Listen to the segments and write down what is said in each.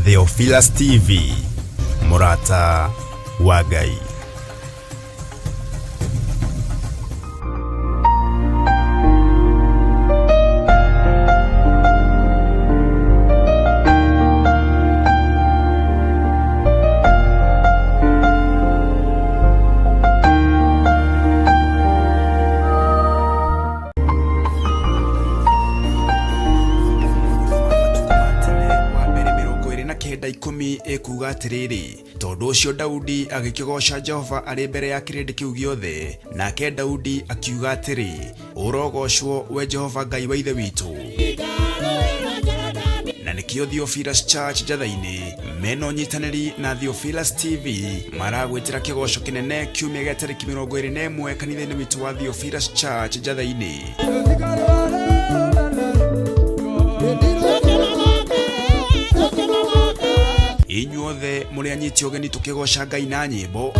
Theophilus TV, mũrata wa Ngai. Wa mbere 29:10 ĩkuuga atĩrĩrĩ, tondũ ũcio Daudi agĩkĩgooca Jehova arĩ mbere ya kĩrĩndĩ kĩu gĩothe, nake Daudi akiuga atĩrĩ, ũrogocwo we Jehova Ngai wa ithe witũ. Na nĩkĩo Theophilus Church Njatha-inĩ mena ũnyitanĩri na Theophilus TV maragwĩtĩra kĩgoco kĩnene kiumia gĩa tarĩki 21 kanitha-inĩ witũ wa Theophilus Church Njatha-inĩ. Inyuothe mũrĩ anyiti ũgeni tũkĩgoca Ngai na nyĩmbo.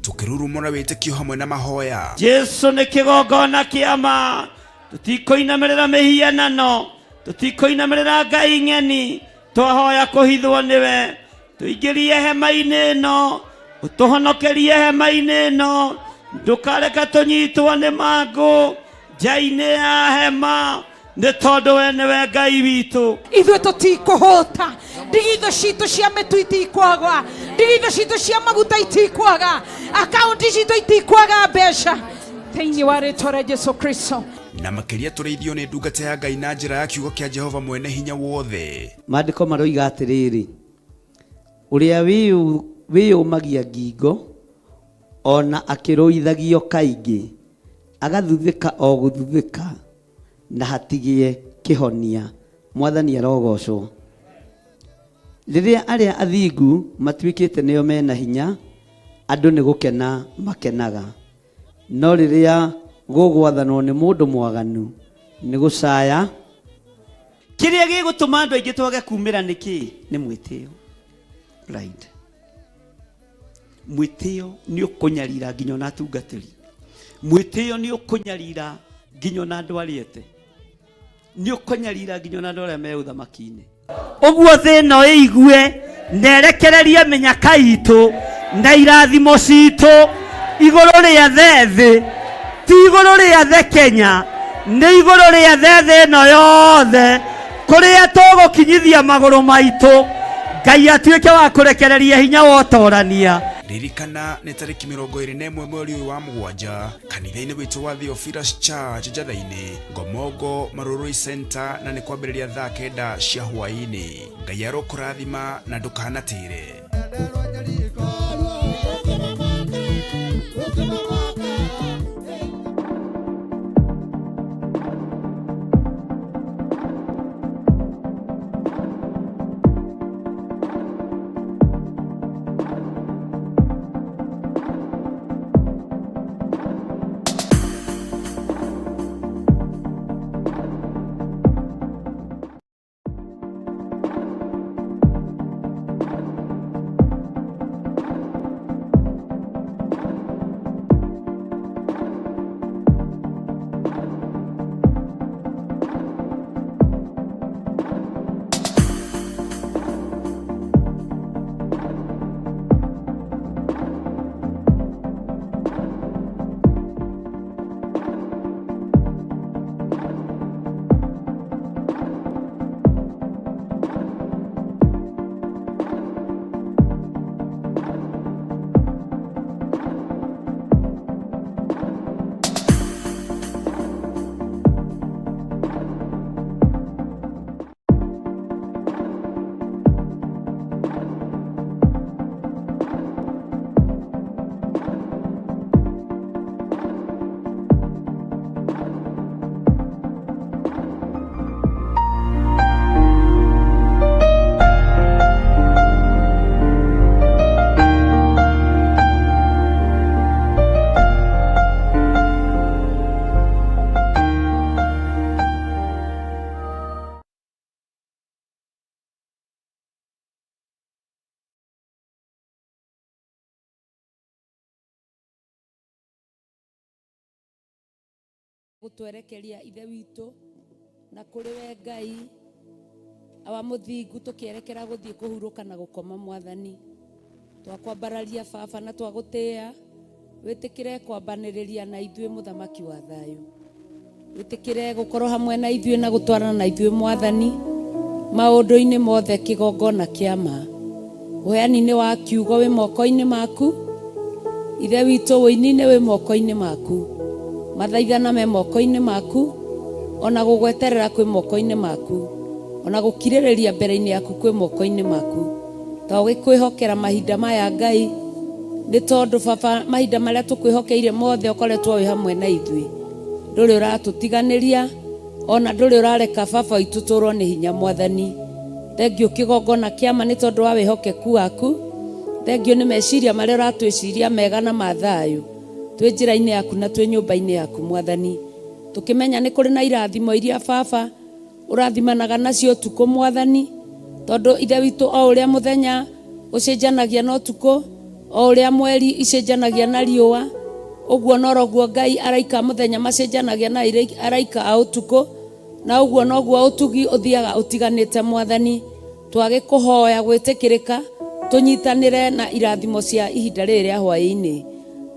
Tũkĩrurumũra wĩtĩkio hamwe na mahoya. Jesu nĩ kĩgongona kĩa ma, tũtikũinamĩrĩra mĩhianano, tũtikũinamĩrĩra ngai ng'eni, twahoya kũhithwo nĩwe, tũingĩrie hema-inĩ ĩno, ũtũhonokerie hema-inĩ ĩno, ndũkareka tũnyitwo nĩ mangũ nja-inĩ ya hema, nĩ tondũ we nĩwe Ngai witũ. Ithuĩ tũtikũhũta, ndigithũ citũ cia mĩtu itikwaga, ndigithũ citũ cia maguta itikwaga, akaunti citũ itikwaga mbeca, thĩinĩ wa rĩtwa rĩa Jesu Kristo. Na makĩria tũrĩithio nĩ ndungata ya Ngai na njĩra ya kiugo kĩa Jehova mwene hinya wothe. Maandĩko maroiga atĩrĩrĩ, ũrĩa wĩyũmagia ngingo ona akĩrũithagio kaingĩ, agathuthĩka o gũthuthĩka na hatigĩe kĩhonia. Mwathani arogocwo. Rĩrĩa arĩa athingu matuĩkĩte nĩo mena hinya, andũ nĩ gũkena makenaga. No rĩrĩa gũgwathanwo nĩ mũndũ mwaganu, nĩ gũcaya. Kĩrĩa gĩgũtũma andũ aingĩ twage kumĩra nĩ kĩĩ? Nĩ mwĩtĩo. Pride. Mwĩtĩo nĩ ũkũnyarira nginya ona atungatĩri. Mwĩtĩo nĩ ũkũnyarira nginya ona andũ arĩa ete. Nĩ ũkũnyarira nginya ona andũ arĩa me ũthamaki-inĩ. Ũguo thĩ ĩno ĩigue na ĩrekererie mĩnyaka itũ na irathimo citũ igũrũ rĩa thĩ, ti igũrũ rĩa thĩ Kenya, nĩ igũrũ rĩa thĩ ĩno yothe, kũrĩa tũgũkinyithia magũrũ maitũ, Ngai atuĩke wa kũrekereria hinya wa ũtorania. Ririkana nĩ tarĩki 21 mweri ũyũ wa mũgwanja kanitha-inĩ witũ wa Theophilus Church Njatha-inĩ, Ngomongo Marurui Center, na nĩ kwambĩrĩria thaa 9 cia hwaĩ-inĩ. Ngai arokũrathima na ndũkanatĩre. Gũtwerekeria Ithe witũ na kũrĩ we Ngai awa mũthingu, tũkĩerekera gũthiĩ kũhurũka na gũkoma. Mwathani, twakwambararia Baba na twagũtĩĩa. Wĩtĩkĩre kwambanĩrĩria na ithuĩ, mũthamaki wa thayũ. Wĩtĩkĩre gũkorwo hamwe na ithuĩ na gũtwarana na ithuĩ, Mwathani, maũndũ-inĩ mothe. Kĩgongona kĩa ma, ũheani-inĩ wa kiugo wĩ moko-inĩ maku, Ithe witũ. Ũini-inĩ wĩ moko-inĩ maku, mathaithana me moko-inĩ maku, ona gũgweterera kwĩ moko-inĩ maku, ona gũkirĩrĩria mbere-inĩ yaku kwĩ moko-inĩ maku. Ta ũgĩkwĩhokera mahinda maya, Ngai, nĩ tondũ Baba, mahinda marĩa tũkwĩhokeire mothe ũkoretwo wĩ hamwe na ithuĩ. Ndũrĩ ũratũtiganĩria, ona ndũrĩ ũrareka Baba witũ tũrwo nĩ hinya. Mwathani, thengiũ kĩgongona kĩama nĩ tondũ wa wĩhokeku waku. Thengiũ nĩ meciria marĩa ũratwĩciria mega na ma thayũ, twĩ njĩra-inĩ yaku na twĩ nyũmba-inĩ yaku. Mwathani, tũkĩmenya nĩ kũrĩ na irathimo iria Baba ũrathimanaga nacio ũtukũ, Mwathani, tondũ Ithe witũ, o ũrĩa mũthenya ũcenjanagia na ũtukũ, o ũrĩa mweri icenjanagia na riũa, ũguo noroguo, Ngai, araika mũthenya macenjanagia na araika a ũtukũ, na ũguo noguo ũtugi ũthiaga ũtiganĩte. Mwathani, twagĩkũhoya gwĩtĩkĩrĩka tũnyitanĩre na irathimo cia ihinda rĩrĩ rĩa hwaĩ-inĩ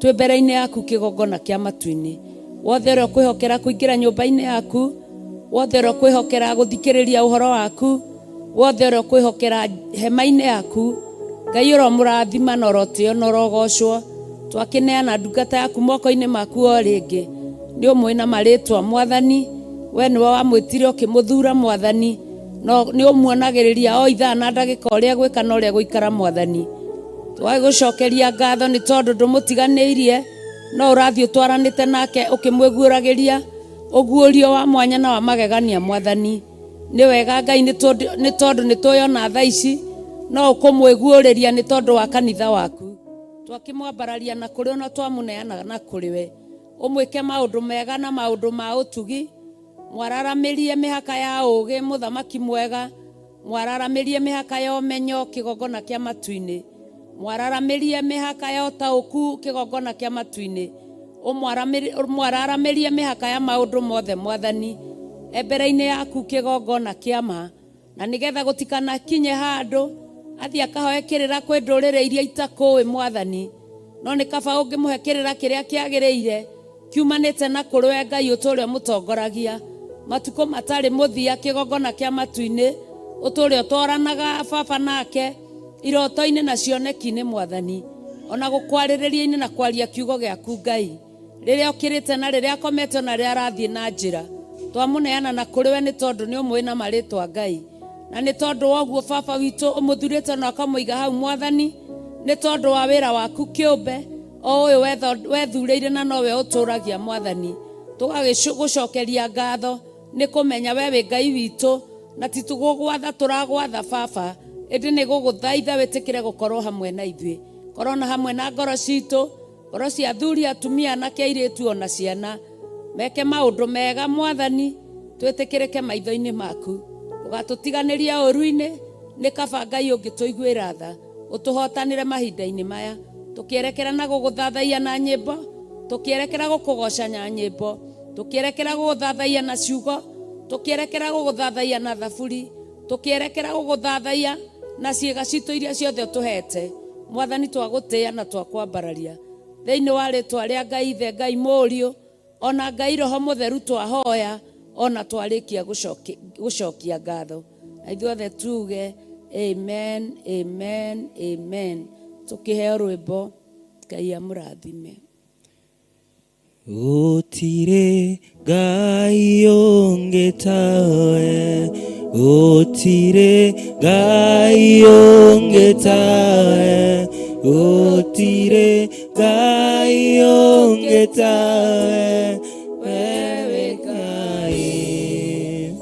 twĩ mbere-inĩ yaku, kĩgongona kĩa matu-inĩ. Wothe ũrĩa ũkwĩhokera kũingĩra nyũmba-inĩ yaku, wothe ũrĩa ũkwĩhokera gũthikĩrĩria ũhoro waku, wothe ũrĩa ũkwĩhokera hema-inĩ yaku, Ngai, ũromũrathima na ũrotĩo na ũrogocwo. Twakĩneana ndungata yaku moko-inĩ maku o rĩngĩ. Nĩ ũmũĩ na marĩtwa, Mwathani. We nĩwe wamwĩtire ũkĩmũthura, Mwathani. No nĩ ũmuonagĩrĩria o ithaa na ndagĩka ũrĩa gwĩka na ũrĩa gũikara. Mwathani, twagĩgũcokeria ngatho nĩ tondũ ndũmũtiganĩirie, no ũrathiĩ ũtwaranĩte nake ũkĩmwĩguũragĩria ũguũrio wa mwanya na wa magegania. Mwathani, nĩ wega, Ngai, nĩ tondũ nĩ tũyona thaa ici no ũkũmwĩguũrĩria nĩ tondũ wa kanitha waku. Twakĩmwambararia na kũrĩ ona twamũneana na kũrĩ we, ũmwĩke maũndũ mega na maũndũ ma ũtugi. Mwararamĩrie mĩhaka ya ũũgĩ, mũthamaki mwega. Mwararamĩrie mĩhaka ya ũmenyo, kĩgongona kĩa matu-inĩ. Mwararamĩrie mĩhaka ya ũtaũku, kĩgongona kĩa matu-inĩ. Ũmwararamĩrie mĩhaka ya maũndũ mothe, Mwathani, e mbere-inĩ yaku, kĩgongona kĩa ma, na nĩgetha gũtikanakinye handũ athiĩ akahoe kĩrĩra kwĩ ndũrĩrĩ iria itakũĩ. Mwathani, no nĩ kaba ũngĩmũhe kĩrĩra kĩrĩa kĩagĩrĩire kiumanĩte na kũrĩ we, Ngai, ũtũũre ũmũtongoragia matukũ matarĩ mũthia, kĩgongona kĩa matu-inĩ. Ũtũũre ũtwaranaga Baba nake iroto-inĩ na cioneki-inĩ, Mwathani, ona gũkwarĩrĩria-inĩ na kwaria kiugo gĩaku, Ngai, rĩrĩa ũkĩrĩte na rĩrĩa akomete ona rĩrĩa arathiĩ na njĩra. Twamũneana na kũrĩ we nĩ tondũ nĩ ũmũĩ na marĩtwa, Ngai, na nĩ tondũ wa ũguo Baba witũ ũmũthurĩte na ũkamũiga hau, Mwathani, nĩ tondũ wa wĩra waku kĩũmbe o ũyũ wethurĩire na nowe ũtũragia. Mwathani, tũgagĩgũcokeria ngatho nĩ kũmenya we wĩ Ngai witũ, na ti tũgũgwatha tũragwatha, Baba, ĩndĩ nĩ gũgũthaitha wĩtĩkĩre gũkorwo hamwe na ithuĩ. Korwo na hamwe na ngoro citũ, ngoro cia athuri, atumia, anake, airĩtu ona ciana, meke maũndũ mega. Mwathani, twĩtĩkĩrĩke maitho-inĩ maku, ndũgatũtiganĩrie ũru-inĩ. Nĩ kaba, Ngai, ũngĩtũiguĩra tha, ũtũhotanĩre mahinda-inĩ maya tũkĩerekera na gũgũthathaiya na nyĩmbo, tũkĩerekera gũkũgoca na nyĩmbo, tũkĩerekera gũgũthathaiya na ciugo, tũkĩerekera gũgũthathaiya na thaburi, tũkĩerekera gũgũthathaiya na ciĩga citũ iria ciothe ũtũhete. Mwathani, twagũtĩĩa na twakwambararia thĩinĩ wa rĩtwa rĩa Ngai Ithe, Ngai Mũriũ, ona Ngai Roho Mũtheru, twahoya ona twarĩkia gũcokia ngatho, na ithuothe tuge amen, amen, amen. Tũkĩheo rwĩmbo. Ngai amũrathime. Gũtirĩ Ngai ũngĩ tawe, gũtirĩ Ngai ũngĩ tawe, gũtirĩ Ngai ũngĩ tawe, wewe Ngai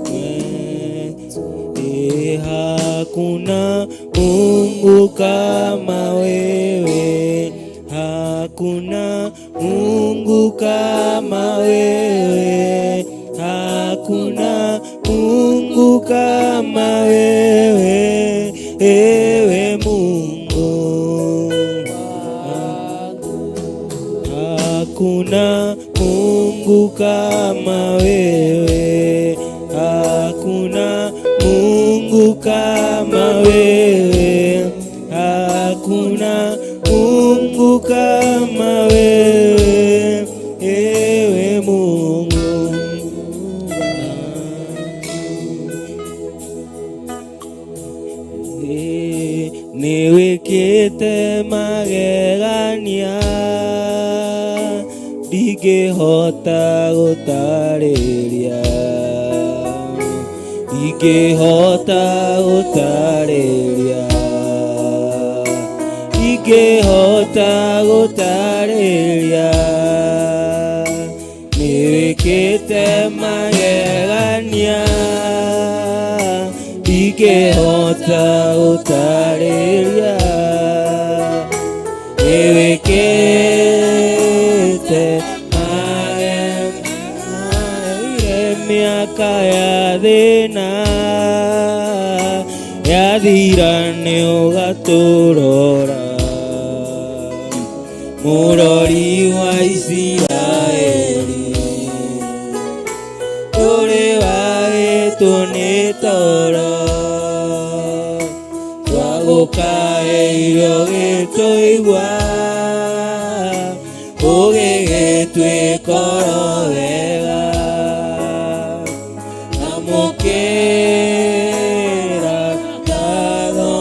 wetu. E, hakuna Mungu kama wewe, hakuna Mungu kama wewe, hakuna Mungu kama wewe, ewe Mungu. Hakuna Mungu kama Hakuna Mungu kama wewe, hakuna Mungu kama wewe, ewe Mungu. Nĩwĩkĩte magegania ndingĩhota gũtarĩria, ndingĩhota gũtarĩria, ndingĩhota gũtarĩria. Nĩwĩkĩte magegania ndingĩhota gũtarĩria, nĩwĩkĩte magegania. Mĩaka ya thĩna yathira nĩũgatũrora, mũrori wa Isiraeli, ndũrĩ wagĩtwo nĩ toro, twagũkaĩire ũgĩtũigua, ũgĩgĩtwĩkoro wega. Amũkĩra ngatho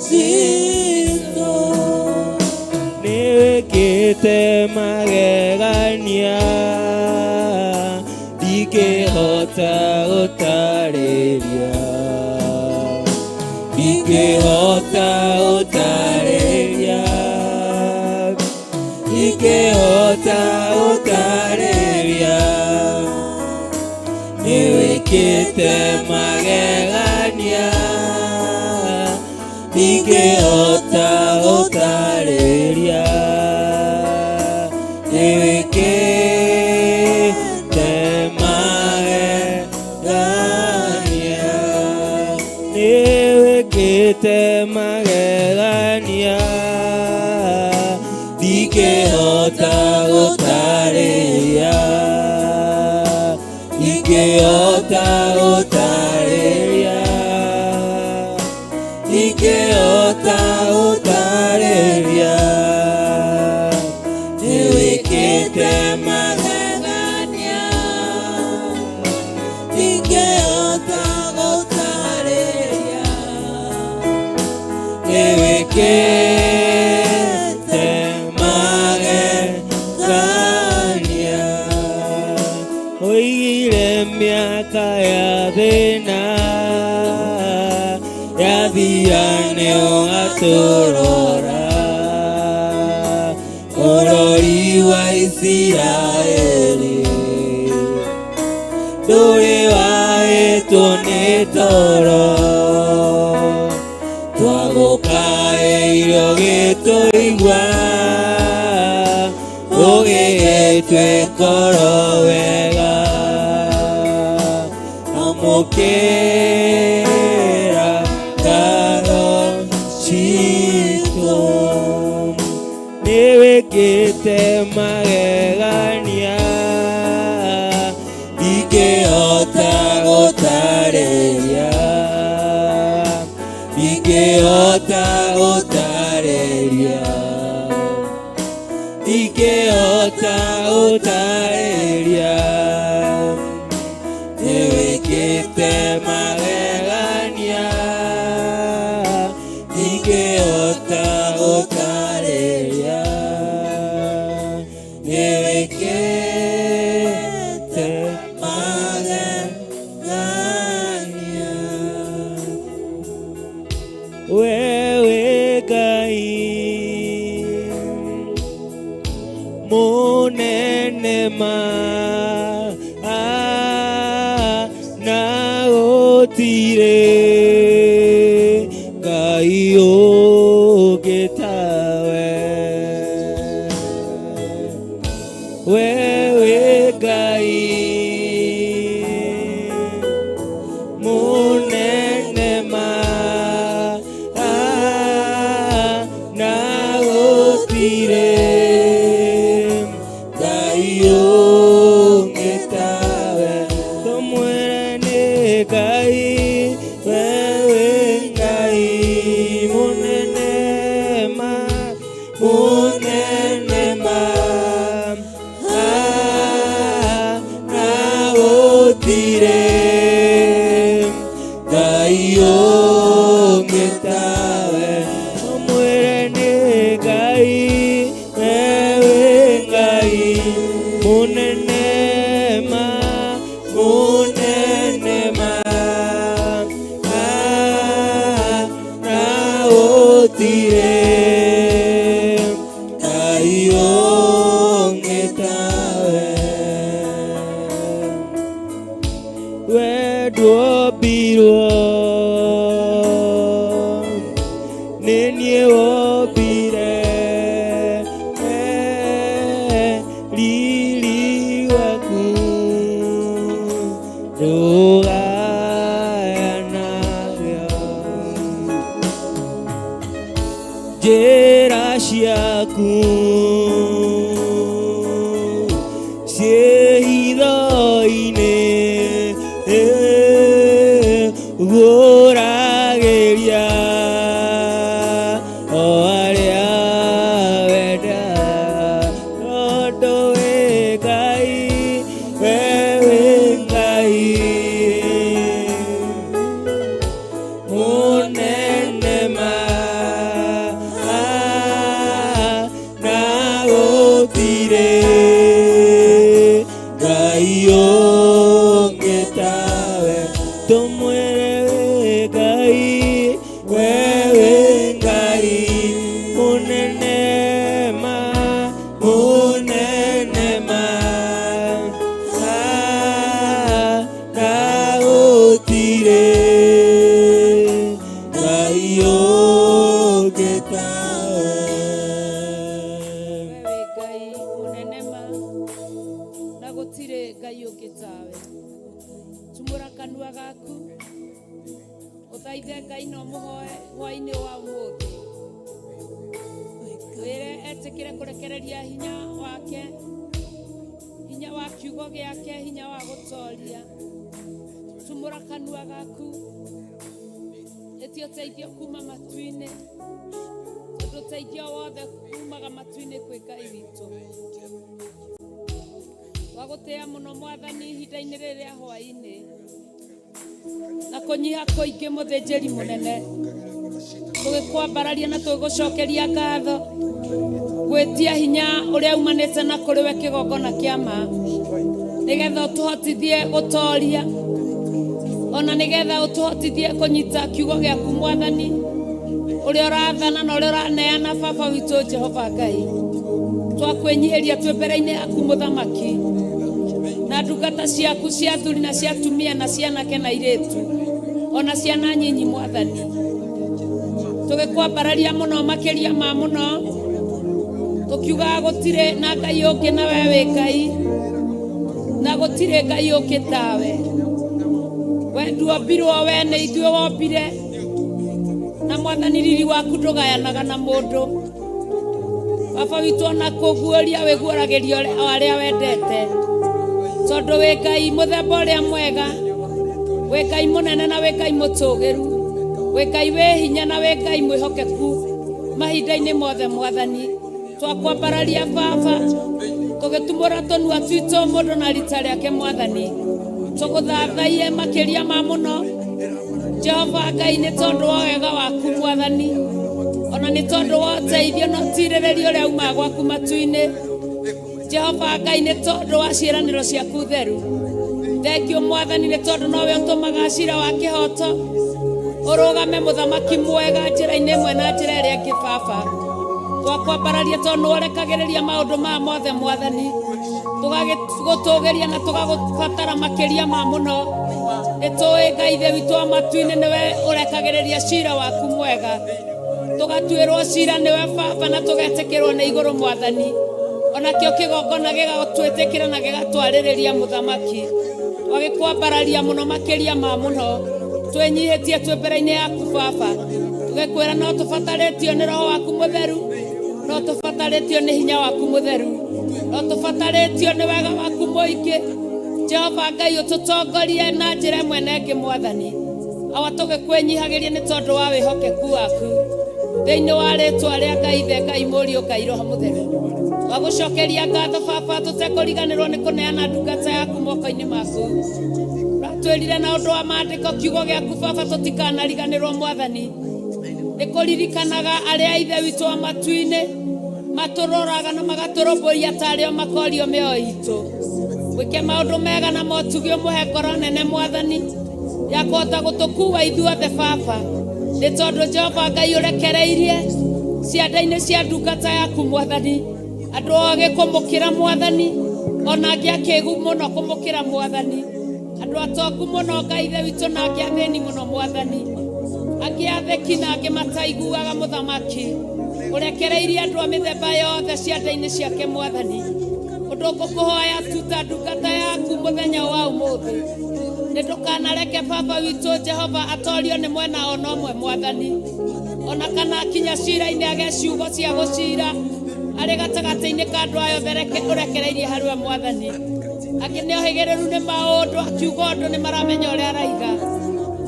citũ, nĩwĩkĩte magegania ndingĩhota gũtarĩria, ndingĩhota gũtarĩria, ndingĩhota gũtarĩria. Nĩwĩkĩte magegania ndingĩhota gũtarĩria, nĩwĩkĩte magegania, nĩwĩkĩte magegania ndingĩhota gũtarĩria, ndingĩhota gũtarĩria, ndingĩhota gũtarĩria. Nĩwĩkĩte magegania ndingĩhota gũtarĩria, nĩwĩkĩte magegania. Oigire mĩaka ya thĩna yathira nĩũgatũrora, mũrori wa Isiraeli, ndũrĩ wahĩtwo nĩ toro, twagũkaĩire ũgĩtũigua, ũgĩgĩtwĩkoro wega. Amũkĩra ngatho citũ, nĩwĩkĩte magegania ndingĩhota gũtarĩria, ndingĩhota gũtarĩria, ndingĩhota gũtarĩria. Nĩwĩkĩte magegania ndingĩhota gũtarĩria, nĩwĩkĩte magegania. Wewe Ngai munene ma na gũtirĩ Ngai ũngĩ tawe. Wewe Ngai munene ma na gũtirĩ Ngai ũngĩ tawe. Tũmwĩre nĩ Ngai. Ngai, we wĩ Ngai mũnene ma, mũnene ma, ah, na gũtirĩ Ngai ũngĩ tawe. Ũmwĩre nĩ Ngai, we wĩ Ngai mũnene ma, mũnene ma, ah, na gũtirĩ Ngai ũngĩ tawe. We ndwombirwo nĩ niĩ wombire, riri waku ndũgayanagio. Njĩra ciaku ciĩ hitho-inĩ, guũragĩria o arĩa wenda, tondũ wĩ Ngai, we wĩ Ngai mũnene ma, na gũtirĩ Ngai ũngĩ tawe. Tũmwĩre wĩ Ngai, we wĩ Ngai mũnene ma, mũnene ma, ah, na gũtirĩ Ngai ũngĩ tawe. We wĩ Ngai mũnene ma, na gũtirĩ Ngai ũngĩ tawe. Tumũra kanua gaku ũthaithe Ngai na ũmũhoe hwaĩ-inĩ wa ũmũthĩ, wĩre etĩkĩre kũrekereria hinya wake, hinya wa kiugo gĩake, hinya wa gũtoria. Tumũra kanua gaku, ĩtia ũteithio kuma matu-inĩ, tondũ ũteithio wothe umaga matu-inĩ kwĩ Ngai witũ. Twagũtĩĩa mũno Mwathani ihinda-inĩ rĩrĩ rĩa hwaĩ-inĩ na kũnyiha kũingĩ, mũthĩnjĩri mũnene, tũgĩkwambararia na tũgĩgũcokeria ngatho, gwĩtia hinya ũrĩa umanĩte na kũrĩ we, kĩgongona kĩa ma, nĩgetha ũtũhotithie gũtoria, ona nĩgetha ũtũhotithie kũnyita kiugo gĩaku, Mwathani, ũrĩa ũrathana na ũrĩa ũraneana. Baba witũ Jehova Ngai, twakwĩnyihĩria twĩ mbere-inĩ yaku, mũthamaki, na ndungata ciaku cia athuri na cia atumia na cianake na airĩtu ona ciana nyinyi. Mwathani, tũgĩkwambararia mũno makĩria ma mũno, tũkiugaga gũtirĩ na Ngai ũngĩ na we wĩ Ngai, na gũtirĩ Ngai ũngĩ tawe. We nduombirwo, we nĩ ithuĩ wombire, na Mwathani, riri waku ndũgayanaga na mũndũ. Baba witũ, ona kũguũria wĩguũragĩria o arĩa wendete, tondũ wĩ Ngai mũthemba ũrĩa mwega, wĩ Ngai mũnene na wĩ Ngai mũtũgĩru, wĩ Ngai wĩ hinya na wĩ Ngai mwĩhokeku mahinda-inĩ mothe. Mwathani, twakwambararia Baba, tũgĩtumũra tũnua twitũ mũndũ na rita rĩake. Mwathani, tũgũthathaiye makĩria ma mũno, Jehova Ngai, nĩ tondũ wa wega waku, Mwathani, ona nĩ tondũ wa ũteithio na ũtirĩrĩrio ũrĩa umaga gwaku matu-inĩ. Jehova Ngai, nĩ tondũ wa ciĩranĩro ciaku theru. Thengiũ, Mwathani, nĩ tondũ nowe ũtũmaga cira wa kĩhoto ũrũgame, mũthamaki mwega, njĩra-inĩ ĩmwe na njĩra ĩrĩa ĩngĩ. Baba, twakwambararia tondũ nĩworekagĩrĩria maũndũ maya mothe. Mwathani, tũgagĩgũtũgĩria na tũgagũbatara makĩria ma mũno. Nĩ tũĩ Ngai Ithe witũ wa matu-inĩ nĩwe ũrekagĩrĩria cira waku mwega, tũgatuĩrwo cira nĩwe, Baba, na tũgetĩkĩrwo nĩ igũrũ. Mwathani, onakĩo kĩgongona gĩgatwĩtĩkĩra na gĩgatwarĩrĩria. Mũthamaki, twagĩkwambararia mũno makĩria ma mũno, twĩnyihĩtie twĩ mbere-inĩ yaku, Baba, tũgĩkwĩra no tũbatarĩtio nĩ Roho waku Mũtheru, no tũbatarĩtio nĩ hinya waku mũtheru, no tũbatarĩtio nĩ wega waku mũingĩ. Jehova Ngai ũtũtongorie na njĩra ĩmwe na ĩngĩ mwathani. Awa tũgĩkwĩnyihagĩria nĩ tondũ wa wĩhokeku waku thĩinĩ wa rĩtwa rĩa Ngai Ithe, Ngai Mũriũ, Ngai Roho Mũtheru. Twagũcokeria ngatho baba tũtekũriganĩrwo nĩ kũneana ndungata yaku moko-inĩ maku. Ũratwĩrire na ũndũ wa maandĩko kiugo gĩaku baba tũtikanariganĩrwo mwathani. Nĩ kũririkanaga arĩa ithe witũ wa matu-inĩ matũroraga na magatũrũmbũiya tarĩ o makorio mĩoyo itũ. Wĩke maũndũ mega na motugi ũmũhe ngoro nene mwathani ya kũhota gũtũkuua ithuothe baba. Nĩ tondũ Jehova Ngai ũrekereirie cianda-inĩ cia ndungata yaku mwathani. Andũ ogĩ kũmũkĩra mwathani ona angĩ akĩgu mũno kũmũkĩra mwathani. Andũ atongu mũno Ngai ithe witũ na angĩ athĩni mũno mwathani. Angĩ atheki na angĩ mataiguaga mũthamaki. Ũrekereirie andũ a mĩthemba yothe cianda-inĩ ciake mwathani. Ũndũ ngũkũhoya tu ta ndungata yaku mũthenya wa ũmũthĩ nĩ ndũkanareke baba witũ Jehova atorio nĩ mwena ona ũmwe mwathani. Ona kana akinya cira-inĩ age ciugo cia gũcira arĩ gatagatĩ-inĩ ka andũ aya othe ũrekereirie harĩ we mwathani. Angĩ nĩ ohĩgĩrĩru nĩ maũndũ akiuga ũndũ nĩ maramenya ũrĩa araiga.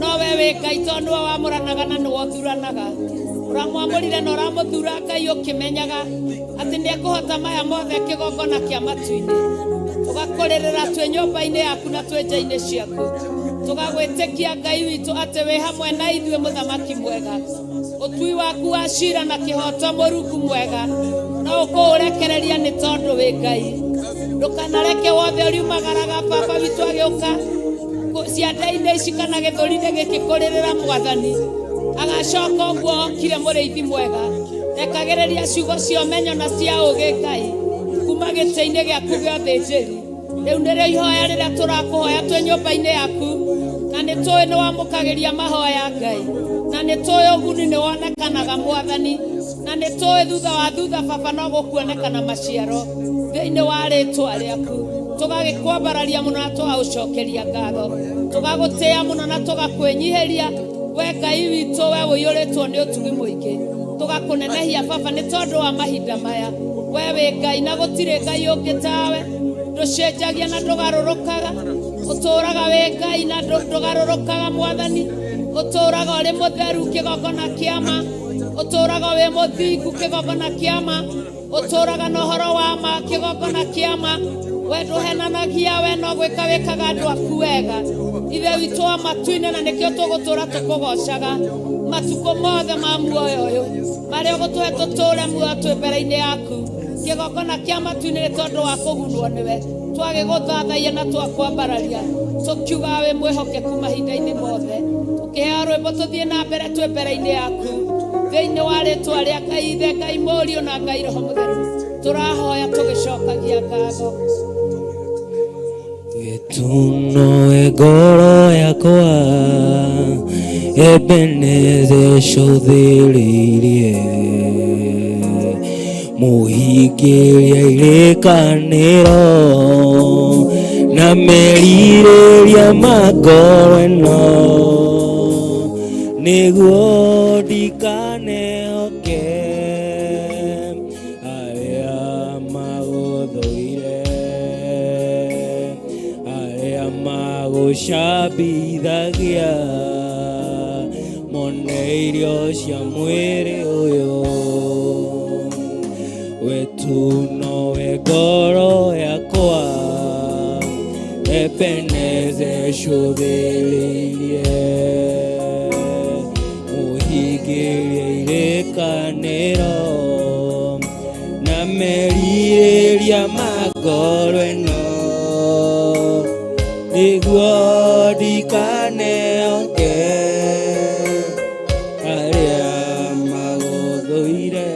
No we wĩ Ngai tondũ nĩwe wamũranaga na nĩwe ũthuranaga. Ũramwamũrire na ũramũthura Ngai ũkĩmenyaga atĩ nĩ ekũhota maya mothe kĩgongona kĩa matu-inĩ. Tũgakũrĩrĩra twĩ nyũmba-inĩ yaku na twĩ nja-inĩ ciaku. Tũgagwĩtĩkia Ngai witũ atĩ wĩ hamwe na ithuĩ mũthamaki mwega. Ũtui waku wa cira na kĩhoto mũrungu mwega no ũkũũrekereria nĩ tondũ wĩ Ngai. Ndũkanareke wothe ũriumagaraga baba witũ agĩũka cianda-inĩ ici kana gĩthũri-inĩ gĩkĩ kũrĩrĩra mwathani. Agacoka ũguo okire mũrĩithi mwega. Rekagĩrĩria ciugo cia ũmenyo na cia ũũgĩ Ngai kuma gĩtĩ-inĩ gĩaku gĩa ũthĩnjĩri. Rĩu nĩrĩo ihoya rĩrĩa tũrakũhoya twĩ nyũmba-inĩ yaku na nĩ tũĩ nĩ wamũkagĩria mahoya Ngai na nĩ tũĩ ũguni nĩ wonekanaga mwathani na nĩ tũĩ thutha wa thutha baba no gũkuonekana maciaro thĩinĩ wa rĩtwa rĩaku. Tũgagĩkwambararia mũno na tũgagũcokeria ngatho, tũgagũtĩĩa mũno na tũgakwĩnyihĩria we Ngai witũ, we ũiyũrĩtwo nĩ ũtugi mũingĩ. Tũgakũnenehia baba nĩ tondũ wa mahinda maya. We wĩ Ngai na gũtirĩ Ngai ũngĩ tawe. Ndũcenjagia na ndũgarũrũkaga. Ũtũũraga wĩ Ngai na ndũgarũrũkaga mwathani. Ũtũũraga ũrĩ mũtheru kĩgongona kĩa ma. Ũtũũraga wĩ mũthingu kĩgongona kĩa ma. Ũtũũraga na ũhoro wa ma kĩgongona kĩa ma. We ndũhenanagia, we no gwĩka wĩkaga andũ aku wega. Ithe witũ wa matu-inĩ na nĩkĩo tũgũtũũra tũkũgocaga matukũ mothe ma muoyo ũyũ marĩa ũgũtũhe tũtũũre muoyo twĩ mbere-inĩ yaku. Kĩgongona kĩa matu-inĩ nĩ tondũ wa kũgunwo nĩwe twagĩgũthathaia na twakwambararia tũkiugaga wĩ mwĩhokeku mahinda-inĩ mothe. Tũkĩheo rwĩmbo tũthiĩ na mbere twĩ mbere-inĩ yaku thĩinĩ wa rĩtwa rĩa Ngai Ithe, Ngai Mũriũ na Ngai Roho Mũtheru. Tũrahoya tũgĩcokagia ngatho. Gĩtuno ngoro yakwa Ebeneze cũthĩrĩirie mũhingĩria irĩkanĩro na merirĩria ma ngoro ĩno nĩguo ndikanehoke arĩa magũthũire arĩa magũcambithagia mone irio cia mwĩrĩ ũyũ we tu nowe ngoro yakwa Ebeneze cũthĩrĩirie mũhingĩrie irĩkanĩro na merirĩria ma ngoro ĩno nĩguo ndikanehoke arĩa magũthũire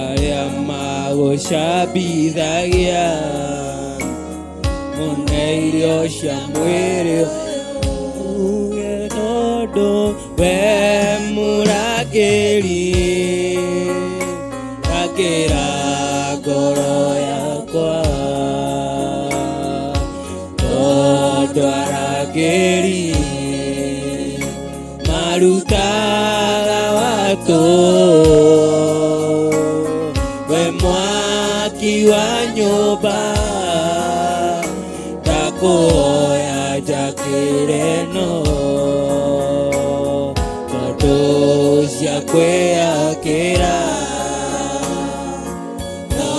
arĩa magũcambithagia mone irio cia mwĩrĩ uge tondũ we mũrangĩri rangĩra ngoro yakwa tondũ arangĩri marutaga watũ we mwaki wa nyũmba Ndakuoya njakĩre no tondũ cia kwĩyakĩra no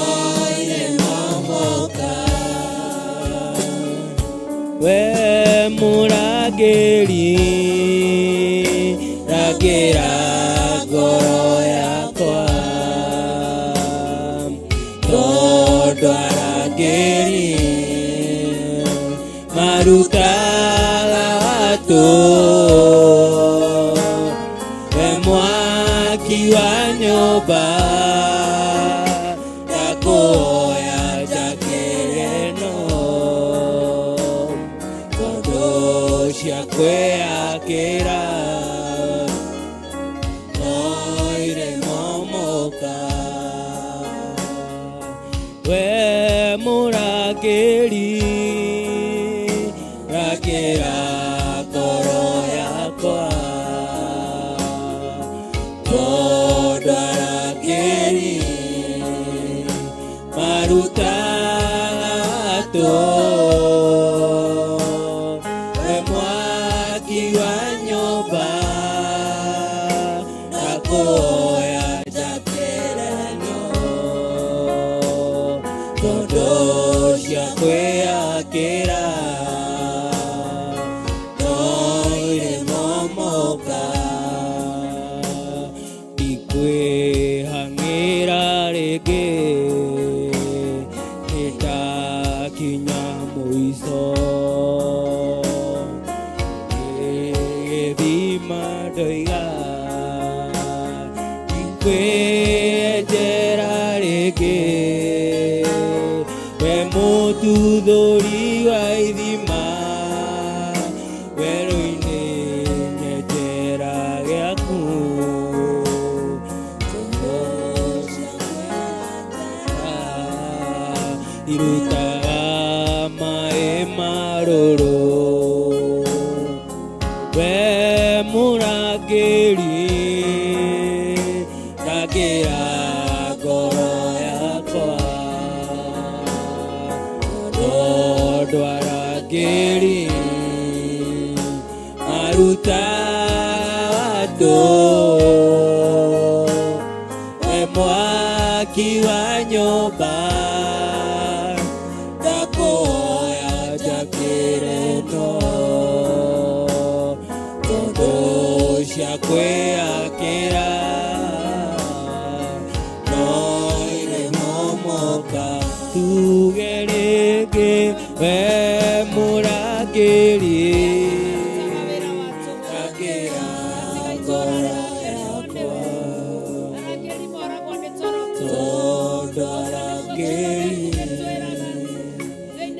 irĩmomoka. We mũrangĩri, rangĩra ngoro yakwa, tondũ arangĩri marutaga watu. We mwaki wa nyũmba, ndakuoya njakĩre no tondũ cia kwĩyakĩra no irĩmomoka. We mũrangĩri, rangĩra ngoro yakwa, tondũ arangĩri marutaga watu. We mwaki wa nyũmba, ndakuoya njakĩre no tondũ cia kwĩyakĩra no irĩmomoka. Ndikwĩhang'ĩra rĩngĩ, nĩndakinya mũico. Gĩthima ndoiga ndikwĩenjera rĩngĩ. We mũtuthũri wa ithima, werũ-inĩ nyenjera gĩaku. Tondũ cia kwĩyakĩra irutaga maĩ marũrũ. We mũrangĩri, rangĩra ngoro yakwa, tondũ arangĩri marutaga watu. We mwaki wa nyũmba, ndakuoya njakĩre no tondũ cia kwĩyakĩra no irĩmomoka. Tuge rĩngĩ, we mũrangĩri, rangĩra ngoro yakwa, tondũ arangĩri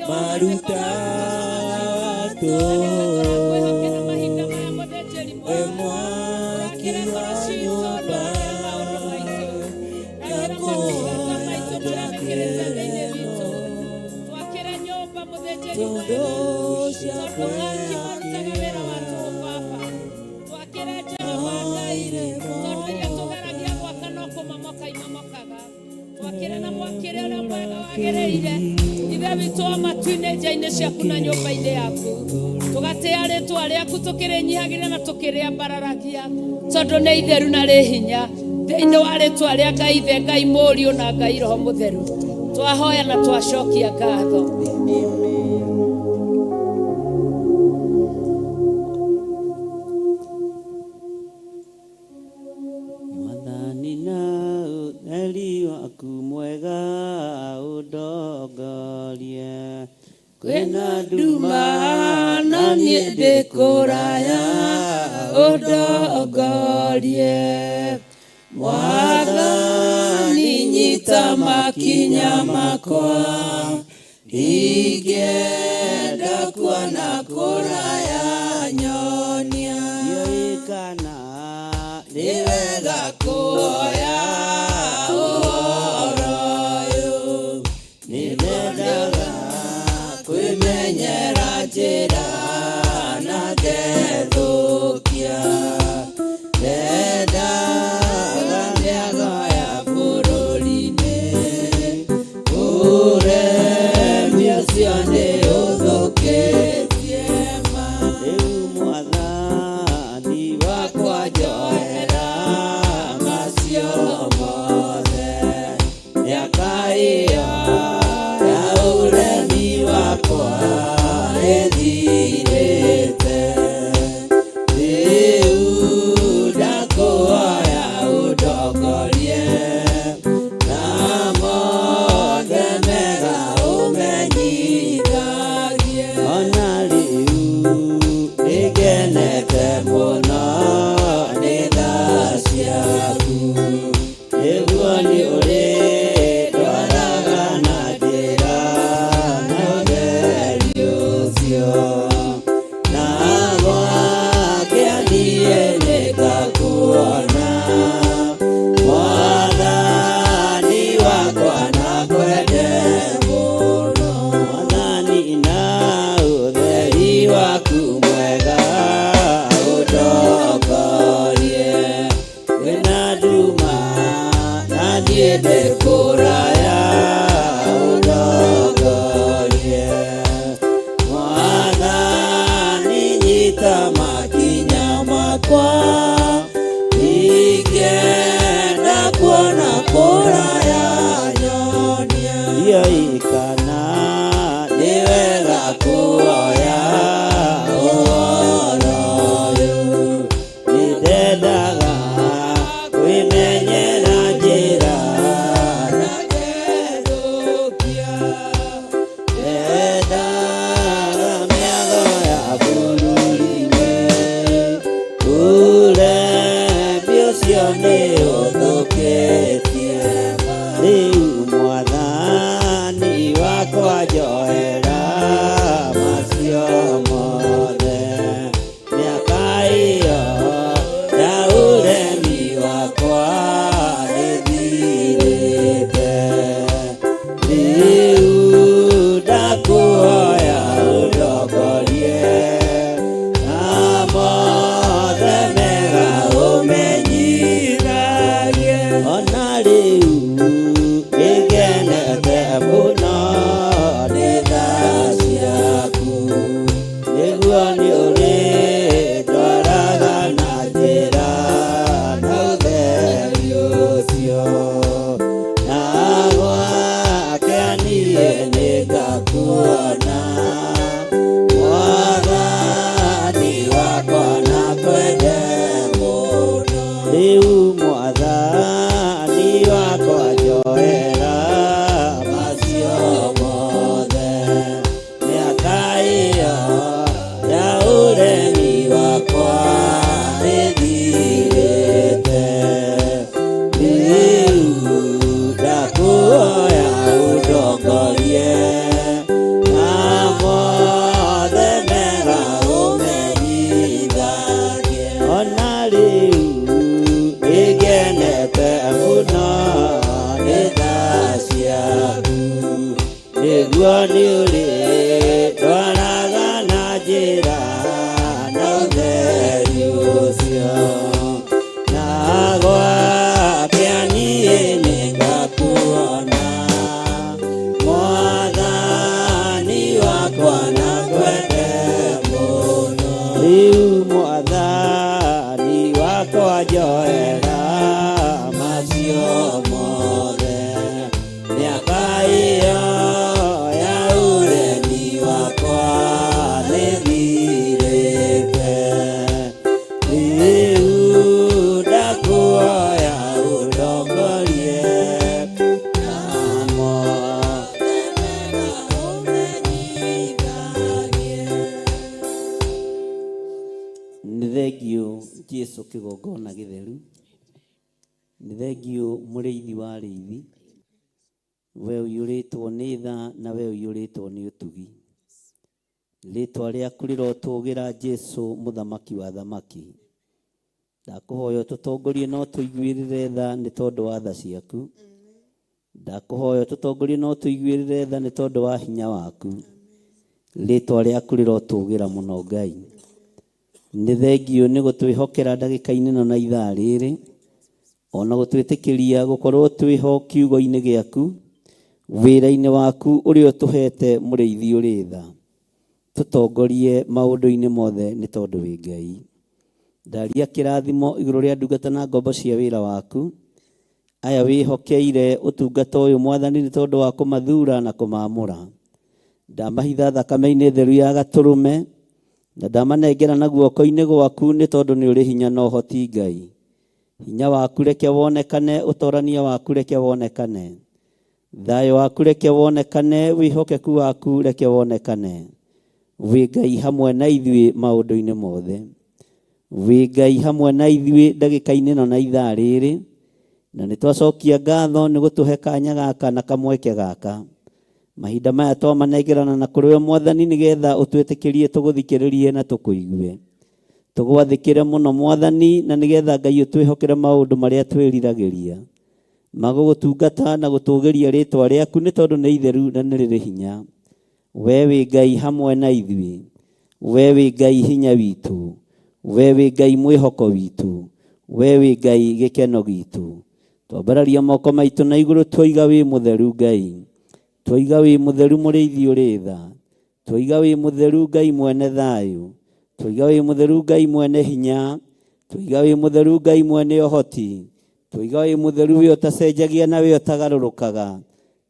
marutaga watu. We mwaki wa nyũmba, ndakuoya njakĩre no tondũ cia kwĩyakĩra Twakĩre na mwakĩre ũrĩa mwega wagĩrĩire. Ithe witũ wa matu-inĩ, nja-inĩ ciaku na nyũmba-inĩ yaku, tũgatĩa rĩtwa rĩaku, tũkĩrĩnyihagĩria na tũkĩrĩambararagia, tondũ nĩ itheru na rĩ hinya. Thĩinĩ wa rĩtwa rĩa Ngai Ithe, Ngai Mũriũ na Ngai Roho Mũtheru, twahoya na twacokia ngatho. Mwathani na ũtheri waku mwega ũndongorie. Kwĩna nduma na niĩ ndĩ kũraya, ũndongorie. Mwathani, nyita makinya makwa, ndingĩenda kuona kũraya, nyonia. Ndiũĩ kana nĩ wega kuoya ũhoro ũyũ, nĩndendaga kwĩmenyera njĩra na ngethũkia. Ndendaga mĩago ya bũrũri-inĩ, ũremi ũcio nĩ ũthũkĩte. Nĩngenete mũno nĩ tha ciaku, nĩguo nĩ ũrĩndwaraga na njĩra na ũtheri ũcio, na gwake niĩ nĩngakuona. Mwathani wakwa nakwende mũno, Mwathani na ũtheri waku mwega ũndongorie, kwĩna nduma na niĩ ndĩ kũraya ũndongorie. Mwathani nyita makinya makwa, ingĩenda kuona kũraya nyonia. Ndiũĩ kana nĩ wega kuoya ũhoro ũyũ, nĩndendaga kwĩmenyera njĩra na ngerũkia. Ndendaga mĩago ya bũrũri-inĩ, ũremi ũcio nĩ ũthũkĩtie. Rĩu Mwathani wakwa njohera macio mothe, mĩaka ĩyo ya ũremi wakwa nĩthirĩte. Rĩu ndakũhoya ũndongorie, na mothe mega ũmenyithagie. Ona rĩu nĩngenete mũno nĩ tha ciaku, nĩguo nĩ ũrĩndwaraga na njĩra na ũtheri ũcio, na gwake niĩ nĩngakuona. Mwathani wakwa nakwende mũno, rĩu Mwathani wakwa njohera macio mothe, mĩaka ĩyo ya ũremi wakwa nĩthirĩte. Rĩu ndakũhoya ũndongorie, na mothe mega ũmenyithagie. Ona rĩu nĩngenete mũno nĩ tha ciaku, nĩguo nĩ ũrĩndwaraga na njĩra na ũtheri ũcio, na gwake niĩ nĩngakuona. Mwathani wakwa nakwende mũno, rĩu Mwathani wakwa njohera macio mothe, mĩaka ĩyo ya ũremi wakwa nĩthirĩte. Rĩu ndakũhoya ũndongorie, na mothe mega ũmenyithagie. Nĩ thengiũ Jesu kĩgongona gĩtheru, nĩ thengiũ mũrĩithi wa arĩithi, we ũiyũrĩtwo nĩ tha na we ũiyũrĩtwo nĩ ũtugi. Rĩtwa rĩaku rĩrotũgĩra Jesu mũthamaki wa thamaki. Ndakũhoya ũtũtongorie na ũtũiguĩrĩre tha nĩ tondũ wa tha ciaku. Ndakũhoya ũtũtongorie na ũtũiguĩrĩre tha nĩ tondũ wa hinya waku. Rĩtwa rĩaku rĩrotũgĩra mũno Ngai. Nĩ thengiũ nĩ gũtwĩhokera ndagĩka-inĩ ĩno na ithaa rĩrĩ, ona gũtwĩtĩkĩria gũkorwo twĩho kiugo-inĩ gĩaku, wĩra-inĩ waku ũrĩa ũtũhete mũrĩithi ũrĩ tha. Tũtongorie maũndũ-inĩ mothe nĩ tondũ wĩ Ngai. Ndaria kĩrathimo igũrũ rĩa ndungata na ngombo cia wĩra waku, aya wĩhokeire ũtungata ũyũ Mwathani nĩ tondũ wa kũmathura na kũmaamũra. Ndamahitha thakame-inĩ theru ya gatũrũme, na ndamanengera na guoko-inĩ gwaku nĩ tondũ nĩ ũrĩ hinya na ũhoti Ngai. Hinya waku reke wonekane, ũtorania waku reke wonekane, thayũ waku reke wonekane, wĩhokeku waku reke wonekane. Wĩ Ngai hamwe na ithuĩ maũndũ-inĩ mothe. Wĩ Ngai hamwe na ithuĩ ndagĩka-inĩ ĩno na ithaa rĩrĩ, na nĩ twacokia ngatho nĩ gũtũhe kanya gaka na kamweke gaka. Mahinda maya twamanengerana na kũrĩ we Mwathani, nĩgetha ũtwĩtĩkĩrie tũgũthikĩrĩrie na tũkũigue. Tũgwathĩkĩre mũno Mwathani, na nĩgetha Ngai ũtwĩhokere maũndũ marĩa twĩriragĩria. Magũgũtungata na gũtũgĩria rĩtwa rĩaku, nĩ tondũ nĩ itheru na nĩ rĩrĩ hinya. We wĩ Ngai hamwe na ithuĩ. We wĩ Ngai hinya witũ. We wĩ Ngai mwĩhoko witũ. We wĩ Ngai gĩkeno gitũ. Twambararia moko maitũ na igũrũ, twoiga wĩ mũtheru Ngai. Twoiga wĩ mũtheru mũrĩithi ũrĩ tha. Twoiga wĩ mũtheru Ngai mwene thayũ. Twoiga wĩ mũtheru Ngai mwene hinya. Twoiga wĩ mũtheru Ngai mwene ũhoti. Twoiga wĩ mũtheru we ũtacenjagia na we ũtagarũrũkaga.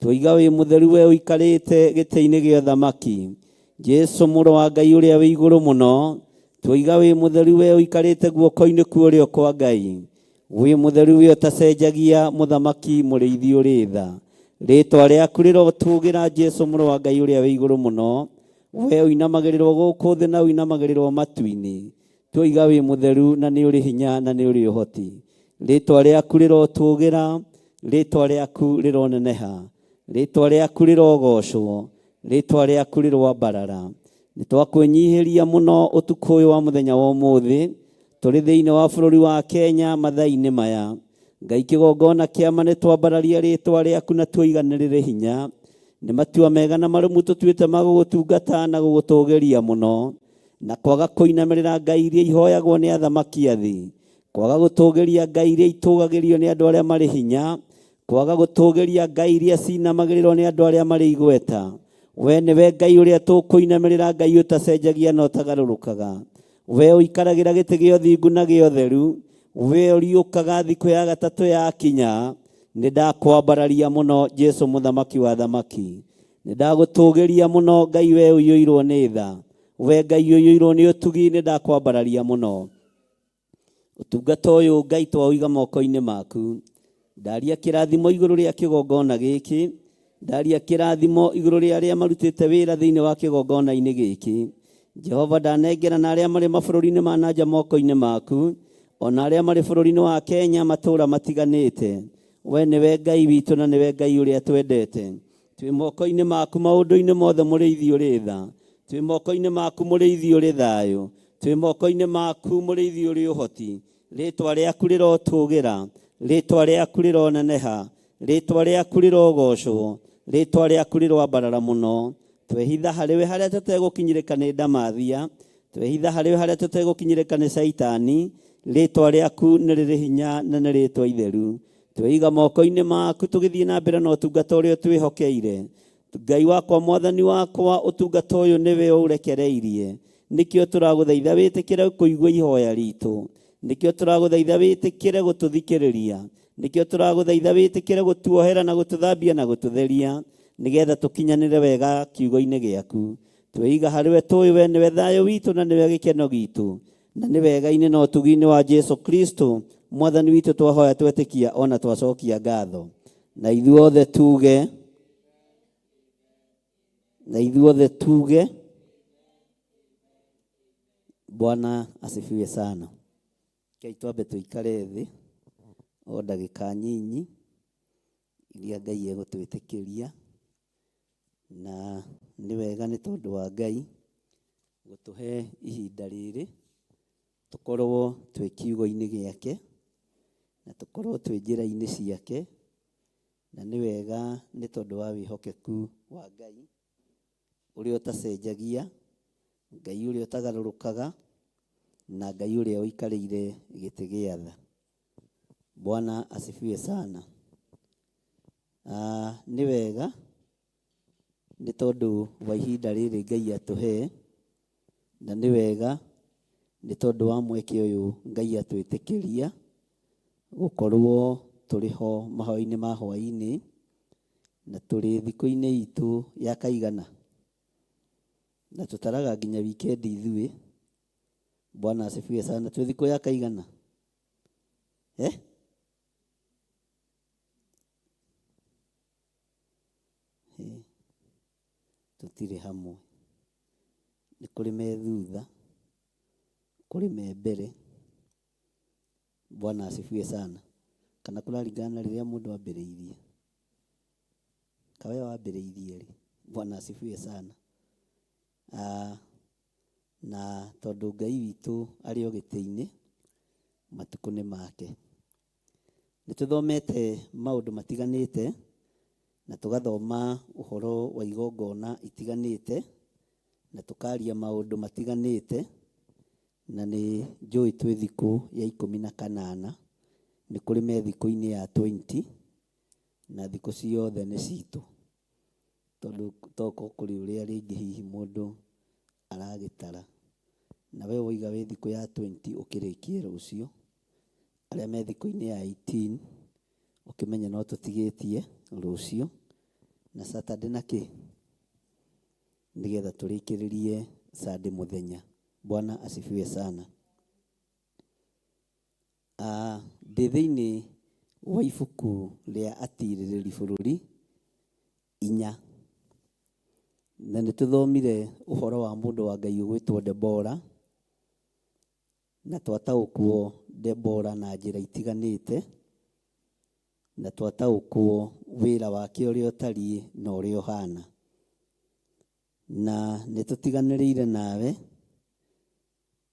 Twoiga wĩ mũtheru we ũikarĩte gĩtĩ-inĩ gĩa ũthamaki. Jesu mũrũ wa Ngai ũrĩa wĩ igũrũ mũno. Twoiga wĩ mũtheru we ũikarĩte guoko-inĩ kwa ũrĩo kwa Ngai. Wĩ mũtheru we ũtacenjagia, mũthamaki mũrĩithi ũrĩ tha. Rĩtwa rĩaku rĩrotũgĩra Jesu mũrũ wa Ngai ũrĩa wĩ igũrũ mũno. We ũinamagĩrĩrwo gũkũ thĩ na ũinamagĩrĩrwo matu-inĩ. Twoiga wĩ mũtheru na nĩ ũrĩ hinya na nĩ ũrĩ ũhoti. Rĩtwa rĩaku rĩrotũgĩra, rĩtwa rĩaku rĩroneneha, rĩtwa rĩaku rĩrogocwo, rĩtwa rĩaku rĩroambarara. Nĩ twakwĩnyihĩria mũno ũtukũ ũyũ wa mũthenya wa ũmũthĩ, tũrĩ thĩinĩ wa bũrũri wa Kenya mathaa-inĩ maya. Ngai kĩgongona kĩama nĩ twambararia rĩtwa rĩaku na twoiga nĩ rĩrĩ hinya. Nĩ matua mega na marũmu tũtuĩte ma gũgũtungata na gũgũtũgĩria mũno, na kwaga kũinamĩrĩra ngai iria ihoyagwo nĩ athamaki a thĩ, kwaga gũtũgĩria ngai iria itũgagĩrio nĩ andũ arĩa marĩ hinya, kwaga gũtũgĩria ngai iria cinamagĩrĩrwo nĩ andũ arĩa marĩ igweta. We nĩwe Ngai ũrĩa tũkũinamĩrĩra, Ngai ũtacenjagia na ũtagarũrũkaga. We ũikaragĩra gĩtĩ gĩa ũthingu na gĩa ũtheru, we ũriũkaga thikũ ya gatatũ yakinya. Nĩ ndakwambararia mũno Jesu mũthamaki wa athamaki. Nĩ ndagũtũgĩria mũno Ngai, we ũiyũirwo nĩ tha. We Ngai ũiyũirwo nĩ ũtugi, nĩ ndakwambararia mũno. Ũtungata ũyũ Ngai twaũiga moko-inĩ maku. Ndaria kĩrathimo igũrũ rĩa kĩgongona gĩkĩ. Ndaria kĩrathimo igũrũ rĩa arĩa marutĩte wĩra thĩinĩ wa kĩgongona-inĩ gĩkĩ. Jehova, ndanengera na arĩa marĩ mabũrũri-inĩ ma nanja moko-inĩ maku, ona arĩa marĩ bũrũri-inĩ wa Kenya matũũra matiganĩte. We nĩwe Ngai witũ na nĩwe Ngai ũrĩa twendete. Twĩ moko-inĩ maku maũndũ-inĩ mothe, mũrĩithi ũrĩ tha. Twĩ moko-inĩ maku, mũrĩithi ũrĩ thayũ. Twĩ moko-inĩ maku, mũrĩithi ũrĩ ũhoti. Rĩtwa rĩaku rĩrotũgĩra, rĩtwa rĩaku rĩroneneha, rĩtwa rĩaku rĩrogocwo, rĩtwa rĩaku rĩroambarara mũno. Twehitha harĩ we harĩa tũtegũkinyĩrĩka nĩ ndamathia, twehitha harĩ we harĩa tũtegũkinyĩrĩka nĩ caitani. Rĩtwa rĩaku nĩ rĩrĩ hinya na nĩ rĩtwa itheru. Tweiga moko-inĩ maku tũgĩthiĩ na mbere na ũtungata ũrĩa ũtwĩhokeire. Ngai wakwa, Mwathani wakwa, ũtungata ũyũ nĩwe ũrekereirie. Nĩkĩo tũragũthaitha wĩtĩkĩre kũigua ihoya ritũ. Nĩkĩo tũragũthaitha wĩtĩkĩre gũtũthikĩrĩria. Nĩkĩo tũragũthaitha wĩtĩkĩre gũtuohera na gũtũthambia na gũtũtheria, nĩgetha tũkinyanĩre wega kiugo-inĩ gĩaku. Tweiga harĩ we, tũĩ we nĩwe thayũ witũ na nĩwe gĩkeno gitũ. Na nĩ wega-inĩ na ũtugi-inĩ wa Jesu Kristo Mwathani witũ twahoya, twetĩkia ona twacokia ngatho. Na ithuothe tuge, na ithuothe tuge, Bwana asifiwe sana. Kei twambe tũikare thĩ o ndagĩka nyinyi iria Ngai egũtwĩtĩkĩria, na nĩ wega nĩ tondũ wa Ngai gũtũhe ihinda rĩrĩ tũkorwo twĩ kiugo-inĩ gĩake na tũkorwo twĩ njĩra-inĩ ciake, na nĩ wega nĩ tondũ wa wĩhokeku wa Ngai ũrĩa ũtacenjagia, Ngai ũrĩa ũtagarũrũkaga, na Ngai ũrĩa ũikarĩire gĩtĩ gĩa tha. Bwana asifiwe sana. Nĩ wega nĩ tondũ wa ihinda rĩrĩ Ngai atũhe, na nĩ wega nĩ tondũ wa mweke ũyũ Ngai atwĩtĩkĩria gũkorwo tũrĩ ho mahoya-inĩ ma hwaĩ-inĩ, na tũrĩ thikũ-inĩ itũ ya kaigana, na tũtaraga nginya wikendi ithuĩ. Bwana asifiwe sana. Twĩ thikũ ya kaigana, eh? Tũtirĩ hamwe. Nĩ kũrĩ me thutha, kũrĩ me mbere. Bwana asifiwe sana. Kana kũraringana na rĩrĩa mũndũ ambĩrĩirie. Kawe wambĩrĩirie rĩ. Bwana asifiwe sana. Ah, na tondũ Ngai witũ arĩ o gĩtĩ-inĩ, matukũ nĩ make. Nĩ tũthomete maũndũ matiganĩte, na tũgathoma ũhoro wa igongona itiganĩte, na tũkaria maũndũ matiganĩte, na nĩ njũĩ twĩ thikũ ya 18, nĩ kũrĩ me thikũ-inĩ ya 20, na thikũ ciothe nĩ citũ. Tondũ tokorwo kũrĩ ũrĩa rĩngĩ hihi mũndũ aragĩtara. Na we woiga wĩ thikũ ya 20 ũkĩrĩkie rũciũ, arĩa me thikũ-inĩ ya 18 ũkĩmenye no tũtigĩtie rũciũ na Saturday na kĩ, nĩgetha tũrĩkĩrĩrie Sunday mũthenya. Bwana asifiwe sana. Ah, ndĩ thĩinĩ wa ibuku rĩa atirĩrĩri bũrũri inya, na nĩ tũthomire ũhoro wa mũndũ wa Ngai ũgwĩtwo Debora, na twataũkwo Debora na njĩra itiganĩte, na twataũkwo wĩra wake ũrĩa ũtariĩ na ũrĩa ũhana. Na nĩ tũtiganĩrĩire nawe,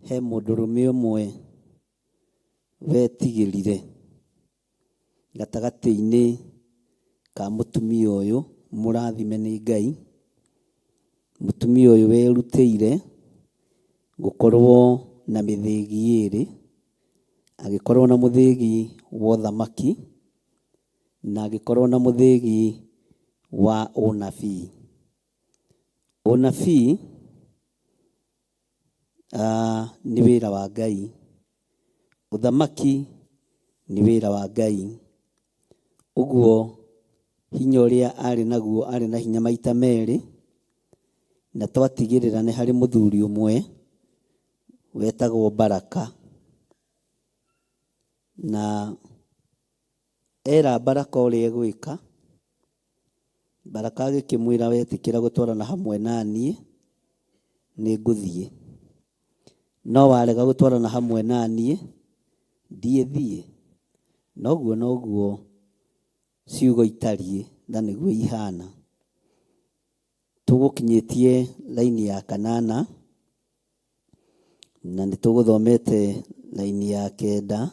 he mũndũrũme ũmwe wetigĩrire gatagatĩ-inĩ ka mũtumia ũyũ mũrathime nĩ Ngai, mũtumia ũyũ werutĩire gũkorwo na mĩthĩgi ĩrĩ, agĩkorwo na mũthĩgi wa ũthamaki na agĩkorwo na mũthĩgi wa ũnabii. Ũnabii nĩ wĩra wa Ngai, ũthamaki nĩ wĩra wa Ngai. Ũguo hinya ũrĩa arĩ naguo arĩ na hinya maita merĩ, na twatigĩrĩra nĩ harĩ mũthuri ũmwe wetagwo Baraka. Na era Baraka ũrĩa egwĩka, Baraka agĩkĩmwĩra wetĩkĩra gũtwarana hamwe na niĩ, nĩ ngũthiĩ. No warega gũtwarana hamwe na niĩ, ndiĩthiĩ. Noguo noguo ciugo itariĩ na nĩguo ihana. Tũgũkinyĩtie raini ya kanana, na nĩ tũgũthomete raini ya kenda.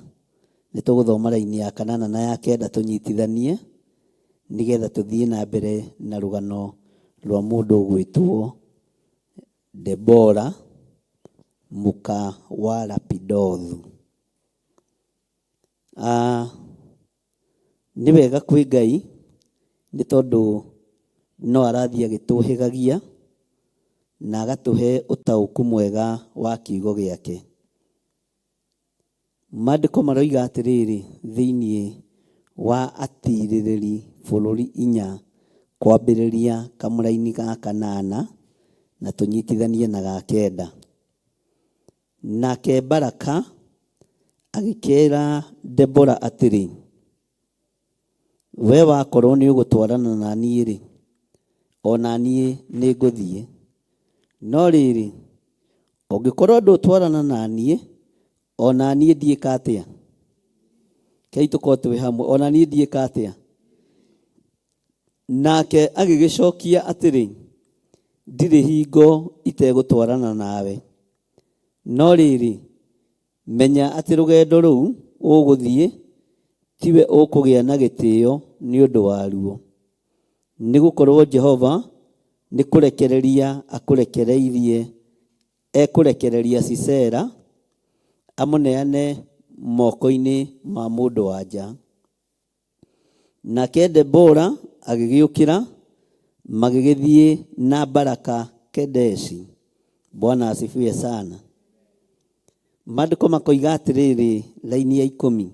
Nĩ tũgũthoma raini ya kanana na ya kenda tũnyitithanie, nĩgetha tũthiĩ na mbere na rũgano rwa mũndũ ũgwĩtwo Debora, mũka wa Lapidothu. Ah, nĩ wega kwĩ Ngai nĩ tondũ no arathiĩ agĩtũhĩgagia na agatũhe ũtaũku mwega wa kiugo gĩake. Maandĩko maroiga atĩrĩrĩ thĩinĩ wa atirĩrĩri bũrũri inya kwambĩrĩria kamũraini ga kanana na tũnyitithanie na ga kenda. Nake Baraka agĩkĩĩra Debora atĩrĩ, We wakorwo nĩũgũtwarana na niĩ-rĩ, o na niĩ nĩngũthiĩ. No rĩrĩ, ũngĩkorwo ndũtwarana na niĩ, o na niĩ ndiĩka atĩa? Kei tũkorwo twĩ hamwe, o na niĩ ndiĩka atĩa? Nake agĩgĩcokia atĩrĩ, Ndirĩ hingo itegũtwarana nawe. No rĩrĩ, menya atĩ rũgendo rũu ũgũthiĩ tiwe ũkũgĩa na gĩtĩo nĩ ũndũ waruo, nĩ gũkorũo Jehova nĩ kũrekereria akũrekereirie, ekũrekereria Sisera, amũneane moko-inĩ ma mũndũ-wa-nja. Nake Debora agĩgĩũkĩra, magĩgĩthiĩ na Baraka Kedeshi. Bwana asifiwe sana. Maandĩko makoiga atĩrĩrĩ, raini ya 10,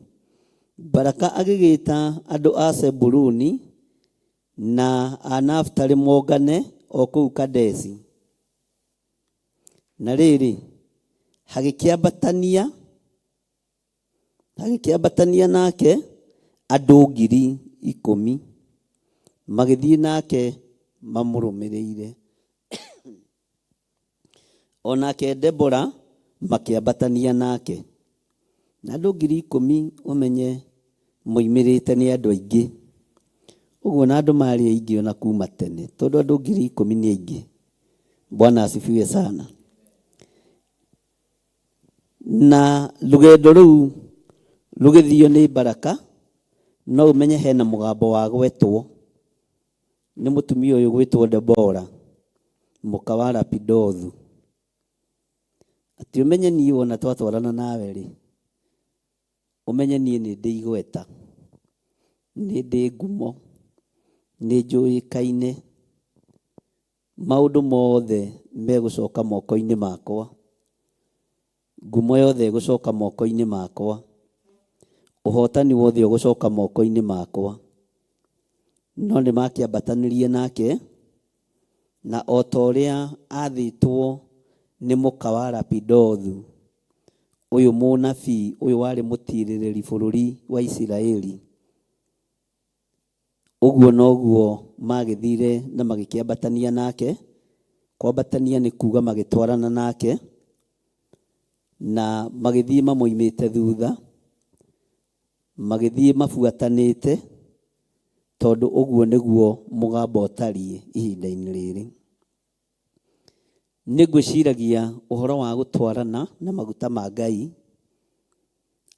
Baraka agĩgĩta andũ a Zebuluni na a Nafitali mongane o kũu Kadeshi. Na rĩrĩ, hagĩkĩambatania Agĩkĩambatania nake andũ 10,000, magĩthiĩ nake mamũrũmĩrĩire. O nake Debora makĩambatania nake. Na andũ 10,000 ũmenye moimĩrĩte nĩ andũ aingĩ. Ũguo na andũ marĩ aingĩ ona kuma tene, tondũ andũ 10,000 nĩ aingĩ. Bwana asifiwe sana. Na rũgendo rũu rũgĩthio nĩ Baraka, no ũmenye hena mũgambo wa gwetwo nĩ mũtumia ũyũ gwĩtwo Debora, mũka wa Lapidothu. Atĩ ũmenye niĩ wona twatwarana nawe rĩ, ũmenye niĩ nĩ ndĩ igweta, nĩ ndĩ ngumo, nĩ njũĩkaine, maũndũ mothe megũcoka moko-inĩ makwa, ngumo yothe ĩgũcoka moko-inĩ makwa, ũhotani wothe ũgũcoka moko-inĩ makwa. No nĩ makĩambatanirie nake, na o ta ũrĩa athĩtwo nĩ mũka wa Lapidothu, ũyũ mũnabii, ũyũ warĩ mũtirĩrĩri bũrũri wa Isiraeli, ũguo noguo magĩthire na magĩkĩambatania nake. Kwambatania nĩ kuga magĩtwarana nake, na magĩthiĩ mamoimĩte thutha, magĩthiĩ mabuatanĩte, tondũ ũguo nĩguo mũgambo ũtariĩ ihinda-inĩ rĩrĩ. Nĩ ngwĩciragia ũhoro wa gũtwarana na maguta ma Ngai.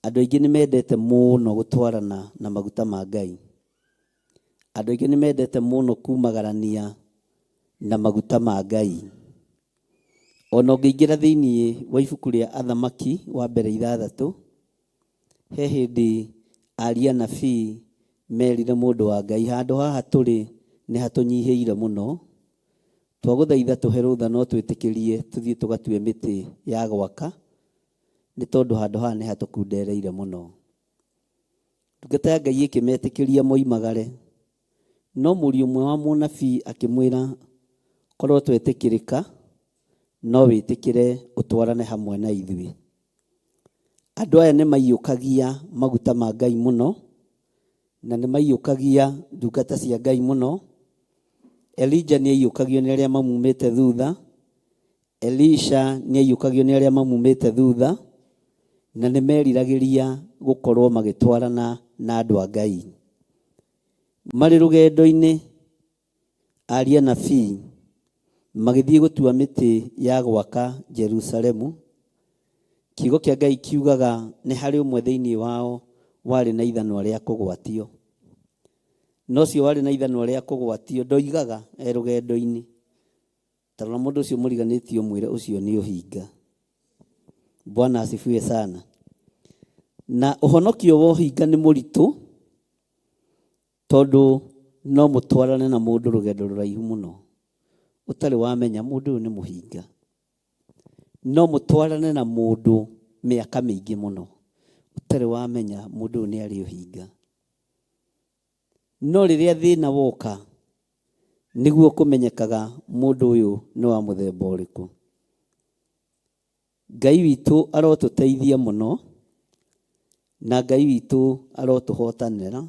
Andũ aingĩ nĩ mendete mũno gũtwarana na maguta ma Ngai. Andũ aingĩ nĩ mendete mũno kumagarania na maguta ma Ngai. Ona ũngĩingĩra thĩinĩ wa ibuku rĩa Athamaki wa mbere 6, he hĩndĩ aria anabii merire mũndũ wa Ngai, handũ haha tũrĩ nĩ hatũnyihĩire mũno, twagũthaitha tũhe rũtha no twĩtĩkĩrie tũthiĩ tũgatue mĩtĩ ya gwaka, nĩ tondũ handũ haha nĩ hatũkundereire mũno. Ndungata ya Ngai ĩkĩmetĩkĩria moimagare, no mũriũ ũmwe wa mũnabii akĩmwĩra, korwo twetĩkĩrĩka no wĩtĩkĩre ũtwarane hamwe na ithuĩ. Andũ aya nĩ maiyũkagia maguta ma Ngai mũno, na nĩ maiyũkagia ndungata cia Ngai mũno. Elijah nĩ aiyũkagio nĩ arĩa mamumĩte thutha, Elisha nĩ aiyũkagio nĩ arĩa mamumĩte thutha, na nĩ meriragĩria gũkorwo magĩtwarana na andũ a Ngai. Marĩ rũgendo-inĩ, aria anabii magĩthiĩ gũtua mĩtĩ ya gwaka Jerusalemu. Kiugo kĩa Ngai kiugaga nĩ harĩ ũmwe thĩinĩ wao warĩ na ithanwa rĩa kũgwatio. Na ũcio warĩ na ithanwa rĩa kũgwatio ndoigaga e rũgendo-inĩ. Ta rora mũndũ ũcio mũriganĩtie ũmwĩre ũcio nĩ ũhinga. Bwana asifiwe sana. Na ũhonokio wa ũhinga nĩ mũritũ, tondũ no mũtwarane na mũndũ rũgendo rũraihu mũno, ũtarĩ wamenya mũndũ ũyũ nĩ mũhinga. No mũtwarane na mũndũ mĩaka mĩingĩ mũno, ũtarĩ wamenya mũndũ ũyũ nĩ arĩ ũhinga. No rĩrĩa thĩna woka, nĩguo kũmenyekaga mũndũ ũyũ nĩ wa mũthemba ũrĩkũ. Ngai witũ arotũteithia mũno, na Ngai witũ arotũhotanĩra,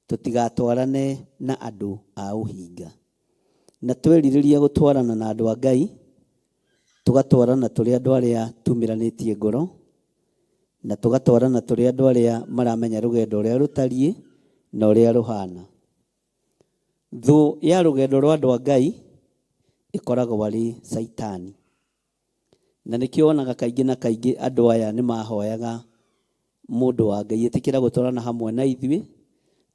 tũtigatwarane na andũ a ũhinga. Na twerirĩria gũtwarana na andũ a Ngai, tũgatwarana tũrĩ andũ arĩa tumĩranĩtie ngoro, na tũgatwarana tũrĩ andũ arĩa maramenya rũgendo ũrĩa rũtariĩ na ũrĩa rũhana. Thũ ya rũgendo rwa andũ a Ngai ĩkoragwo arĩ Caitani. Na nĩkĩo wonaga kaingĩ na kaingĩ andũ aya nĩ mahoyaga mũndũ wa Ngai, ĩtĩkĩra gũtwarana hamwe na ithuĩ,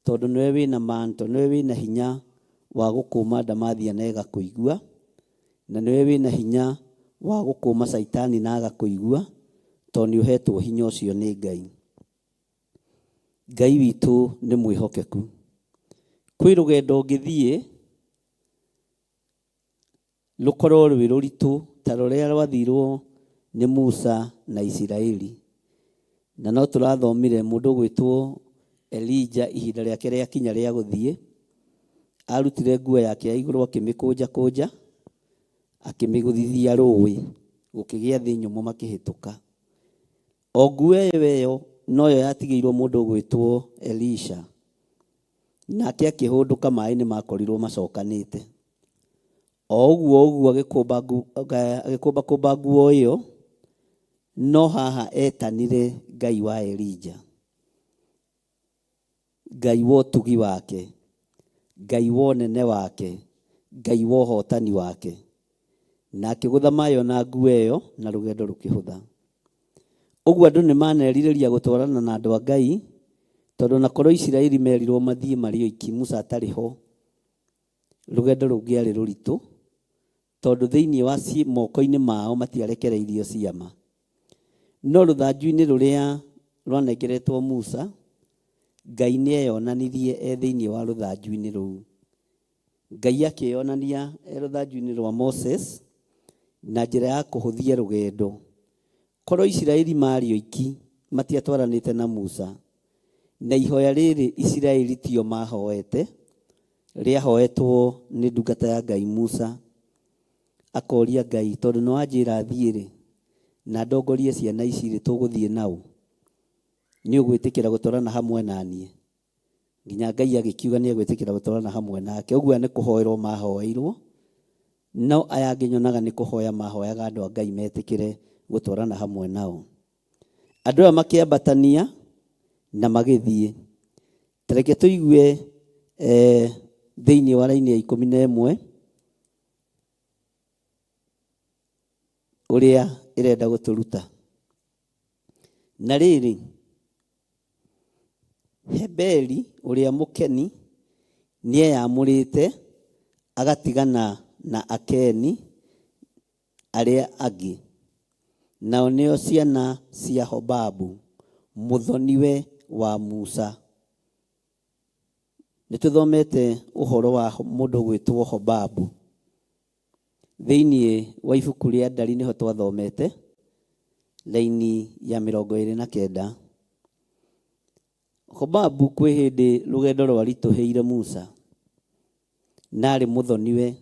tondũ nĩwe wĩna manto, nĩwe wĩna hinya wa gũkũma ndamathia na ĩgakũigua, na nĩwe wĩna hinya wa gũkũma Caitani na agakũigua, tondũ nĩ ũhetwo hinya ũcio nĩ Ngai. Ngai witũ nĩ mwĩhokeku. Kwĩ rũgendo ũngĩthiĩ rũkorwo rwĩ rũritũ ta rũrĩa rwathirwo nĩ Musa na Isiraeli. Na no tũrathomire mũndũ ũgwĩtwo Elijah ihinda rĩake rĩakinya rĩa gũthiĩ, arutire nguo yake ya igũrũ akĩmĩkũnja kũnja, akĩmĩgũthithia rũĩ, gũkĩgĩa thĩ nyũmũ makĩhĩtũka. O nguo ĩyo ĩyo noyo yatigĩirwo mũndũ ũgwĩtwo Elisha, nake akĩhũndũka maĩ nĩ makorirwo macokanĩte. O ũguo ũguo agĩkũmbakũmba nguo ĩyo, no haha etanire Ngai wa Elija, Ngai wa ũtugi wake, Ngai wa ũnene wake, Ngai wa ũhotani wake. Na akĩgũtha maĩ ona nguo ĩyo na rũgendo rũkĩhũtha. Ũguo andũ nĩ manerirĩria gũtwarana na andũ a Ngai, tondũ na korwo Isiraeli merirwo mathiĩ marĩ oiki Musa atarĩ ho, rũgendo rũngĩarĩ rũritũ, tondũ thĩinĩ wa moko-inĩ mao matiarekereirio ciama. No rũthanju-inĩ rũrĩa rwanengeretwo Musa, Ngai nĩ eyonanirie e thĩinĩ wa rũthanju-inĩ rũu. Ngai akĩyonania e rũthanju-inĩ rwa Moses na njĩra ya kũhũthia rũgendo. Korwo Isiraeli marĩ oiki matiatwaranĩte na Musa, na ihoya rĩrĩ Isiraeli tio mahoete, rĩahoetwo nĩ ndungata ya Ngai Musa, akoria Ngai, tondũ nĩ wanjĩra thiĩ-rĩ, na ndongorie ciana ici-rĩ, tũgũthiĩ naũ? Nĩ ũgwĩtĩkĩra gũtwarana hamwe na niĩ? Nginya Ngai agĩkiuga nĩ egwĩtĩkĩra gũtwarana hamwe nake. Ũguo aya nĩ kũhoerwo mahoeirwo, no aya angĩ nyonaga nĩ kũhoya mahoyaga andũ a Ngai metĩkĩre gũtwarana hamwe nao. Andũ aya makĩambatania na magĩthiĩ. Ta reke tũigue thĩinĩ wa raini ya 11 ũrĩa ĩrenda gũtũruta. Na rĩrĩ, Heberi ũrĩa Mũkeni nĩeyamũrĩte agatigana na Akeni arĩa angĩ, nao nĩo ciana cia Hobabu, mũthoniwe wa Musa. Nĩtũthomete ũhoro wa mũndũ gwĩtwo Hobabu. Thĩinĩ wa ibuku rĩa Ndari nĩho twathomete, raini ya 29. Hobabu kwĩ hĩndĩ rũgendo rwaritũhĩire Musa, na arĩ mũthoniwe,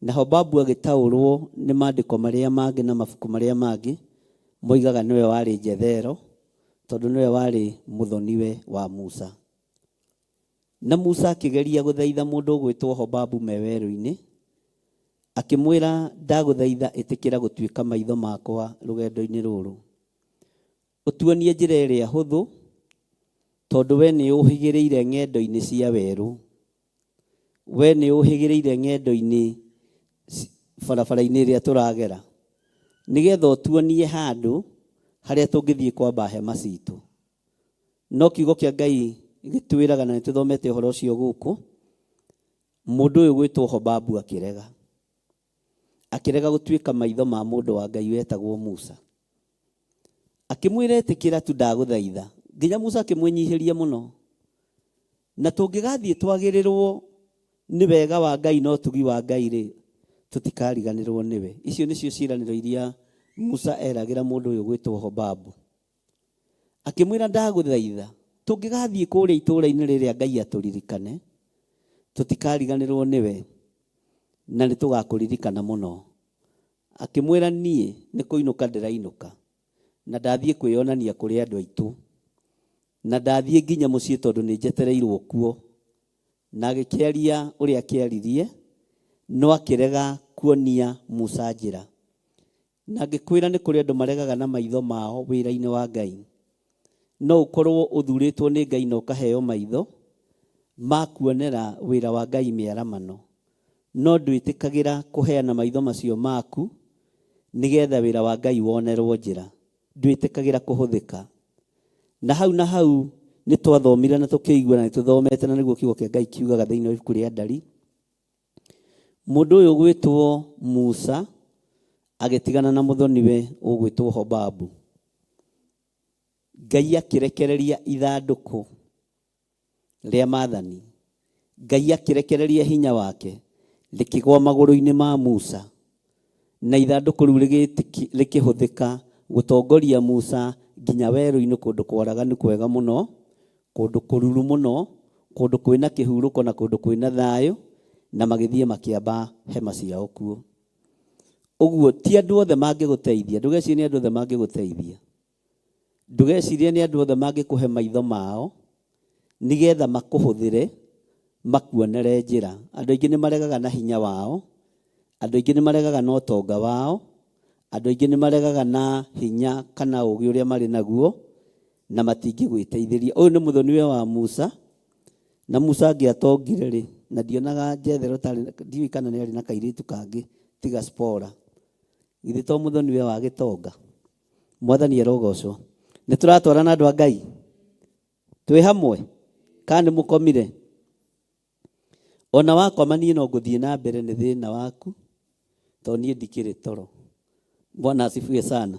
na Hobabu agĩtaũrwo nĩ maandĩko marĩa mangĩ na mabuku marĩa mangĩ, moigaga nĩwe warĩ Jethero, tondũ nĩwe warĩ mũthoniwe wa Musa. Na Musa akĩgeria gũthaitha mũndũ ũgwĩtwo Hobabu me werũ-inĩ, akĩmwĩra, ndagũthaitha ĩtĩkĩra gũtuĩka maitho makwa rũgendo-inĩ rũrũ. Ũtuonie njĩra ĩrĩa hũthũ, tondũ we nĩ ũhĩgĩrĩire ng'endo-inĩ cia werũ. We nĩ ũhĩgĩrĩire ng'endo-inĩ barabara-inĩ ĩrĩa tũragera. Nĩgetha ũtuonie handũ harĩa tũngĩthiĩ kwamba hema citũ. No kiugo kĩa Ngai gĩtwĩraga, na nĩtũthomete ũhoro ũcio gũkũ, mũndũ ũyũ gwĩtwo Hobabu akĩrega. Akĩrega gũtuĩka maitho ma mũndũ wa Ngai wetagwo Musa. Akĩmwĩra ĩtĩkĩra tu ndagũthaitha. Nginya Musa akĩmwĩnyihĩria mũno. Na tũngĩgathiĩ twagĩrĩrwo nĩ wega wa Ngai na ũtugi wa Ngai rĩ, tũtikariganĩrwo nĩwe. Icio nĩcio ciĩranĩro iria Musa eragĩra mũndũ ũyũ gwĩtwo Hobabu. Akĩmwĩra ndagũthaitha, tũngĩgathiĩ kũrĩa itũũra-inĩ rĩrĩa Ngai atũririkane, tũtikariganĩrwo nĩwe, na nĩtũgakũririkana mũno. Akĩmwĩra niĩ nĩ kũinũka ndĩrainũka, na ndathiĩ kwĩyonania kũrĩ andũ aitũ, na ndathiĩ nginya mũciĩ tondũ nĩ njetereirwo kuo. Na agĩkĩaria ũrĩa akĩaririe, no akĩrega kuonia Musa njĩra. Na ngĩkwĩra nĩ kũrĩ andũ maregaga na maitho mao wĩra-inĩ wa Ngai. No ũkorwo ũthurĩtwo nĩ Ngai na ũkaheo maitho ma kuonera wĩra wa Ngai mĩaramano, no ndwĩtĩkagĩra kũheana maitho macio maku nĩgetha wĩra wa Ngai wonerwo njĩra. Ndwĩtĩkagĩra kũhũthĩka. Na hau na hau nĩ twathomire na tũkĩigua na nĩ tũthomete na nĩguo kiugo kĩa Ngai kiugaga thĩinĩ wa ibuku rĩa Ndari. Mũndũ ũyũ ũgwĩtwo Musa agĩtigana na mũthoniwe ũgwĩtwo Hobabu. Ngai akĩrekereria ithandũkũ rĩa maathani. Ngai akĩrekereria hinya wake rĩkĩgwa magũrũ-inĩ ma Musa. Na ithandũkũ rĩu rĩkĩhũthĩka gũtongoria Musa nginya werũ-inĩ kũndũ kwaraganu kwega mũno, kũndũ kũruru mũno, kũndũ kwĩna kĩhurũko na kũndũ kwĩna thayũ, na magĩthiĩ makĩamba hema ciao kuo. Ũguo ti andũ othe mangĩgũteithia, ndũgecirie nĩ andũ othe mangĩgũteithia. Ndũgecirie nĩ andũ othe mangĩkũhe maitho mao nĩgetha makũhũthĩre makuonere njĩra. Andũ aingĩ nĩ maregaga na hinya wao Andũ aingĩ nĩ maregaga na ũtonga wao, andũ aingĩ nĩ maregaga na hinya kana ũũgĩ ũrĩa marĩ naguo, na matingĩgwĩteithĩria. Ũyũ nĩ mũthoniwe wa Musa, na Musa angĩatongire rĩ, na ndionaga Jethero tarĩ, ndiũĩ kana nĩ arĩ na kairĩtu kangĩ tiga Zipporah. Githĩ to mũthoniwe wa gĩtonga? Mwathani arogocwo. Nĩ tũratwarana andũ a Ngai? Twĩ hamwe? Kana nĩ mũkomire? Ona wakoma niĩ no ngũthiĩ na mbere nĩ thĩna waku, tondũ niĩ ndikĩrĩ toro. Bwana asifiwe sana.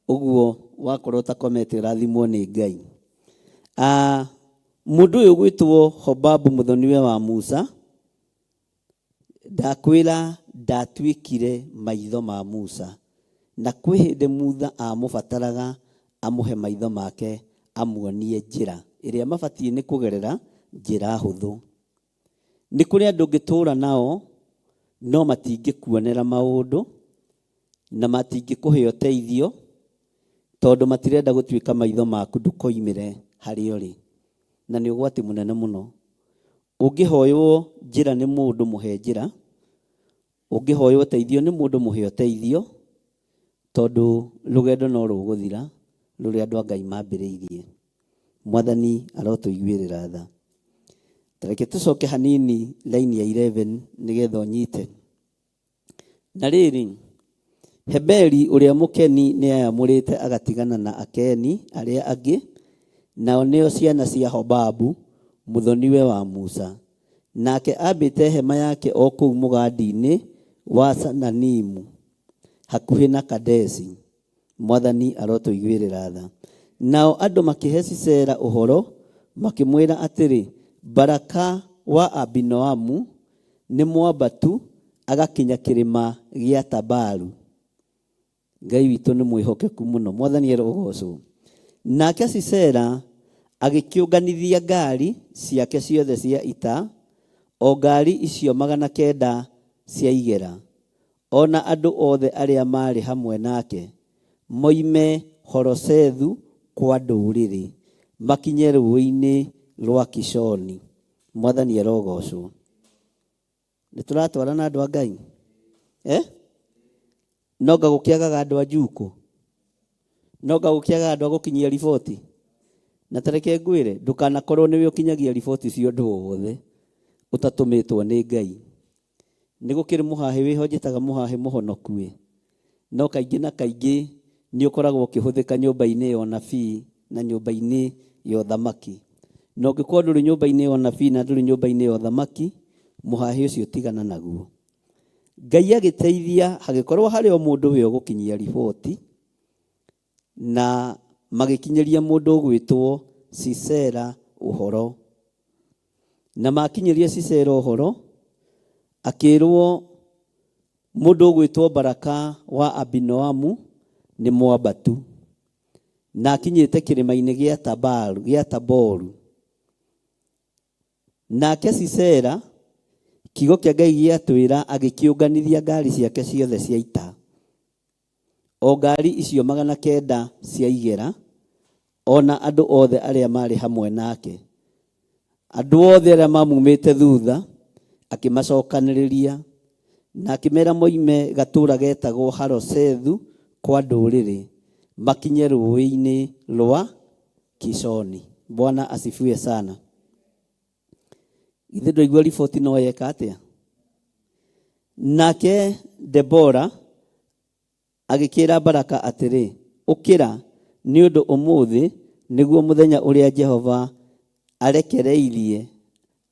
Ũguo wakorwo ũtakomete ũrathimwo nĩ Ngai. Ah, mũndũ ũyũ ũgwĩtwo Hobabu mũthoniwe wa Musa, Ndakwĩra ndatuĩkire maitho ma Musa, na kwĩ hĩndĩ Mutha amũbataraga amũhe maitho make amuonie njĩra ĩrĩa mabatiĩ nĩ kũgerera, njĩra hũthũ. Nĩ kũrĩ andũ ũngĩtũra nao no matingĩkuonera maũndũ na matingĩkũhe ũteithio tondũ matirenda gũtuĩka maitho maku ndũkoimĩre harĩa ũrĩ. Na nĩ ũgwati mũnene mũno. Ũngĩhoywo njĩra nĩ mũndũ mũhe njĩra, ũngĩhoywo ũteithio nĩ mũndũ mũhe ũteithio, tondũ rũgendo no rũgũthira rũrĩa andũ a Ngai mambĩrĩirie. Mwathani arotũiguĩrĩra tha. Ta reke tũcoke hanini raini ya 11 nĩgetha ũnyite. Na rĩrĩ, Heberi ũrĩa Mũkeni nĩeyamũrĩte agatigana na Akeni arĩa angĩ, nao nĩo ciana cia Hobabu, mũthoniwe wa Musa. Nake aambĩte hema yake o kũu mũgandi-inĩ wa Saananimu, hakuhĩ na Kadeshi. Mwathani arotũiguĩrĩra tha. Nao andũ makĩhe Sisera ũhoro, makĩmwĩra atĩrĩ, Baraka wa Abinoamu nĩ mwambatu agakinya kĩrĩma gĩa Tabaru. Ngai witũ nĩ mwĩhokeku mũno. Mwathani arogoocwo. Nake Sisera agĩkĩũnganithia ngari ciake ciothe cia ita, o ngari icio 900 cia igera, o na andũ othe arĩa maarĩ hamwe nake, moime Horosethu kwa ndũrĩrĩ, makinye rũũĩ-inĩ rwa Kishoni. Mwathani arogoocwo. Nĩ tũratwarana andũ a Ngai? Eh? No nga gũkĩagaga andũ a njukũ? No nga gũkĩagaga andũ a gũkinyia riboti? Na ta reke ngwĩre, ndũkanakorwo nĩwe ũkinyagia riboti cia ũndũ o wothe ũtatũmĩtwo nĩ Ngai. Nĩ gũkĩrĩ mũhahĩ wĩho njĩtaga mũhahĩ mũhonoku ĩ, no kaingĩ na kaingĩ nĩ ũkoragwo ũkĩhũthĩka nyũmba-inĩ ya ũnabii na nyũmba-inĩ ya ũthamaki. Na ũngĩkorwo ndũrĩ nyũmba-inĩ ya ũnabii na ndũrĩ nyũmba-inĩ ya ũthamaki, mũhahĩ ũcio tigana naguo. Ngai agĩteithia hagĩkorwo harĩ o mũndũ we ũgũkinyia riboti, na magĩkinyĩria mũndũ ũgwĩtwo Sisera ũhoro. Na makinyĩria Sisera ũhoro, akĩrwo mũndũ ũgwĩtwo Baraka wa Abinoamu nĩ mwambatu, na akinyĩte kĩrĩma-inĩ gĩa Tabaru, gĩa Taboru. Nake Sisera, kiugo kĩa Ngai gĩatwĩra, agĩkĩũnganithia ngari ciake ciothe cia ita, o ngari icio 900 cia igera, o na andũ othe arĩa maarĩ hamwe nake. Andũ othe arĩa maamumĩte thutha akĩmacokanĩrĩria, na akĩmera moime gatũũra getagwo Harosethu kwa ndũrĩrĩ, makinye rũũĩ-inĩ rwa Kishoni. Bwana asifiwe sana. Githĩ ndwaigua riboti no yeka atĩa? Nake Debora agĩkĩĩra Baraka atĩrĩ, Ũkĩra, nĩ ũndũ ũmũthĩ nĩguo mũthenya ũrĩa Jehova arekereirie,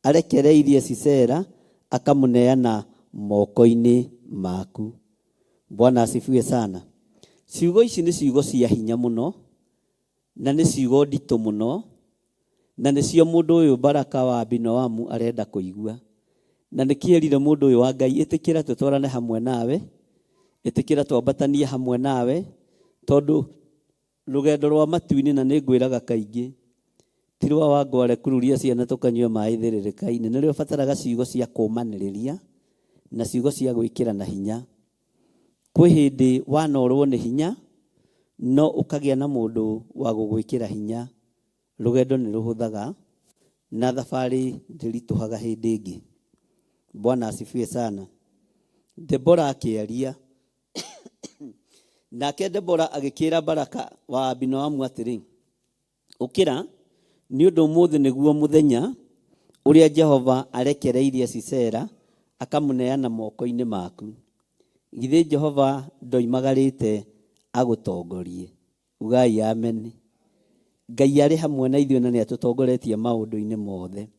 arekereirie Sisera akamũneana moko-inĩ maku. Bwana asifiwe sana. Ciugo ici nĩ ciugo cia hinya mũno, na nĩ ciugo nditũ mũno, na nĩcio mũndũ ũyũ Baraka wa Abinoamu arenda kũigua. Na nĩkĩo erire mũndũ ũyũ wa Ngai, ĩtĩkĩra tũtwarane hamwe nawe, ĩtĩkĩra twambatanie hamwe nawe, tondũ rũgendo rwa matu-inĩ, na nĩngwĩraga kaingĩ, ti rwa Wangware kururia ciana tũkanyue maĩ thĩrĩrĩka-inĩ, nĩrĩo ũbataraga ciugo cia kũmanĩrĩria na ciugo cia gwĩkĩra na hinya. Kwĩ hĩndĩ wanorwo nĩ hinya, no ũkagĩa na mũndũ wa gũgwĩkĩra hinya. Rũgendo nĩ rũhũthaga na thabarĩ ndĩritũhaga hĩndĩ ĩngĩ. Bwana asifiwe sana. Debora akĩaria. Nake Debora agĩkĩĩra Baraka wa Abinoamu atĩrĩ, Ũkĩra, nĩ ũndũ ũmũthĩ nĩguo mũthenya ũrĩa Jehova arekereirie Sisera akamũneana moko-inĩ maku. Githĩ Jehova ndoimagarĩte agũtongorie? Ugai ameni. Ngai arĩ hamwe na ithuĩ na nĩ atũtongoretie maũndũ-inĩ mothe.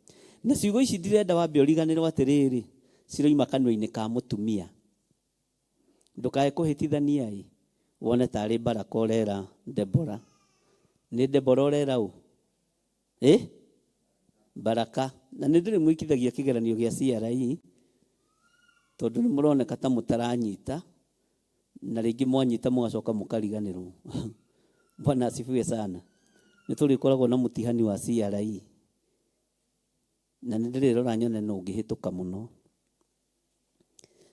Na ciugo ici ndirenda wambe ũriganĩrwo atĩrĩrĩ, ciroima kanua-inĩ ka mũtumia. Ndũkae kũhĩtithania ĩ, wone tarĩ Baraka ũrera Debora. Nĩ Debora ũrera ũ? Ĩ? Baraka. Na nĩ ndĩrĩmwĩkithagia kĩgeranio gĩa CRE, tondũ nĩ mũroneka ta mũtaranyita, na rĩngĩ mwanyita mũgacoka mũkariganĩrwo. Bwana asifiwe sana. Nĩ tũrĩkoragwo na mũtihani wa CRE, na nĩ ndĩrĩrora nyone nũ ũngĩhĩtũka mũno.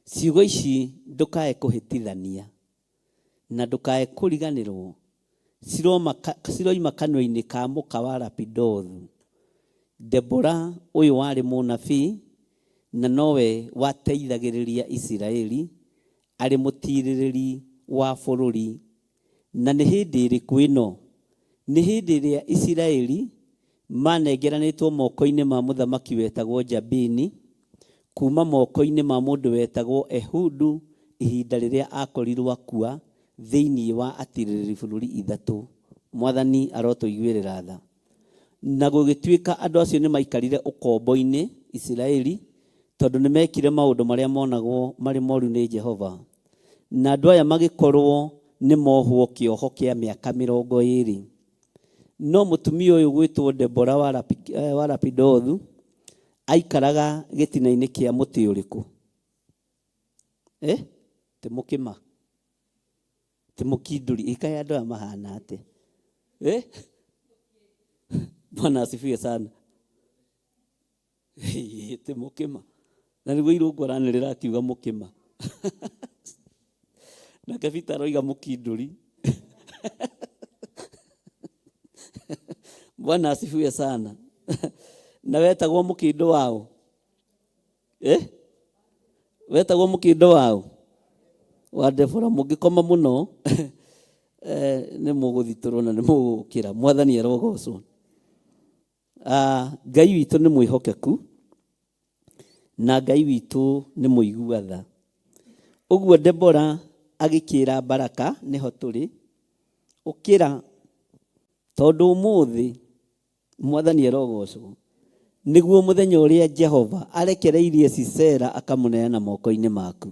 Ciugo ici ndũkae kũhĩtithania na ndũkae kũriganĩrwo ciroima kanua-inĩ ka mũka wa Lapidothu. Debora ũyũ warĩ mũnabii na nowe wateithagĩrĩria Isiraeli arĩ mũtiirĩrĩri wa bũrũri. Na nĩ hĩndĩ ĩrĩkũ ĩno? Nĩ hĩndĩ ĩrĩa Isiraeli maanengeranĩtwo moko-inĩ ma mũthamaki wetagwo Jabini, kuuma moko-inĩ ma mũndũ wetagwo Ehudu ihinda rĩrĩa aakorirwo akua thĩinĩ wa atiirĩrĩri bũrũri ithatũ. Mwathani arotũiguĩrĩra tha. Na gũgĩtuĩka andũ acio nĩmaikarire ũkombo-inĩ Isiraeli, tondũ nĩmekire maũndũ marĩa monagwo marĩ moru nĩ Jehova. Na andũ aya magĩkorwo nĩmohwo kĩoho kĩa mĩaka mĩrongo ĩĩrĩ. No mũtumia ũyũ gwĩtwo Debora wa Lapidothu aikaraga gĩtina-inĩ kĩa mũtĩ ũrĩkũ? Eh? Ti mũkĩma? Ti mũkindũri? Ĩkaĩ andũ aya mahana atĩa? Eh? Bwana asifiwe sana. Ti mũkĩma. Na nĩguo Irũngũ aranĩrĩra akiuga mũkĩma. Nake Peter aroiga mũkindũri. Bwana asifiwe sana. Na wetagwo mũkĩndũ waũ? Eh? Wetagwo mũkĩndũ waũ? Wa Debora. Mũngĩkoma mũno eh, nĩ mũgũthitũrwo na nĩ mũgũkĩra. Mwathani arogocwo. Ah, Ngai witũ nĩ mwĩhokeku na Ngai witũ nĩ mũigua tha. Ũguo Debora agĩkĩra Baraka, nĩho tũrĩ, ũkĩra tondũ ũmũthĩ Mwathani arogocwo nĩguo mũthenya ũrĩa Jehova arekereirie Sisera akamũneana moko-inĩ maku.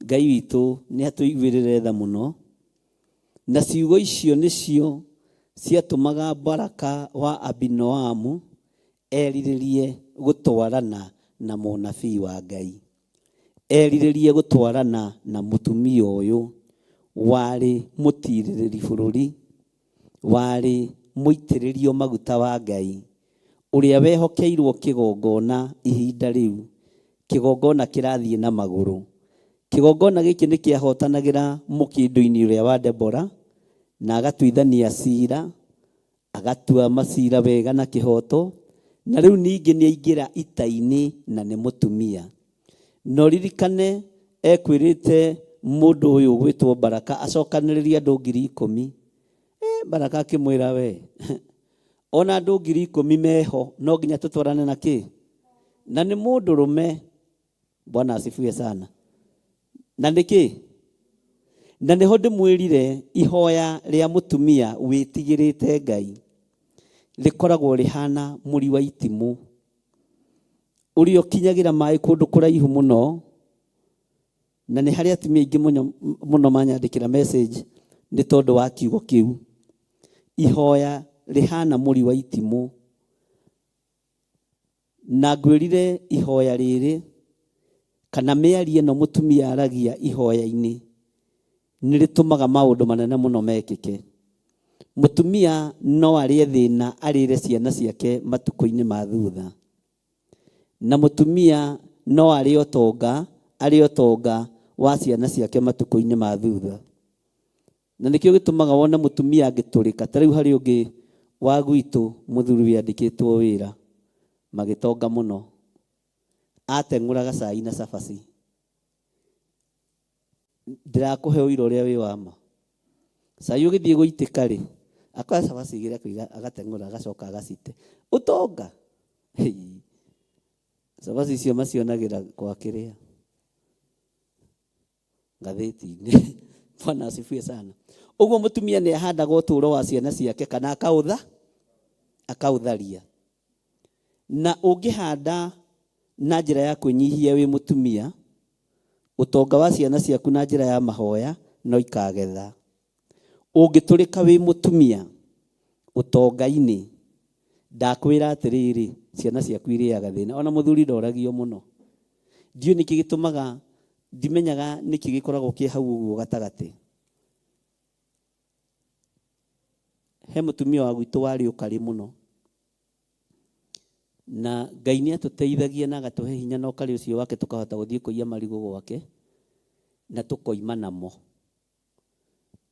Ngai witũ nĩ atũiguĩrĩre tha mũno, na ciugo icio nĩcio ciatũmaga Baraka wa Abinoamu erirĩrie gũtwarana na mũnabii wa Ngai, erirĩrie gũtwarana na mũtumia ũyũ warĩ mũtirĩrĩri bũrũri, warĩ mũitĩrĩrio maguta wa Ngai, ũrĩa wehokeirwo kĩgongona ihinda rĩu, kĩgongona kĩrathiĩ na magũrũ. Kĩgongona gĩkĩ nĩ kĩahotanagĩra mũkĩndũ-inĩ ũrĩa wa Debora, na agatuithania cira, agatua macira wega na kĩhoto, na rĩu ningĩ nĩ aingĩra ita-inĩ na nĩ mũtumia. Na ũririkane ekwĩrĩte mũndũ ũyũ ũgwĩtwo Baraka acokanĩrĩrie andũ 10,000. Eh, Baraka akĩmwĩra we, ona andũ 10,000 meho no nginya tũtwarane na kĩ? Na nĩ mũndũrũme. Bwana asifiwe sana. Na nĩ kĩ? Na nĩho ndĩmwĩrire ihoya rĩa mũtumia wĩtigĩrĩte Ngai rĩkoragwo rĩhana mũri wa itimũ ũrĩa ũkinyagĩra maĩ kũndũ kũraihu mũno. Na nĩ harĩ atumia aingĩ mũno manyandĩkĩra message nĩ tondũ wa kiugo kĩu. Ihoya rĩhana mũri wa itimũ. Na ngwĩrire ihoya rĩrĩ kana mĩario ĩno mũtumia aragia ihoya-inĩ nĩ rĩtũmaga maũndũ manene mũno mekĩke. Mũtumia no arĩe thĩna arĩre ciana ciake matukũ-inĩ ma thutha. Na mũtumia no arĩe ũtonga arĩe ũtonga wa ciana ciake matukũ-inĩ ma thutha. Na nĩkĩo gĩtũmaga wone mũtumia angĩtũrĩka, ta rĩu harĩ ũngĩ wa gwitũ mũthuri wĩandĩkĩtwo wĩra, magĩtonga mũno. Ateng'ũraga cai na cabaci. Ndĩrakũhe ũira ũrĩa wĩ wa ma. Cai ũgĩthiĩ gũitĩka rĩ, akoya cabaci igĩrĩ akoiga agateng'ũra agacoka agacite. Ũtonga! Hei. Cabaci icio macionagĩra kwa kĩrĩa? Ngathĩti-inĩ. Bwana asifiwe sana. Ũguo mũtumia nĩ ahandaga ũtũũro wa ciana ciake kana akaũtha akaũtharia. Na ũngĩhanda na njĩra ya kwĩnyihia wĩ mũtumia, ũtonga wa ciana ciaku na njĩra ya mahoya no ikagetha. Ũngĩtũrĩka wĩ mũtumia ũtonga-inĩ, ndakwĩra atĩrĩrĩ, ciana ciaku irĩaga thĩna. Ona mũthuri ndoragio mũno. Ndiũĩ nĩkĩ gĩtũmaga, ndimenyaga nĩkĩ gĩkoragwo kĩ hau ũguo gatagatĩ. He mũtumia wa gwitũ warĩ ũkarĩ mũno. Na Ngai nĩ atũteithagia na agatũhe hinya na ũkarĩ ũcio wake tũkahota gũthiĩ kũiya marigũ gwake na tũkoima namo.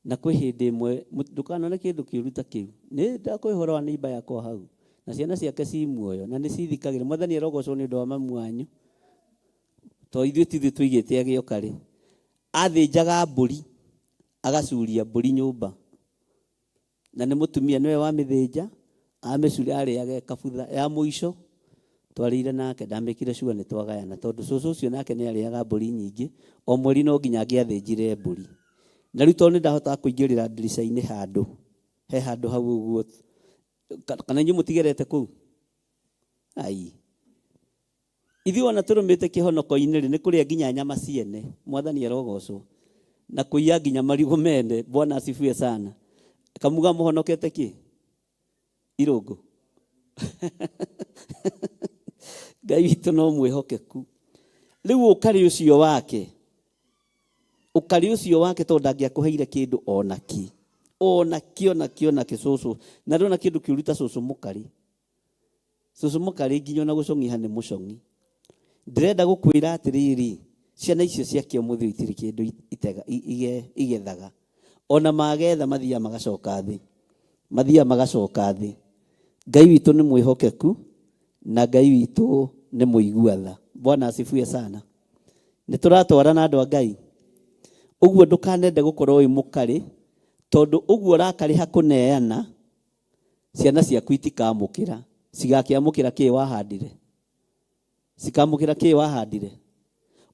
Na kwĩ hĩndĩ ĩmwe, ndũkanone kĩndũ kĩũru ta kĩu. Nĩ ndakwĩhe ũhoro wa neighbor yakwa hau, na ciana ciake ci muoyo, na nĩ cithikagĩrĩria. Mwathani arogocwo nĩ ũndũ wa mamu wanyu, tondũ ithuĩ ti ithuĩ tũigĩte agĩoka rĩ. Athĩnjaga mbũri, agacuria mbũri nyũmba. Na nĩ mũtumia, nĩwe wamĩthĩnja, amĩcuria, arĩaga ĩkabutha. Ya mũico, twarĩire nake, ndamĩkire sure nĩ twagayana, tondũ cũcũ ũcio nake nĩ arĩaga mbũri nyingĩ, o mweri no nginya angĩathĩnjire mbũri. Na rĩu tondũ nĩ ndahotaga kũingĩrĩra ndirica-inĩ handũ, he handũ hau ũguo, kana inyuĩ mũtigerete kũu? Ai. Ithuĩ ona tũrũmĩte kĩhonoko-inĩ rĩ, nĩ kũrĩa nginya nyama ciene. Mwathani arogocwo. Na kũiya nginya marigũ mene. Bwana asifiwe sana. Kamuga mũhonokete kĩ? Irũngũ. Ngai witũ no mwĩhokeku. Rĩu ũkarĩ ũcio wake, ũkarĩ ũcio wake tondũ ndangĩakũheire kĩndũ ona kĩ. Ona kĩ, ona kĩ, ona kĩ cũcũ. Na ndona kĩndũ kĩũru ta cũcũ mũkarĩ. Cũcũ mũkarĩ nginya ona gũcong'iha nĩ mũcong'i. Ndĩrenda gũkwĩra atĩrĩrĩ, ciana icio ciake ũmũthĩ ũyũ itirĩ kĩndũ igethaga. Ona magetha mathiaga magacoka thĩ. Mathiaga magacoka thĩ. Ngai witũ nĩ mwĩhokeku na Ngai witũ nĩ mũigua tha. Bwana asifiwe sana. Nĩ tũratwarana andũ a Ngai? Ũguo ndũkanende gũkorwo wĩ mũkarĩ, tondũ ũguo ũrakarĩha kũneana, Ciana ciaku itikamũkĩra. Cigakĩamũkĩra kĩĩ wahandire? Cikamũkĩra kĩĩ wahandire?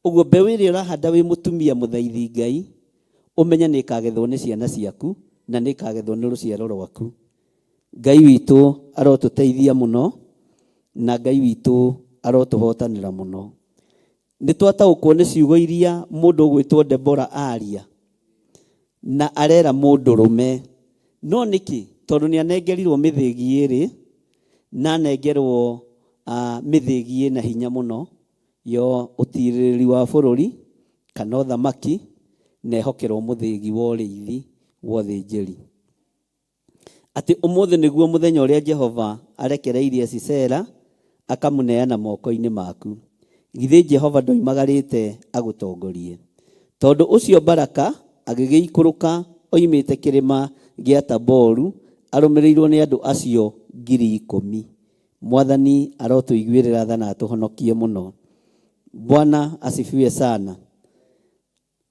Ũguo mbeũ ĩrĩa ũrahanda wĩ mũtumia mũthaithi Ngai, ũmenye nĩ ĩkagethwo nĩ ciana ciaku na nĩ ĩkagethwo nĩ rũciaro rwaku. Ngai witũ arotũteithia mũno na Ngai witũ arotũhotanĩra mũno. Nĩ twataũkwo nĩ ciugo iria mũndũ ũgwĩtwo Debora aria na arera mũndũrũme. No nĩkĩ? Tondũ nĩ anengerirwo mĩthĩgi ĩrĩ na anengerwo mĩthĩgi ĩna hinya mũno yo ũtirĩrĩri wa bũrũri kana ũthamaki na ehokerwo mũthĩgi wa ũrĩithi wa ũthĩnjĩri. Atĩ ũmũthĩ nĩguo mũthenya ũrĩa Jehova arekereirie Sisera akamũneana moko-inĩ maku. Githĩ Jehova ndoimagarĩte agũtongorie? Tondũ ũcio Baraka agĩgĩikũrũka oimĩte kĩrĩma gĩa Taboru arũmĩrĩirũo nĩ andũ acio 10,000. Mwathani arotũiguĩrĩra tha na atũhonokie mũno. Bwana asifiwe sana.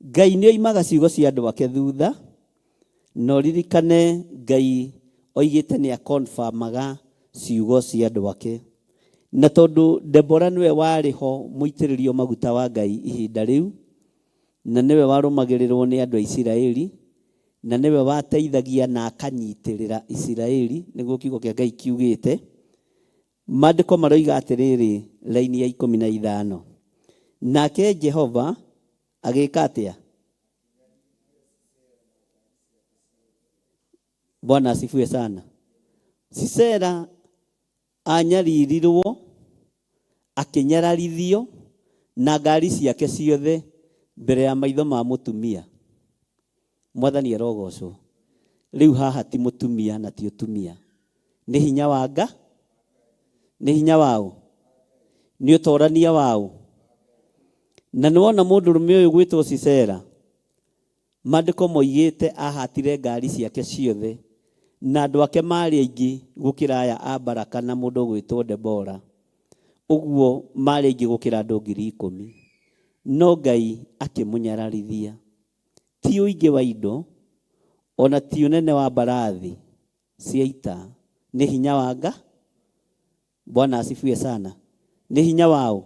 Ngai nĩ oimaga ciugo cia andũ ake thutha, na ũririkane Ngai oigĩte nĩ akonfamaga ciugo cia andũ ake. Na tondũ Debora nĩwe warĩ ho mũitĩrĩrio maguta wa Ngai ihinda rĩu, na nĩwe warũmagĩrĩrwo nĩ andũ a Isiraeli, na nĩwe wateithagia na akanyitĩrĩra Isiraeli, nĩguo kiugo kĩa Ngai kiugĩte. Maandĩko maroiga atĩrĩrĩ, raini ya 15, Nake Jehova agĩka atĩa? Bwana asifiwe sana. Sisera anyaririrwo, akĩnyararithio na ngari ciake ciothe mbere ya maitho ma mũtumia. Mwathani arogocwo. Rĩu haha ti mũtumia na ti ũtumia. Nĩ hinya wa nga? Nĩ hinya waũ? Nĩ ũtorania waũ? Na nĩ wona mũndũrũme ũyũ gwĩtwo Sisera, maandĩko moigĩte ahatire ngari ciake ciothe na andũ ake maarĩ aingĩ gũkĩra aya a Baraka na mũndũ ũgwĩtwo Debora. Ũguo maarĩ aingĩ gũkĩra andũ 10,000. No Ngai akĩmũnyararithia. Ti ũingĩ wa indo, o na ti ũnene wa mbarathi cia ita, nĩ hinya wa Nga. Bwana asifiwe sana. Nĩ hinya waũ?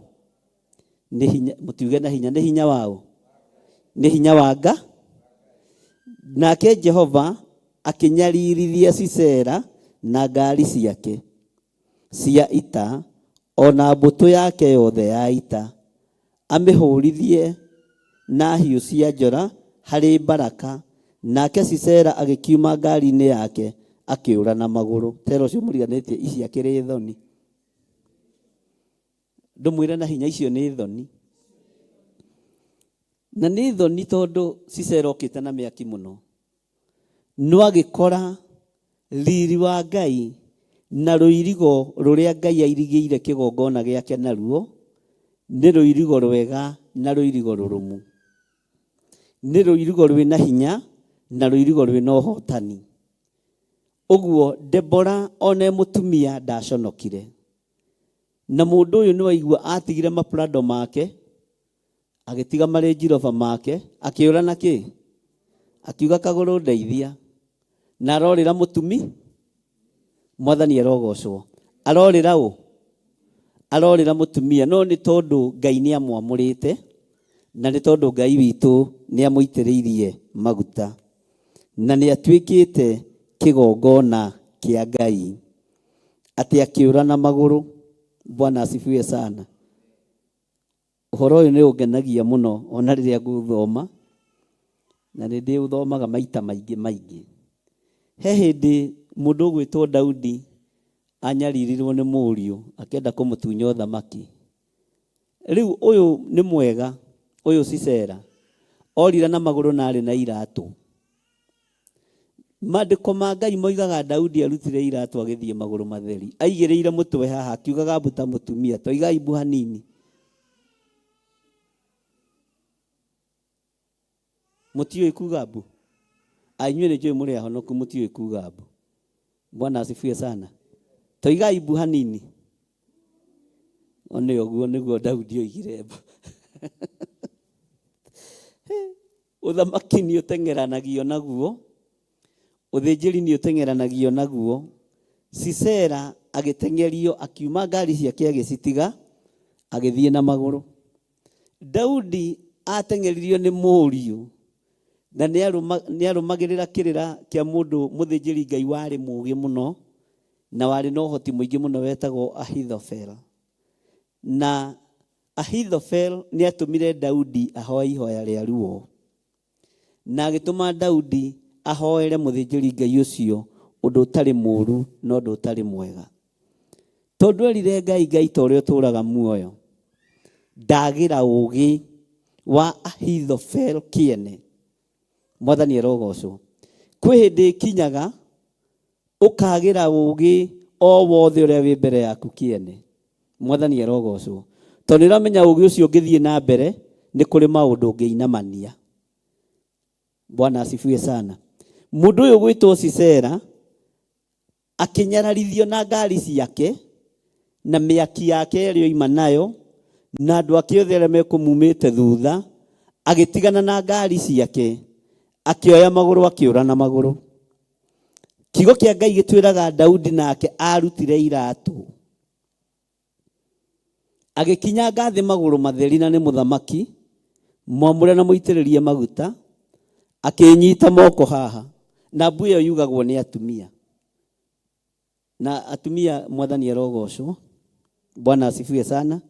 Nĩ hinya, mũtiuge na hinya, nĩ hinya waũ? Nĩ hinya wa Nga. Nake Jehova akĩnyaririthia Sisera na ngari ciake cia ita, o na mbũtũ yake yothe ya ita, amĩhũrithie na hiũ cia njora harĩ Baraka, nake Sisera agĩkiuma ngari-inĩ yake akĩũra na magũrũ. Tera ũcio mũriganĩtie ici akĩrĩ thoni. Ndũmwĩre na hinya icio nĩ thoni. Na nĩ thoni tondũ Sisera okĩte na mĩaki mũno. No agĩkora riri wa Ngai na rũirigo rũrĩa Ngai airigĩire kĩgongona gĩake naruo nĩ rũirigo rwega na rũirigo rũrũmu. Nĩ rũirigo rwĩna hinya na rũirigo rwĩna ũhotani. Ũguo Debora ona e mũtumia ndaconokire. Na mũndũ ũyũ nĩwaigua atigire maprado make, agĩtiga Range Rover make, akĩũra na kĩ? Akiuga kagũrũ ndeithia. Na arorĩra mũtumi, Mwathani arogocwo. Arorĩra ũ? Arorĩra mũtumia. No nĩ tondũ Ngai nĩ amwamũrĩte, na nĩ tondũ Ngai witũ nĩ amũitĩrĩirie maguta. Na nĩ atuĩkĩte kĩgongona kĩa Ngai. Atĩ akĩũra na magũrũ. Bwana asifiwe sana. Ũhoro ũyũ nĩ ũngenagia mũno ona rĩrĩa ngũthoma, na nĩ ndĩũthomaga maita maingĩ maingĩ. He hĩndĩ mũndũ ũgwĩtwo Daudi anyaririrwo nĩ mũriũ akĩenda kũmũtunya ũthamaki. Rĩu ũyũ nĩ mwega, ũyũ Sisera, orire na magũrũ na arĩ na iratũ. Maandĩko ma Ngai moigaga Daudi arutire iratũ agĩthiĩ magũrũ matheri. Aigĩrĩire mũtwe haha akiugaga mbu ta mũtumia, toigai mbu hanini. Mũtiũĩ kuga mbu? Inyuĩ nĩ njũĩ mũrĩ ahonoku mũtiũĩ kuga mbu. Bwana asifiwe sana. Toigai mbu hanini. One ũguo nĩguo Daudi oigire mbu. Ũthamaki nĩ ũteng'eranagio naguo, ũthĩnjĩri nĩ ũteng'eranagio naguo. Sisera agĩteng'erio akiuma ngari ciake agĩcitiga agĩthiĩ na magũrũ. Daudi ateng'eririo nĩ mũriũ na nĩ arũmagĩrĩra kĩrĩra kĩa mũndũ mũthĩnjĩri Ngai warĩ mũũgĩ mũno na warĩ na ũhoti mũingĩ mũno wetagwo Ahithofel. Na Ahithofel nĩ atũmire Daudi ahoe ihoya rĩa ruo. Na agĩtũma Daudi ahoere mũthĩnjĩri Ngai ũcio ũndũ ũtarĩ mũũru na ũndũ ũtarĩ mwega. Tondũ erire Ngai, Ngai ta ũrĩa ũtũũraga muoyo, ndagĩra ũũgĩ wa Ahithofel kĩene. Mwathani arogocwo. Kwĩ hĩndĩ ĩkinyaga ũkagĩra ũũgĩ o wothe ũrĩa wĩ mbere yaku kĩene. Mwathani arogocwo. Tondũ nĩ ũramenya ũũgĩ ũcio ũngĩthiĩ na mbere nĩ kũrĩ maũndũ ũngĩinamania. Bwana asifiwe sana. Mũndũ ũyũ gwĩtwo Sisera akĩnyararithio na ngari ciake na mĩaki yake ĩrĩa oima nayo na andũ ake othe arĩa mekũmumĩte thutha, agĩtigana na ngari ciake, akĩoya magũrũ akĩũra na magũrũ. Kiugo kĩa Ngai gĩtwĩraga Daudi nake arutire iratũ agĩkinyanga thĩ magũrũ matheri na nĩ mũthamaki mwamũre na mũitĩrĩrie maguta, akĩnyita moko haha na mbu ĩyo yugagwo nĩ atumia. Na atumia Mwathani arogocwo. Bwana asifiwe sana.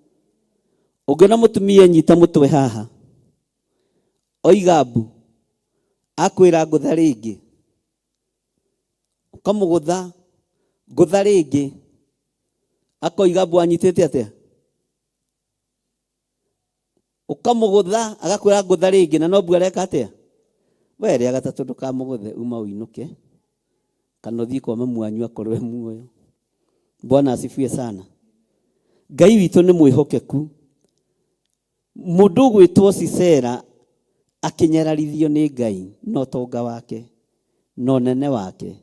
Ũngĩona mũtumia enyita mũtwe haha oiga mbu akwĩra ngũtha rĩngĩ, ũkamũgũtha ngũtha rĩngĩ, akoiga mbu anyitĩte atĩa, ũkamũgũtha agakwĩra ngũtha rĩngĩ, na no mbu areka atĩa? We rĩa gatatũ ndũkamũgũthe, uma ũinũke kana ũthiĩ kwa mamu wanyu akorwo e muoyo. Bwana asifiwe sana. Ngai witũ nĩ mwĩhokeku. Mũndũ ũgwĩtwo Sisera akĩnyararithio nĩ Ngai na ũtonga wake na ũnene wake,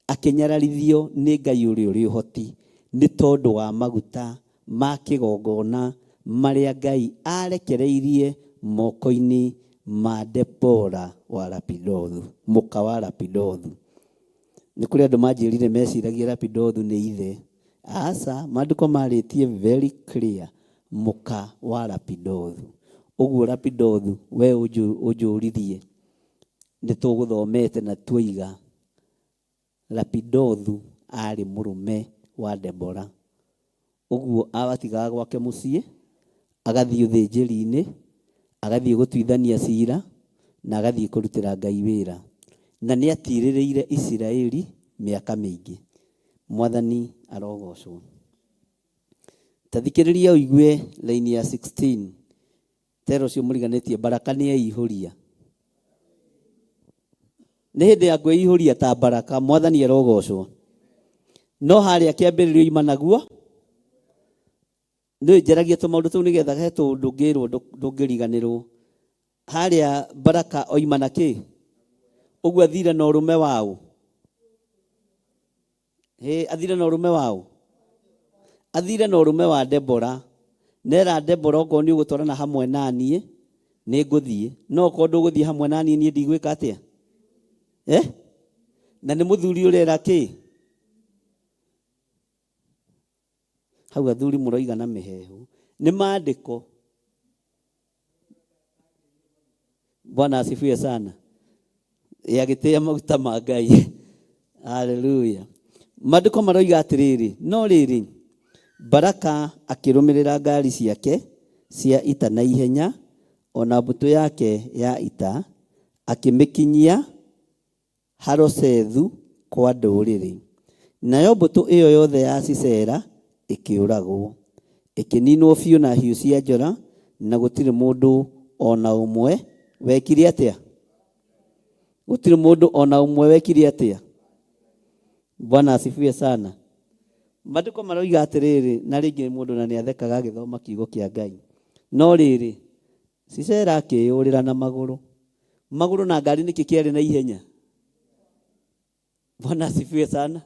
akĩnyararithio nĩ Ngai ũrĩa ũrĩ ũhoti nĩ tondũ wa maguta ma kĩgongona marĩa Ngai arekereirie moko-inĩ ma Debora wa Lapidothu, mũka wa Lapidothu. Nĩ kũrĩ andũ manjĩrire meciragia Lapidothu nĩ ithe. Aca, maandĩko marĩtie very clear, mũka wa Lapidothu. Ũguo Lapidothu we ũnjũririe, nĩ tũgũthomete na tuoiga Lapidothu aarĩ mũrũme wa Debora. Ũguo abatigaga gwake mũciĩ, agathiĩ ũthĩnjĩri-inĩ, agathiĩ gũtuithania cira, na agathiĩ kũrutĩra Ngai wĩra. Na nĩatirĩrĩire Isiraeli mĩaka mĩingĩ. Mwathani arogocwo. Ta thikĩrĩria ũigue laini ya 16. Tera ũcio mũriganĩtie Baraka nĩeihũria. Nĩ hĩndĩ ya kwĩihũria ta Baraka, Mwathani arogocwo. No harĩa kĩambĩrĩrio ima naguo, nĩ njaragia tũmaũndũ tũu nĩgetha he tũũndũ ngĩrwo ndũngĩriganĩrwo. Harĩa Baraka oima na kĩ? Ũguo athire na ũrũme waũ? Hĩ, athire na ũrũme waũ? Athire na ũrũme wa Debora. Nera Debora okorwo nĩ ũgũtwarana hamwe na niĩ, nĩ ngũthiĩ. No okorwo ndũgũthiĩ hamwe na niĩ, niĩ ndigwĩka atĩa? Eh? Na nĩ mũthuri ũrera kĩ? Hau athuri mũroiga na mĩheehũ. Nĩ maandĩko. Bwana asifiwe sana. Agĩtĩĩa maguta ma Ngai. Haleluya. Maandĩko maroiga atĩrĩrĩ, no rĩrĩ, Baraka akĩrũmĩrĩra ngari ciake cia ita na ihenya, o na mbũtũ yake ya ita, akĩmĩkinyia Harosethu kwa ndũrĩrĩ. Nayo mbũtũ ĩyo yothe ya Sisera ĩkĩũragwo, ĩkĩniinwo biũ na hiũ cia njora, na gũtirĩ mũndũ o na ũmwe wekire atĩa? Gũtirĩ mũndũ o na ũmwe wekire atĩa? Bwana asifiwe sana. Maandĩko maroiga atĩrĩrĩ, na rĩngĩ mũndũ na nĩathekaga agĩthoma kiugo kĩa Ngai. No rĩrĩ, Sisera akĩĩyũrĩra na magũrũ. Magũrũ na ngari nĩkĩ kĩarĩ na ihenya? Bwana asifiwe sana.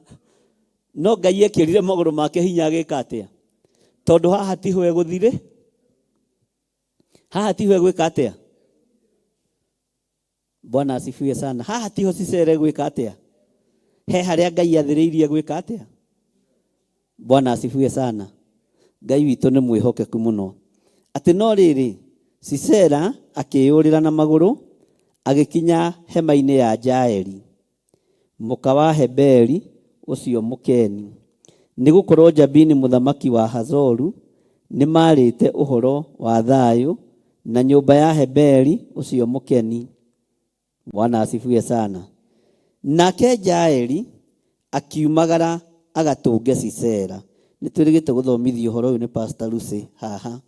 No Ngai ekĩrire magũrũ make hinya agĩka atĩa? Tondũ haha tiho egũthirĩ. Haha tiho egwĩka atĩa? Bwana asifiwe sana. Haha tiho Sisera egwĩka atĩa? He harĩa Ngai athĩrĩirie gwĩka atĩa? Bwana asifiwe sana. Ngai witũ nĩ mwĩhokeku mũno. Atĩ no rĩrĩ, Sisera akĩĩyũrĩra na magũrũ, agĩkinya hema-inĩ ya Jaeli, mũka wa Heberi ũcio Mũkeni, nĩ gũkorũo Jabini mũthamaki wa Hazoru nĩmaarĩte ũhoro wa thayũ na nyũmba ya Heberi ũcio Mũkeni. Bwana asifiwe sana. Nake Jaeli akiumagara agatũnge Sisera. Nĩ twĩrĩgĩte gũthomithio ũhoro ũyũ nĩ Pastor Lucy haha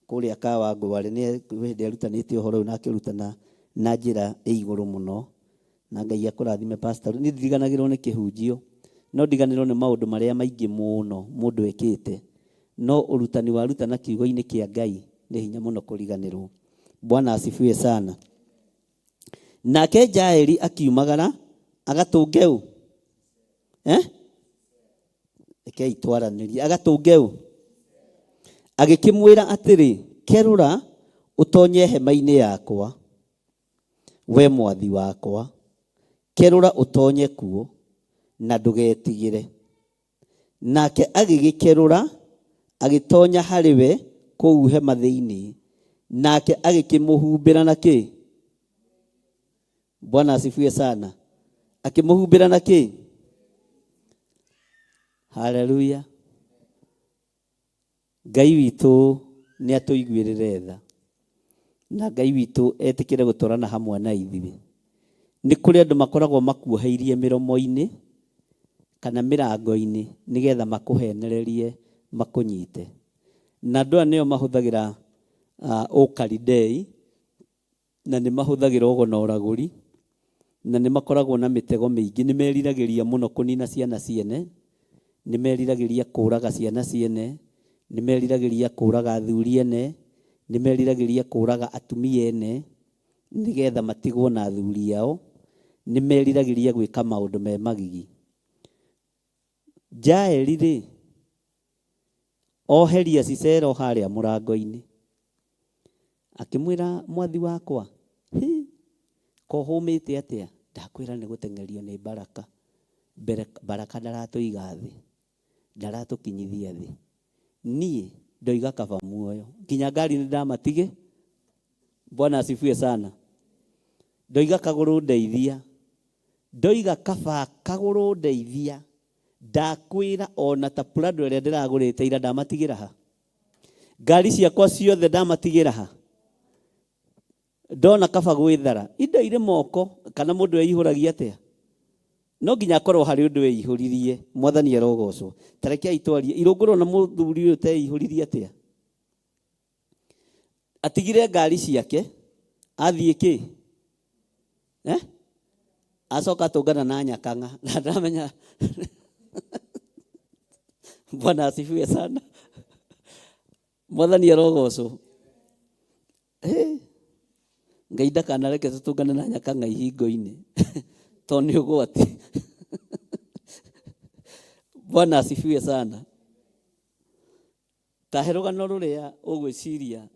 kũrĩa Kawangware. Nĩ hĩndĩ arutanĩte ũhoro ũyũ na akĩrutana na njĩra ĩ igũrũ mũno. Na Ngai akũrathime Pastor. Niĩ ndiriganagĩrwo nĩ kĩhunjio, no ndiganĩrwo nĩ maũndũ marĩa maingĩ mũno mũndũ ekĩte. No ũrutani warutana kiugo-inĩ kĩa Ngai nĩ hinya mũno kũriganĩrwo. Bwana asifiwe sana. Nake Jaeli akiumagara agatũnge ũ? Eh? Rekei twaranĩrie. Agatũnge ũ? Agĩkĩmwĩra atĩrĩ, kerũra ũtonye hema-inĩ yakwa, we mwathi wakwa, kerũra ũtonye kuo, na ndũgetigĩre. Nake agĩgĩkerũra, agĩtonya harĩ we kũu hema thĩinĩ, nake agĩkĩmũhumbĩra na kĩ? Bwana asifiwe sana. Akĩmũhumbĩra na kĩ? Haleluya. Ngai witũ nĩ atũiguĩrĩre tha, na Ngai witũ etĩkĩre gũtwarana hamwe na ithuĩ. Nĩ kũrĩ andũ makoragwo makuoheirie mĩromo-inĩ kana mĩrango-inĩ nĩgetha makũhenererie makũnyite. Na andũ aya nĩo mahũthagĩra ũkalidei na nĩ mahũthagĩra ũgo na ũragũri, na nĩ makoragwo na mĩtego mĩingĩ. Nĩ meriragĩria mũno kũnina ciana ciene, nĩ meriragĩria kũraga ciana ciene, nĩ meriragĩria kũraga athuri ene, nĩ meriragĩria kũraga atumia ene, nĩgetha matigwo na athuri ao. Nĩ meriragĩria gwĩka maũndũ me magigi. Jaeli-rĩ, Oheria Sisera o harĩa mũrango-inĩ. Akĩmwĩra, Mwathi wakwa, hĩ, ko hũmĩte atĩa? Ndakwĩra nĩ gũteng'erio nĩ Baraka. Mbere Baraka ndaratũiga thĩ, ndaratũkinyithia thĩ. Niĩ ndoiga kaba muoyo. Nginya ngari nĩ ndamatige. Bwana asifiwe sana. Ndoiga kagũrũ ndeithia. Ndoiga kaba kagũrũ ndeithia. Ndakwĩra ona ta Prado ĩrĩa ndĩragũrĩte ira ndamatigĩra ha? Ngari ciakwa ciothe ndamatigĩra ha? Ndona kaba gwĩthara. Indo irĩ moko kana mũndũ eihũragia atĩa? No nginya akorwo harĩ ũndũ eihũririe. Mwathani arogocwo. Ta rekei twarie. Irũngũrũ na mũthuri ũyũ teihũririe atĩa? Atigire ngari ciake athiĩ kĩ? Eh? Acoka atũngana na nyakang'a na ndamenya. Bwana asifiwe sana. Mwathani arogocwo. Hey. Ngai ndakanareke tũtũngane na nyakang'a ihingo-inĩ tondũ nĩ ũgwati. Bwana asifiwe sana. Ta he rũgano rũrĩa ũgwĩciria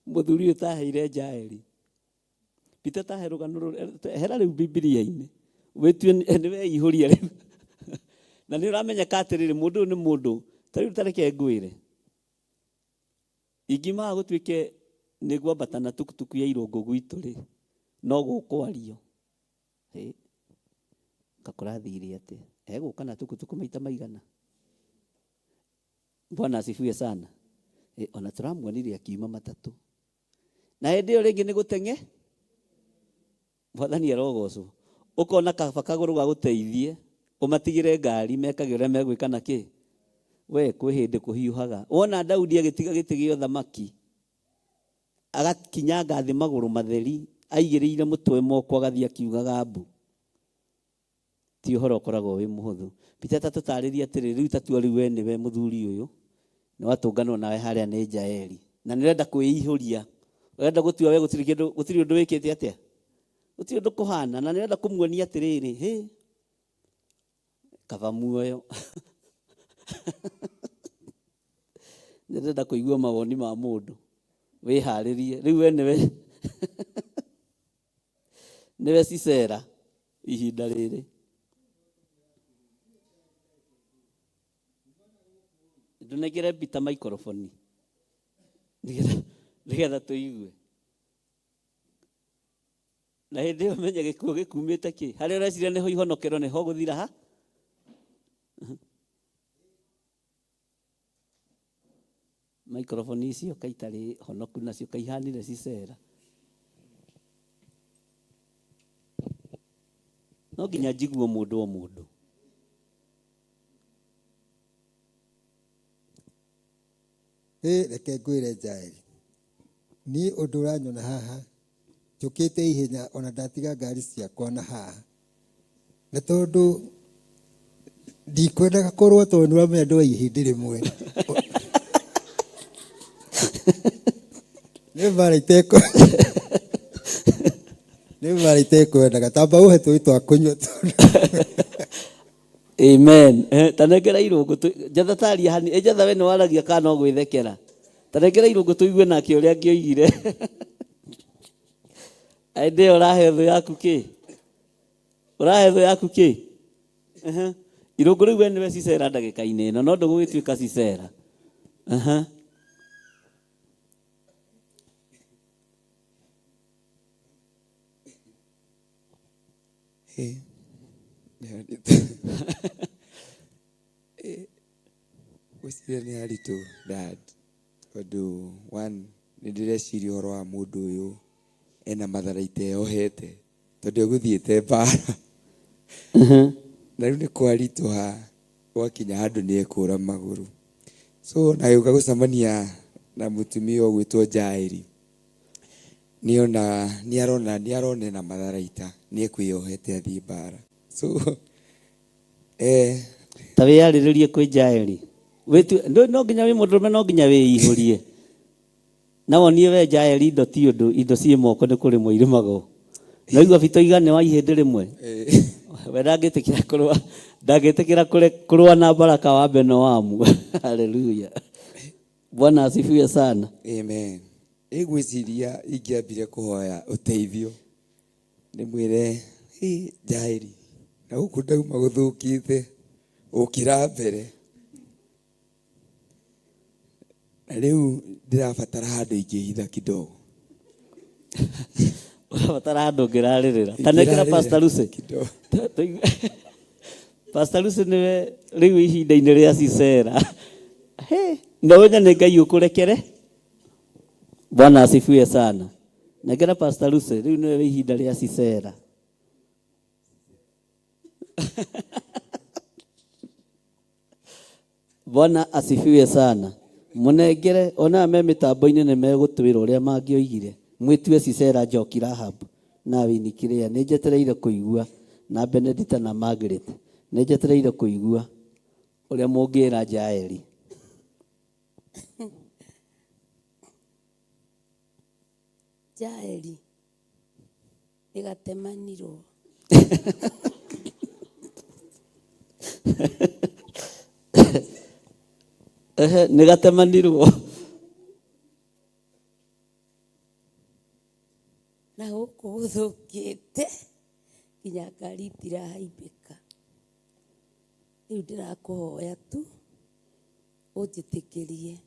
mũthuri ũyũ taheire Jaeli. Peter ta he rũgano rũrĩa, hera rĩu Bibilia-inĩ. Wĩtue nĩ weihũria rĩu. Na nĩ ũramenyeka atĩrĩrĩ, mũndũ ũyũ nĩ mũndũ. Ta rĩu ta reke ngwĩre. Ingiumaga gũtuĩke nĩ ngwambata na tukutuku ya irũngũ gwitũ rĩ, no gũkwario. Hĩ, kakũrathire atĩa? Egũka na tukutuku maita maigana? Bwana asifiwe sana. E, ona tũramuonire akiuma matatũ. Na hĩndĩ ĩyo rĩngĩ nĩ gũteng'e. Mwathani arogocwo. Ũkona kaba kagũrũ gagũteithie, ũmatigĩre ngari mekage ũrĩa megwĩka na kĩ. We kwĩ hĩndĩ kũhiũhaga. Wona Daudi agĩtiga gĩtĩ gĩa ũthamaki, agakinyanga thĩ magũrũ matheri, aigĩrĩire mũtwe moko agathiĩ akiugaga mbu. Ti ũhoro ũkoragwo wĩ mũhũthũ. Peter ta tũtarĩrie atĩrĩ, rĩu ta tua rĩu we nĩwe mũthuri ũyũ, nĩ watũnganwo nawe harĩa nĩ Jaeli, na nĩ ũrenda kwĩihũria, ũrenda gũtua we gũtirĩ kĩndũ, gũtirĩ ũndũ wĩkĩte atĩa, gũtirĩ ũndũ kũhana, na nĩ ũrenda kũmuonia atĩrĩrĩ, hĩ, kaba muoyo. Nĩ ndĩrenda kũigua mawoni ma mũndũ, wĩharĩrie, rĩu we nĩwe nĩwe Sisera ihinda rĩrĩ. Ndũnengere Peter maikoroboni nĩgetha tũigue. Na hĩndĩ ĩyo menye gĩkuũ gĩkumĩte kĩ harĩa ũreciria nĩho ihonokero nĩho gũthira ha. Maikoroboni icio kaitarĩ honoku nacio kaihanire Sisera. No nginya njiguo mũndũ o mũndũ. Hĩ, reke ngwĩre Jaeli, niĩ ũndũ ũranyona haha, njũkĩte ihenya ona ndatiga ngari ciakwa na haha. Na tondũ ndikwendaga kũrũa tondũ nĩ ũramenya ndĩ wa ihĩndĩ rĩmwe. Nĩ mbara itekũ nĩ mbara itekwendaga tamba ũhe tũĩ twa kũnyua tondũ Amen. Eh, ta nengera irũngũ tũ- njatha taria hani ĩ njatha we nĩ waragia kana no gwĩthekera ta nengera irũngũ tũigue nake ũrĩa angĩoigire hĩndĩ ĩyo ũrahe thũ yaku kĩ ũrahe thũ yaku kĩ Ehe. Irũngũ rĩu we nĩwe Sisera ndagĩka-inĩ ĩno no ndũgũgĩtuĩka Sisera. Ehe. Ĩ, nĩ haritũ. Ĩ, ngwĩciria nĩ haritũ dad, tondũ one nĩ ndĩreciria ũhoro wa mũndũ ũyũ ena matharaita eyohete tondũ egũthiĩte mbara. Na rĩu nĩ kwaritũha gwakinya handũ nĩ ekũra magũrũ. So na agĩũka gũcemania na mũtumia ũgwĩtwo Jaeli. Nĩona nĩarona nĩarona ena matharaita nĩekwĩyohete athiĩ mbara. So eh, Ta wĩyarĩrĩrie kwĩ Jaeli. Wĩtue ndũ- no nginya wĩ mũndũrũme no nginya wĩihũrie. Na wonie we Jaeli indo ti ũndũ indo ciĩ moko nĩ kũrĩmwo irĩmagwo. Naigua Bito iga nĩ wa ihĩndĩ rĩmwe. eh. We ndangĩtĩkĩra kũrũa, ndangĩtĩkĩra kũrũa na Baraka wa Benoamu. Haleluya. Bwana asifiwe sana. Amen. Ĩgwĩciria ingĩambire kũhoya ũteithio ndĩmwĩre, "Hĩ, Jaeli, na gũkũ ndauma gũthũkĩte gũkĩra mbere, na rĩu ndĩrabatara handũ ingĩhitha kidogo." Ũrabatara handũ ũngĩrarĩrĩra. Ta nengera Ingĩrarĩrĩra Pastor Lucy. kidogo. Pastor Lucy nĩwe rĩu ihinda-inĩ rĩa Sisera. He, na ũmenye nĩ Ngai ũkũrekere. Bwana asifiwe sana. Nengera Pastor Lucy, rĩu nĩwe wĩ ihinda rĩa Sisera. Bwana asifiwe sana. Mũnengere ona me mĩtambo-inĩ nĩ megũtwĩra ũrĩa mangĩoigire. Mwĩtue Sisera Njoki Rahab na Winnie Kĩrĩa. Nĩ njetereire kũigua na Benedita na Margaret. Nĩ njetereire kũigua ũrĩa mũngĩra Jaeli. Jaeli nĩgatemanirwo. Ehe, nĩgatemanirwo. Na gũkũ gũthũkĩte nginya ngari itirahaimbĩka. Rĩu ndĩrakũhoya tu ũnjĩtĩkĩrie.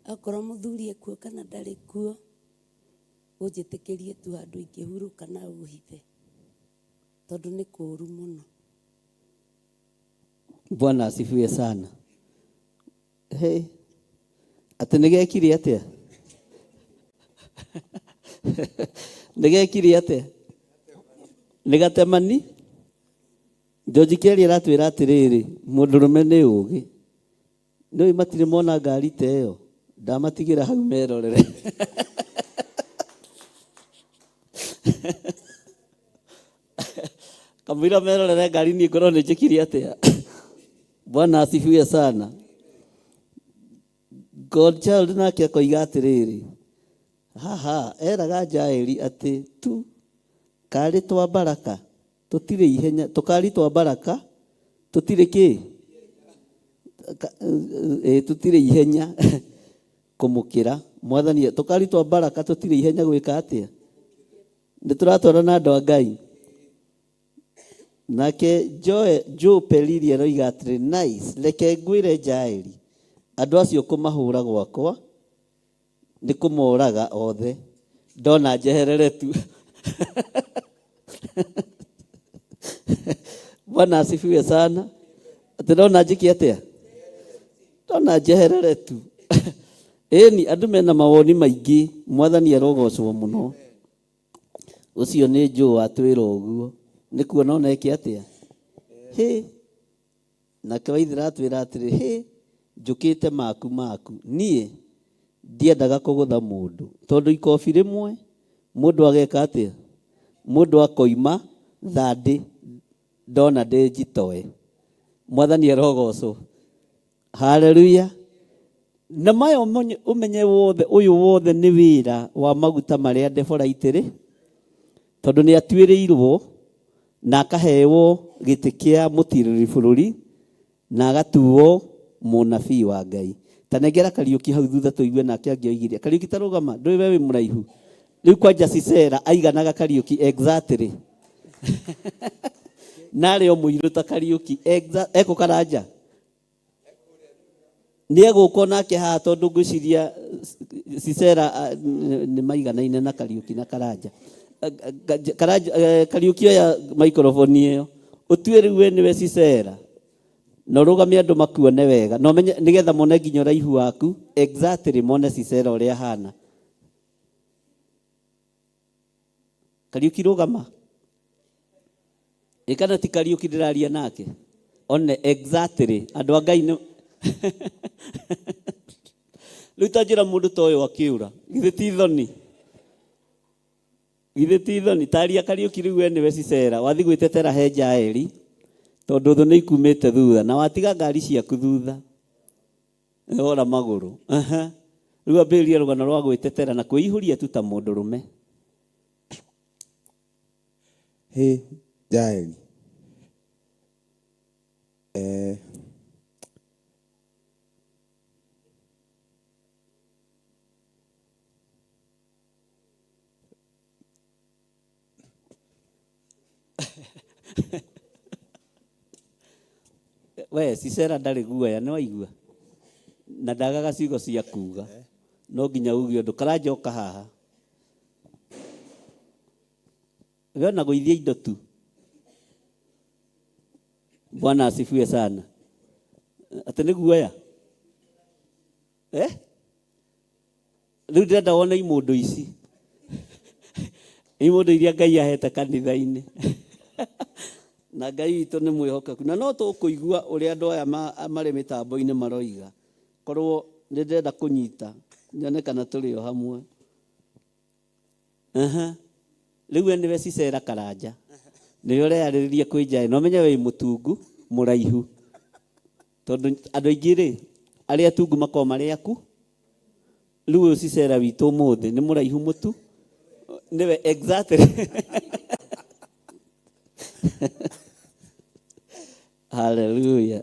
Akorwo mũthuri ekuo kana ndarĩ kuo, ũnjĩtĩkĩrie tu handũ ingĩhurũka na ũhithe, tondũ nĩ kũũru mũno. Bwana asifiwe sana. Hey, atĩ nĩgekire atĩa? Nĩgekire atĩa? Nĩgatemani? George Kelly aratwĩra atĩrĩrĩ, mũndũrũme nĩ ũgĩ. Nĩũĩ matirĩ mona ngari ta ĩyo, ndamatigĩra hau merorere. Kamũira merorere ngari niĩ ngorwo nĩ njĩkire atĩa. Bwana asifiwe sana. God child nake akoiga atĩrĩrĩ, haha eraga Jaeli atĩ tu karĩ twa Baraka tũtirĩ ihenya, tũkari twa Baraka tũtirĩ kĩ? Tũtirĩ ihenya kũmũkĩra mwathani. Tũkari twa Baraka tũtirĩ ihenya gwĩka atĩa? Nĩ tũratwarana na andũ a Ngai. Nake Joe Pelili aroiga atĩrĩ, nice, reke ngwĩre Jaeli, andũ acio kũmahũra gwakwa nĩ kũmoraga othe, ndona njeherere tu. Bwana asifiwe sana. Atĩ ndona njĩke atĩa? Ndona njeherere tu. Ĩni, andũ mena mawoni maingĩ, mwathani arogocwo mũno. Ũcio nĩ Joe atwĩra ũguo. Nĩ kuona ona eke atĩa? Hĩ. Nake Waithera atwĩra atĩrĩ, hĩ, njũkĩte maku maku. Niĩ ndiendaga kũgũtha mũndũ. Tondũ ikobi rĩmwe, mũndũ ageka atĩa? Mũndũ akoima thandĩ ndona ndĩ njitoe. Mwathani arogocwo. Haleluya. Na maya ũmenye wothe, ũyũ wothe nĩ wĩra wa maguta marĩa Debora aitĩrĩ, tondũ nĩ atuĩrĩirwo na akaheo gĩtĩ kĩa mũtirĩrĩri bũrũri na agatuo mũnabii wa Ngai. Ta nengera Kariũki hau thutha tũigue nake angĩoigire. Kariũki ta rũgama, ndũĩ we wĩ mũraihu. Rĩu kwanja Sisera aiganaga Kariũki exactly. Narĩ o mũirũ ta Kariũki ekũ Karanja. Nĩ egũka nake haha tondũ ngwĩciria Sisera nĩ maiganaine na Kariũki na Karanja. Karanja, Kariũki oya microphone ĩyo. Ũtue rĩu we nĩwe Sisera. Na ũrũgamie andũ makuone wega. Na ũmenye nĩgetha mone nginya ũraihu waku exactly mone Sisera ũrĩa ahana. Kariũki rũgama. Ĩ kana ti Kariũki ndĩraria nake? One exactly andũ a Ngai nĩ Rĩu ta njĩra mũndũ ta ũyũ akĩũra, githĩ ti thoni? Githĩ ti thoni? Taria Kariũki rĩu we nĩwe Sisera, wathiĩ gwĩtetera he Jaeli tondũ thũ nĩ ikumĩte thutha na watiga ngari ciaku thutha. Ora magũrũ. Aha. Rĩu ambĩrĩria rũgano rwa gwĩtetera na kwĩihũria tu ta mũndũrũme. Hĩ, Jaeli. Eh, We Sisera ndarĩ guoya nĩ waigua na ndagaga ciugo cia kuga no nginya uge ũndũ karanjoka haha we ona gũithia indo tu. Bwana asifiwe sana. Atĩ nĩ guoya eh? Rĩu ndĩrenda wone imũndũ ici imũndũ iria Ngai ahete kanitha-inĩ na Ngai witũ nĩ mwĩhokeku na no tũkũigua ũrĩa andũ aya marĩ mĩtambo-inĩ maroiga korwo nĩ ndĩrenda kũnyita nyone kana tũrĩ o hamwe. Aha. Rĩu we nĩwe Sisera Karanja nĩwe ũreyarĩrĩria kwĩ Njaĩ na ũmenye wĩ mũtungu mũraihu tondũ andũ aingĩ rĩ arĩa atungu makoragwo marĩ aku rĩu ũyũ Sisera witũ ũmũthĩ nĩ mũraihu mũtu nĩwe exactly. Hallelujah.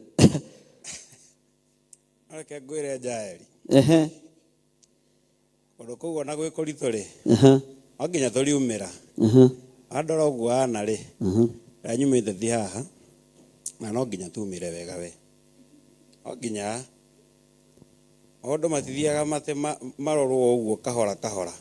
Reke ngwĩre Jaeli Ehe. Kũndũ kũu ona gwĩ kũritũ rĩ Aha. no nginya tũriumĩra Aha. Wandora ũguo hana rĩ Aha. rĩrĩa nyumĩte ti haha na no nginya tumĩre wega we no nginya maũndũ matithiaga matĩ marorwo ũguo kahora kahora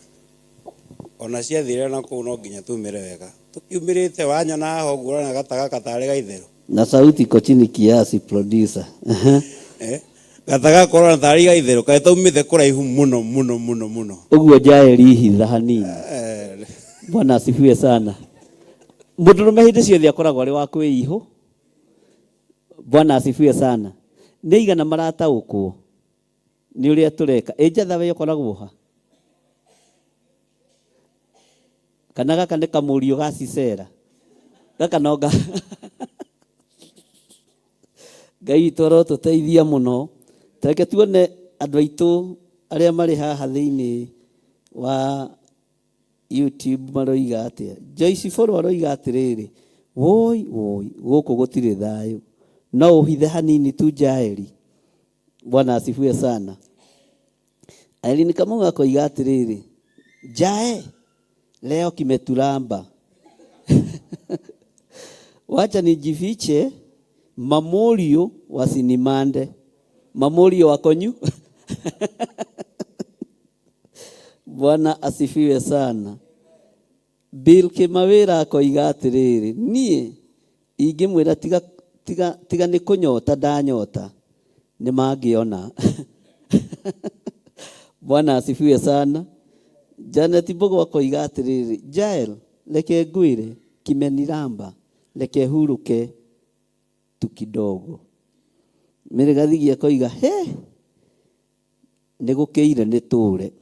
ona ciathire na kũu no nginya tumĩre wega tũkiumĩrĩte wanyona haha ũguo ũrona gata gaka tarĩ gaitherũ Na sauti iko chini kiasi producer. Aha. Eh, gata gaka ũrona tarĩ gaitherũ kaĩ taumĩte kũraihu mũno mũno mũno mũno. Ũguo Jaeli hitha hanini. Eh. Bwana asifiwe sana. Mũndũrũme hĩndĩ ciothe akoragwo arĩ wa kwĩihũ. Bwana asifiwe sana. Nĩ aigana marataũkwo nĩ ũrĩa tũreka. Ĩ njatha we ũkoragwo ha? Kana gaka nĩ kamũriũ ga Sisera. Gaka no ga Ngai witũ arotũteithia mũno. Tareke tuone andũ aitũ arĩa marĩ haha thĩinĩ wa YouTube maroiga atĩa. Joyce Boro aroiga atĩrĩrĩ, woi woi, gũkũ gũtirĩ thayũ. No ũhithe hanini tu Jaeli. Bwana asifiwe sana. Irene Kamau akoiga atĩrĩrĩ, Jae leo kimetulamba. Wacha nijifiche mamorio wasinimande. Mamorio wakonyu. Bwana asifiwe sana. Bill Kimawira akoiga atĩrĩrĩ, niĩ ingĩmwĩra tiga, tiga, tiga nĩ kũnyota ndanyota nĩ mangĩona. Bwana asifiwe sana. Janet Mbogo akoiga atĩrĩrĩ, Jael reke ngwĩre kimeniramba reke hurũke tu kidogo. Mary Gathigi akoiga he nĩ gũkĩire nĩ tũre.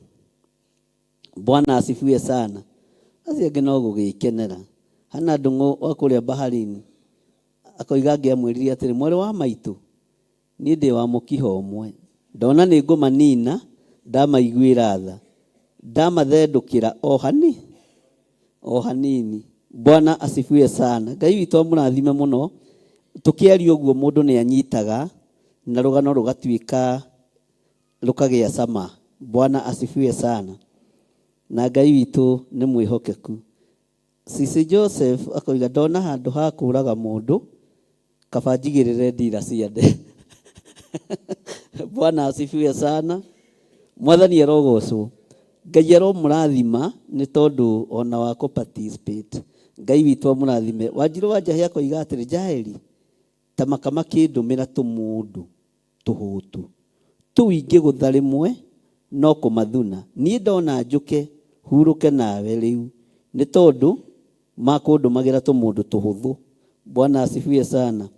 Bwana asifiwe sana. Acio angĩ no gũgĩkenera. Hana Ndung'u wa kũrĩa baharini akoiga angĩamwĩrire atĩrĩ, mwarĩ wa maitũ niĩ ndĩ wa mũkiho ũmwe ndona nĩ ngũmanina ndamaiguĩra tha ndamathendũkĩra o hani o hanini. Bwana asifiwe sana. Ngai witũ amũrathime mũno. Tũkĩaria ũguo mũndũ nĩ anyitaga na rũgano rũgatuĩka rũkagĩa cama. Bwana asifiwe sana. Na Ngai witũ nĩ mwĩhokeku. Sisi Joseph akoiga ndona handũ ha kũraga mũndũ kaba njigĩrĩre ndira ciande. Bwana asifiwe sana. Mwathani arogocwo. Ngai aromũrathima nĩ tondũ ona wa kũ participate. Ngai witũ amũrathime. Wanjirũ wa Njahi akoiga atĩrĩ, Jaeli ta maka makĩndũmĩra tũmũndũ tũhũtu tũu ingĩgũtha rĩmwe no kũmathuna. Niĩ ndona njũke hurũke nawe rĩu nĩ tondũ makũndũmagĩra tũmũndũ tũhũthũ. Bwana asifiwe sana.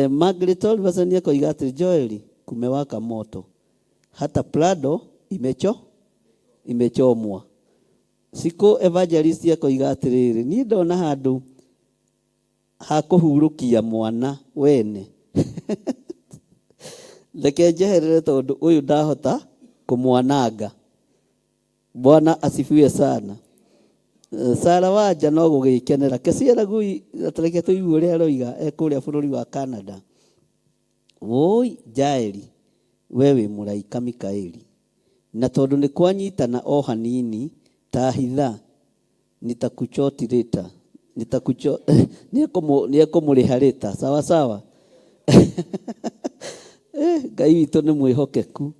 Margaret Oliverson akoiga atĩrĩ, Joeli kumewaka moto hata Prado imechomwa. Siko evangelist akoiga atĩrĩrĩ, niĩ ndona handũ ha kũhurũkia mwana wene reke njeherere tondũ ũyũ ndahota kũmwananga. Bwana asifiwe sana. Sara Wanja no gũgĩkenera Kesiera Gui, atareke tũigue ũrĩa aroiga e kũrĩa bũrũri wa Canada. Woi Jaeli, we wĩ mũraika Mikaeli, na tondũ nĩ kwanyitana o hanini ta hitha nitakuchoti rita nitakucho nĩekũmũrĩha rĩta sawa sawa. Ngai witũ nĩ mwĩhokeku.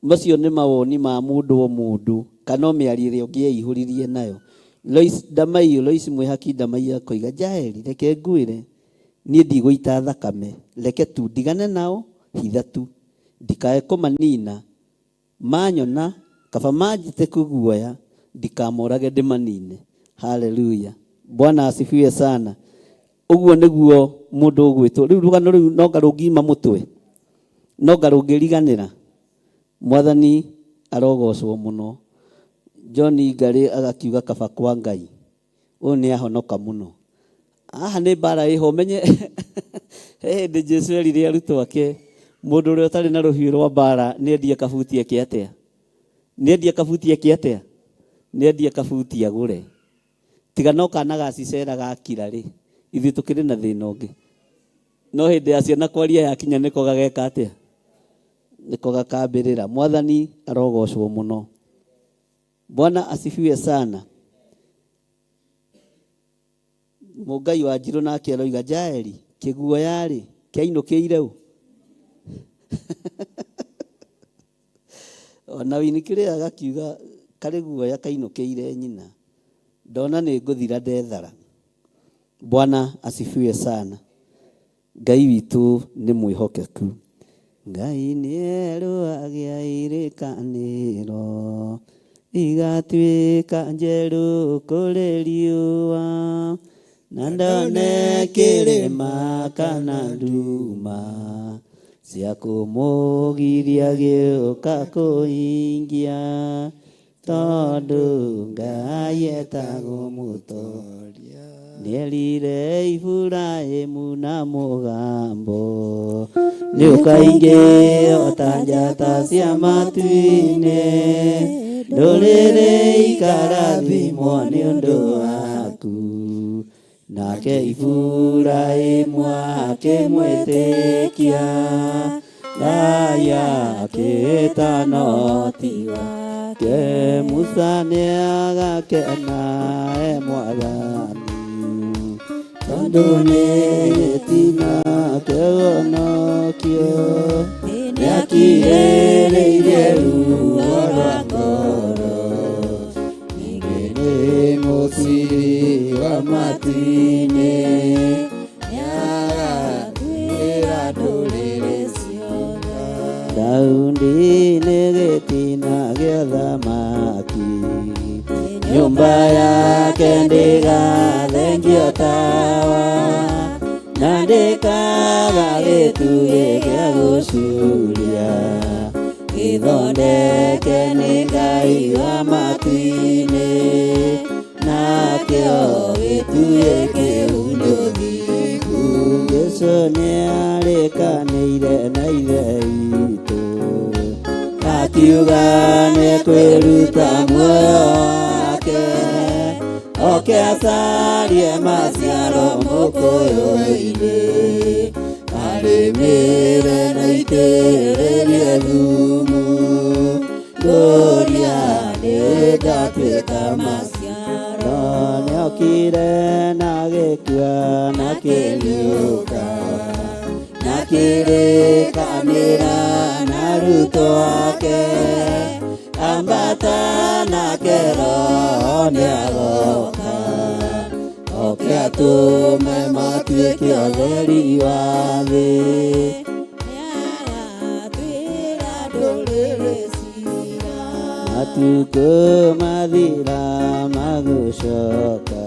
Macio nĩ mawoni ma mũndũ o mũndũ kana o mĩario ĩrĩa ũngĩ eihũririe nayo. Lois Ndamaiyo, Lois Mwĩhaki Ndamaiyo akoiga Jaeli, reke ngwĩre niĩ ndigũita thakame, reke tu ndigane nao hitha tu, ndikae kũmanina, manyona kaba manjite kũguoya, ndikamorage ndĩmanine. Haleluya, Bwana asifiwe sana. Ũguo nĩguo mũndũ ũgwĩtwo. Rĩu rũgano rũu no ngarũngima mũtwe, no ngarũngĩriganĩra. Mwathani arogocwo mũno. John Ngarĩ agakiuga kaba kwa Ngai, ũyũ nĩ ahonoka mũno. Haha nĩ mbara ĩho menye. He hĩndĩ Jesu erire arutwo ake, mũndũ ũrĩa ũtarĩ na rũhiũ rwa mbara nĩendie kabuti eke atĩa? Nĩendie kabuti eke atĩa? Nĩendie kabuti agũre. Tiga no kana ga Sisera gakira rĩ, ithuĩ tũkĩrĩ na thĩna ũngĩ. No hĩndĩ ya ciana kwaria yakinya nĩko gageka atĩa? Nĩko gakambĩrĩra. Mwathani arogocwo mũno. Bwana asifiwe sana. Mũngai wa Njirũ nake aroiga Jaeli, kĩguoya rĩ, kĩainũkĩire ũ? Ona Winnie Kĩrĩa agakiuga karĩ guoya kainũkĩire nyina. Ndona nĩ ngũthira ndethara. Bwana asifiwe sana. Ngai witũ nĩ mwĩhokeku. Ngai nĩerũagĩa irĩkanĩro, igatuĩka njerũ kũrĩ riũa, na ndone kĩrĩma kana nduma cia kũmũgiria gĩũka kũhingia, tondũ Ngai etagwo mũtoria. Nĩerire Iburahĩmu na mũgambo, nĩũkaingĩ o ta njata cia matu-inĩ, ndũrĩrĩ ikarathimwo nĩ ũndũ waku. Nake Iburahĩmu akĩmwĩtĩkia, Ngai akĩĩta no ti wake. Musa nĩagakena e Mwathani, tondũ nĩ gĩtina kĩhonokio, nĩakirĩrĩirie ruo rwa ngoro, ningĩ nĩ mũciri wa matu-inĩ, nĩagatuĩra ndũrĩrĩ ciothe. Daudi nĩ gĩtina gĩa thamaki, nyũmba yake ndĩgathengio tawa, na ndĩkaga gĩtugĩ gĩa gũcuria, gĩthondeke nĩ Ngai wa matu-inĩ, nakĩo gĩtugĩ kĩu nĩ ũthingu. Jesũ nĩarĩkanĩire na Ithe witũ, akiuga nĩekwĩruta muoyo wake, oke acarie maciaro mũkũyũ-inĩ, arĩmĩre na itĩrĩrie thumu, ngũria nĩngatuĩka maciaro. Nĩokire na gĩkua na kĩriũka, na kĩrĩkanĩra na arutwo ake, ambata nake Roho nĩagoka, oke atũme matuĩke atheri wa thĩ. Nĩagatuĩra ndũrĩrĩ ciira. Matukũ mathira magũcoka,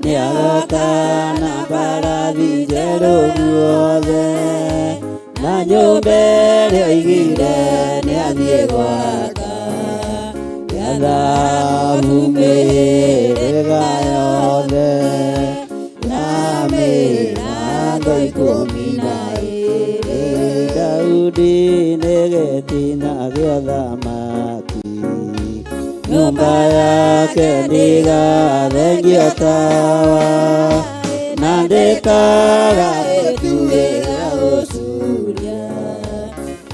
nĩagoka na mbarathi njerũ guothe, na nyũmba ĩrĩa oigire nĩathiĩ gwaka, ya thahabu mĩhĩrĩga yothe, na mĩrango 12. Daudi nĩ gĩtina gĩa thamaki, nyũmba yake yake ndĩgathengio tawa na ndĩkaga gĩtugĩ gĩa gũcuria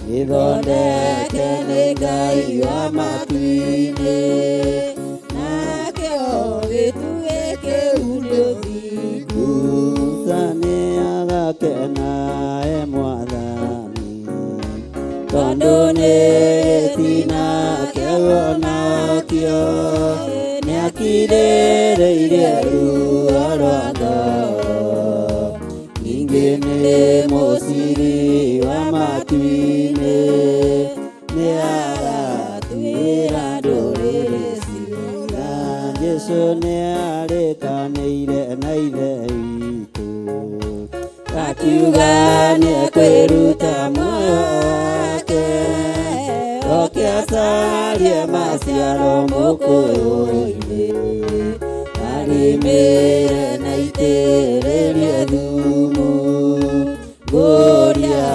gĩthondeke nĩ Ngai wa matu-inĩ nakĩo gĩtugĩ kĩu nĩ ũthingu. Musa nĩagakena e Mwathani tondũ nĩ gĩtina kĩa ũhonokio nĩakirĩrĩirie ruo rwa ngoro ningĩ nĩ mũciri wa matu-inĩ nĩagatuĩra ndũrĩrĩ ciira. Jesũ nĩarĩkanĩire na Ithe witũ akiuga nĩekwĩruta muoyo wake oke acarie maciaro mũkũyũ-inĩ arĩmĩre na itĩrĩrie thumu ngũria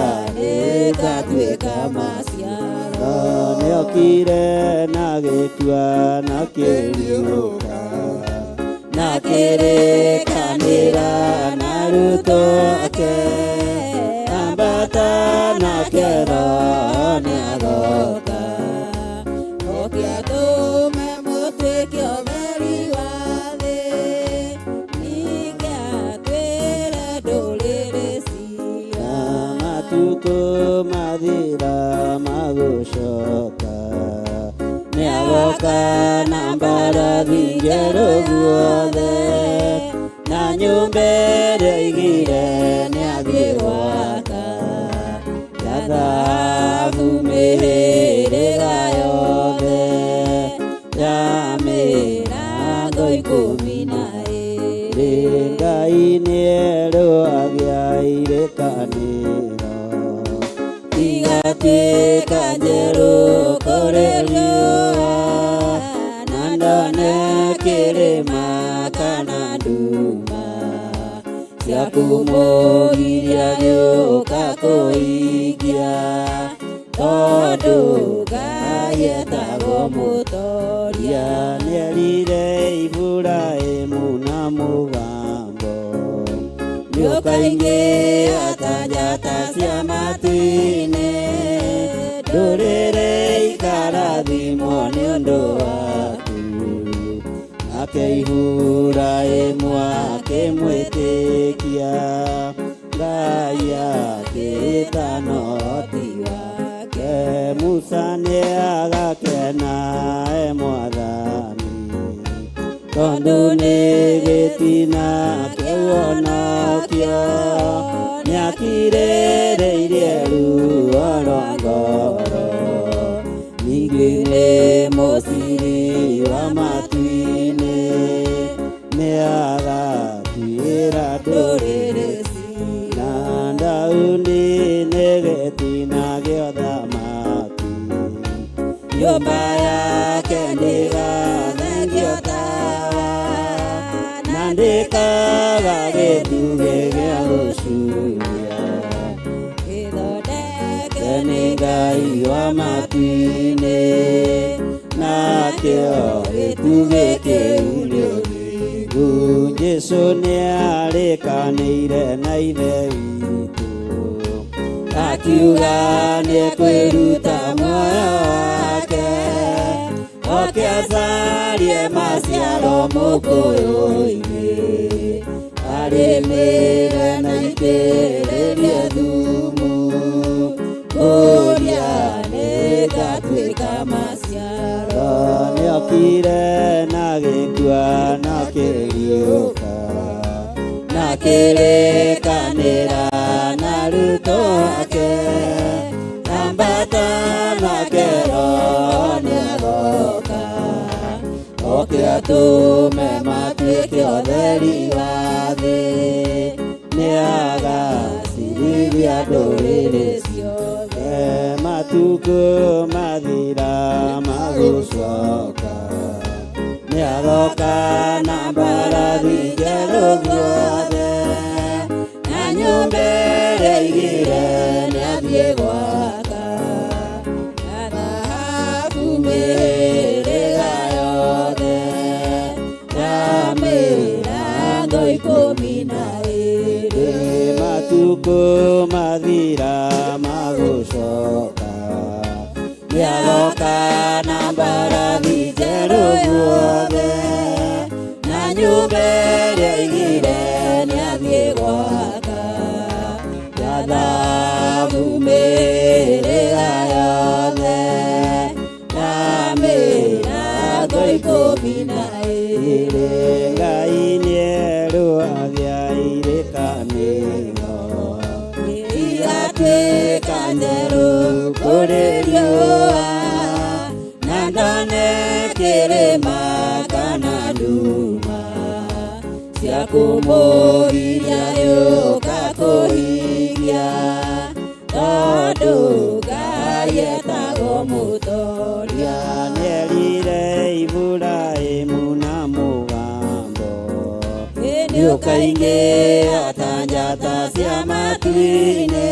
ĩgatuĩka maciaro. Nĩokire na gĩkua na kĩriũka na kĩrĩkanĩra na arutwo ake ambata nake Roho nĩagoka. Oke atũme mũtuĩke ũtheri wa thĩ, ningĩ atuĩre ndũrĩrĩ ciira. Matukũ mathira magũcoka nĩagoka na mbarathi njerũ guothe na nyũmba ĩrĩa aigire nĩathiĩ gwaka ya thahabu mĩhĩrĩga yothe ya mĩrango 12. Ngai nĩerwo agĩa irĩkanĩro igatuĩka njerũ kũrĩ riũa na ndone kĩrĩma kana nduma cia kũmũgiria gĩũka kũhingia tondũ Ngai etagwo mũtoria. Nĩerire Iburahĩmu na mũgambo nĩũkaingĩha ta njata cia matu-inĩ ndũrĩrĩ ikarathimwo nĩ ũndũ waku. Nake Iburahĩmu akĩmwĩtĩkia Ngai akĩĩtana ũhoti wake. Musa nĩagakena e Mwathani tondũ nĩ gĩtina kĩa ũhonokio nĩakirĩrĩirie ruo rwa ngoro ningĩ nĩ mũciri wa matu-inĩ nĩagatuĩra ndũrĩrĩ ciira. Daudi nĩ gĩtina gĩa ũthamaki nyũmba yake ndĩgathengio tawa na ndĩkaga gĩtugĩ gĩa gũcuria Gĩthondeke nĩ Ngai wa matu-inĩ nakĩo gĩtugĩ kĩu nĩ ũthingu. Jesũ nĩarĩkanĩire na Ithe witũ akiuga nĩekwĩruta muoyo wake oke acarie maciaro mũkũyũ-inĩ arĩmĩre na itĩrĩrie thumu ngũria nĩgatuĩka maciaro. Nĩokire na gĩkua na kĩriũka na kĩrĩkanĩra na arutwo ake ambata nake Roho nĩagoka oke atũme matuĩke ũtheri wa thĩ nĩagacirithia ndũrĩrĩ ciothe. Matukũ mathira magũcoka nĩagoka na mbarathi njerũ guothe na nyũmba ĩrĩa aigire nĩathiĩ gwaka na thahabu mĩhĩrĩga yothe. Ikũmi na ĩrĩ. Matukũ mathira magũcoka, nĩagoka na mbarathi njerũ guothe, na nyũmba ĩrĩa aigire nĩathiĩ gwaka, ya thahabu mĩhĩrĩga yothe, na mĩrango 12. Ngai nĩerũ athiaire kanĩro, igatuĩka njerũ kũrĩ riũa, na ndone kĩrĩma kana nduma cia kũmũgiria yũka kũhingia, tondũ Ngai etagwo mũtoria. Nĩerire Iburahĩmu na mũgambo, nĩũkaingĩha ta njata cia matu-inĩ,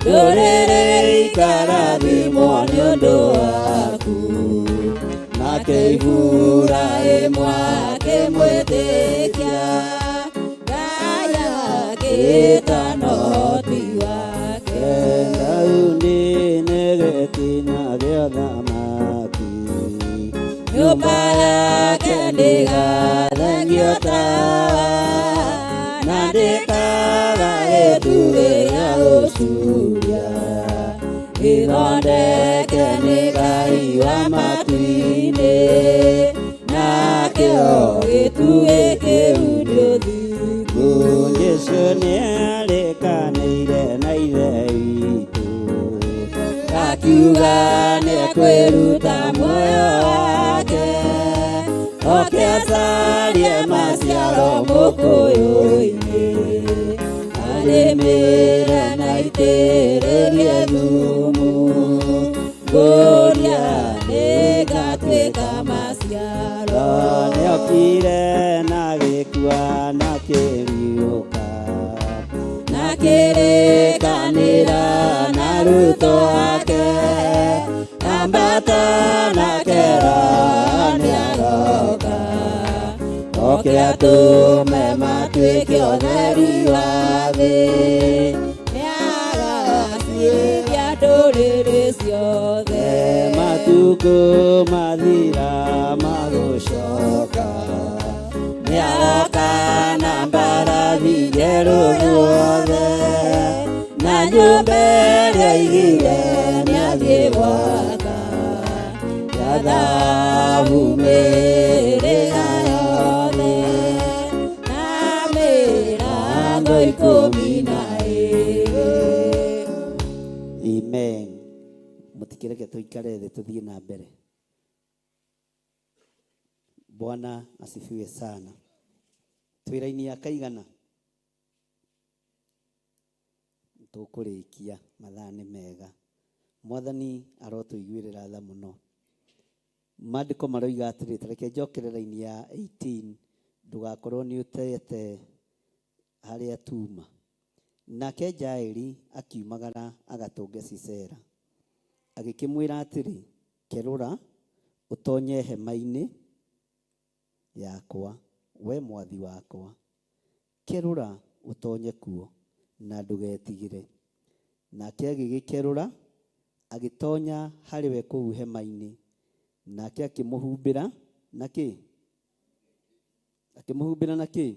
ndũrĩrĩ ikarathimwo nĩ ũndũ waku, nake Iburahĩmu akĩmwĩtĩkia, Ngai akĩĩtana ũhoti wake. Daudi nĩ gĩtina gĩa ũthamaki, nyũmba yake ndĩgathengio tawa, na ndĩkaga gĩtugĩ gĩa gũcuria, ĩthondeke nĩ Ngai wa matu-inĩ, nakĩo gĩtugĩ kĩu nĩ ũthingu. Jesũ nĩarĩkanĩire na Ithe witũ, akiuga nĩekwĩruta muoyo wake, oke acarie maciaro mũkũyũ-inĩ, arĩmĩre na aitĩrĩrie thumu, ngũria nĩngatuĩka maciaro. Nĩokire na gĩkua na kĩriũka, na kĩrĩkanĩra na arutwo ake, ambata na kera nĩaroka, oke atũme matuĩke ũtheri wa thĩ, nĩagacirithia ndũrĩrĩ ciothe. Matukũ mathira magũcoka, nĩagoka na mbarathi njerũ guothe, na nyũmba ĩrĩa aigire nĩathiĩ gwaka, ya thahabu mĩhĩrĩga yothe, na mĩrango 12. Amen. Mũtikĩreke tũikare thĩ tũthiĩ na mbere. Bwana asifiwe sana. Twĩ raini ya kaigana? Tũkũrĩkia, mathaa nĩ mega. Mwathani arotũiguĩrĩra tha mũno. Maandĩko maroiga atĩrĩ, ta reke njokere raini ya 18, ndũgakorwo nĩ ũtete harĩa tuma. Nake Jaeli akiumagara agatũnge Sisera, agĩkĩmwĩra atĩrĩ, kerũra ũtonye hema-inĩ yakwa, we mwathi wakwa, kerũra ũtonye kuo na ndũgetigĩre. Nake agĩgĩkerũra agĩtonya harĩ we kũu hema-inĩ, nake akĩmũhumbĩra na kĩ? Akĩmũhumbĩra na kĩ?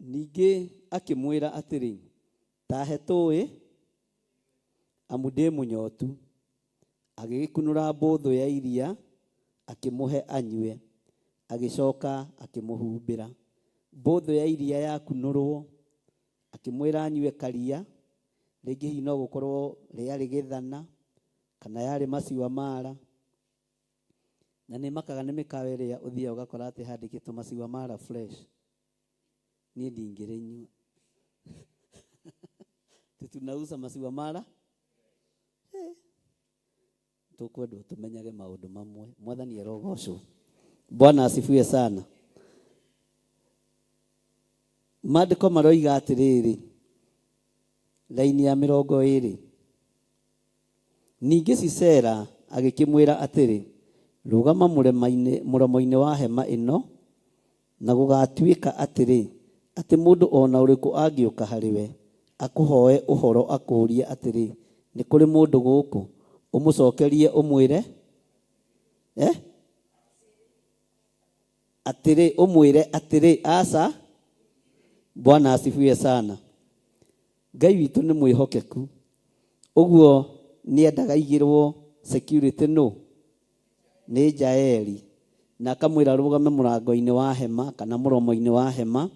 Ningĩ akĩmwĩra atĩrĩ, ta he tũũĩ, amu ndĩ mũnyotu. Agĩgĩkunũra mbũthũ ya iria akĩmũhe anyue, agĩcoka akĩmũhumbĩra. Mbũthũ ya iria yakunũrwo, akĩmwĩra anyue karia, rĩngĩ hihi no gũkorwo rĩarĩ gĩthana kana yarĩ maciwa mara. Na nĩ makaga nĩ mĩkawa ĩrĩa ũthiaga ũgakora atĩ handĩkĩtwo maciwa mara fresh. Niĩ ndingĩrĩnyua. Tunauza maciwa mara? Tũkwendwo tũmenyage maũndũ mamwe. Mwathani arogocwo. Bwana asifiwe sana. Maandĩko maroiga atĩrĩrĩ, raini ya 20. Ningĩ Sisera agĩkĩmwĩra atĩrĩ, rũgama mũromo-inĩ wa hema ĩno Na gũgaatuĩka atĩrĩ, atĩ mũndũ o na ũrĩkũ angĩũka harĩ we, akũhoe ũhoro akũũrie atĩrĩ, Nĩ kũrĩ mũndũ gũkũ? Ũmũcokerie ũmwĩre, eh? Atĩrĩ, ũmwĩre atĩrĩ, Aca, Bwana asifiwe sana. Ngai witũ nĩ mwĩhokeku. Ũguo nĩendaga aigĩrwo security nũ? Nĩ Jaeli. Na akamwĩra arũgame mũrango-inĩ wa hema kana mũromo-inĩ wa hema,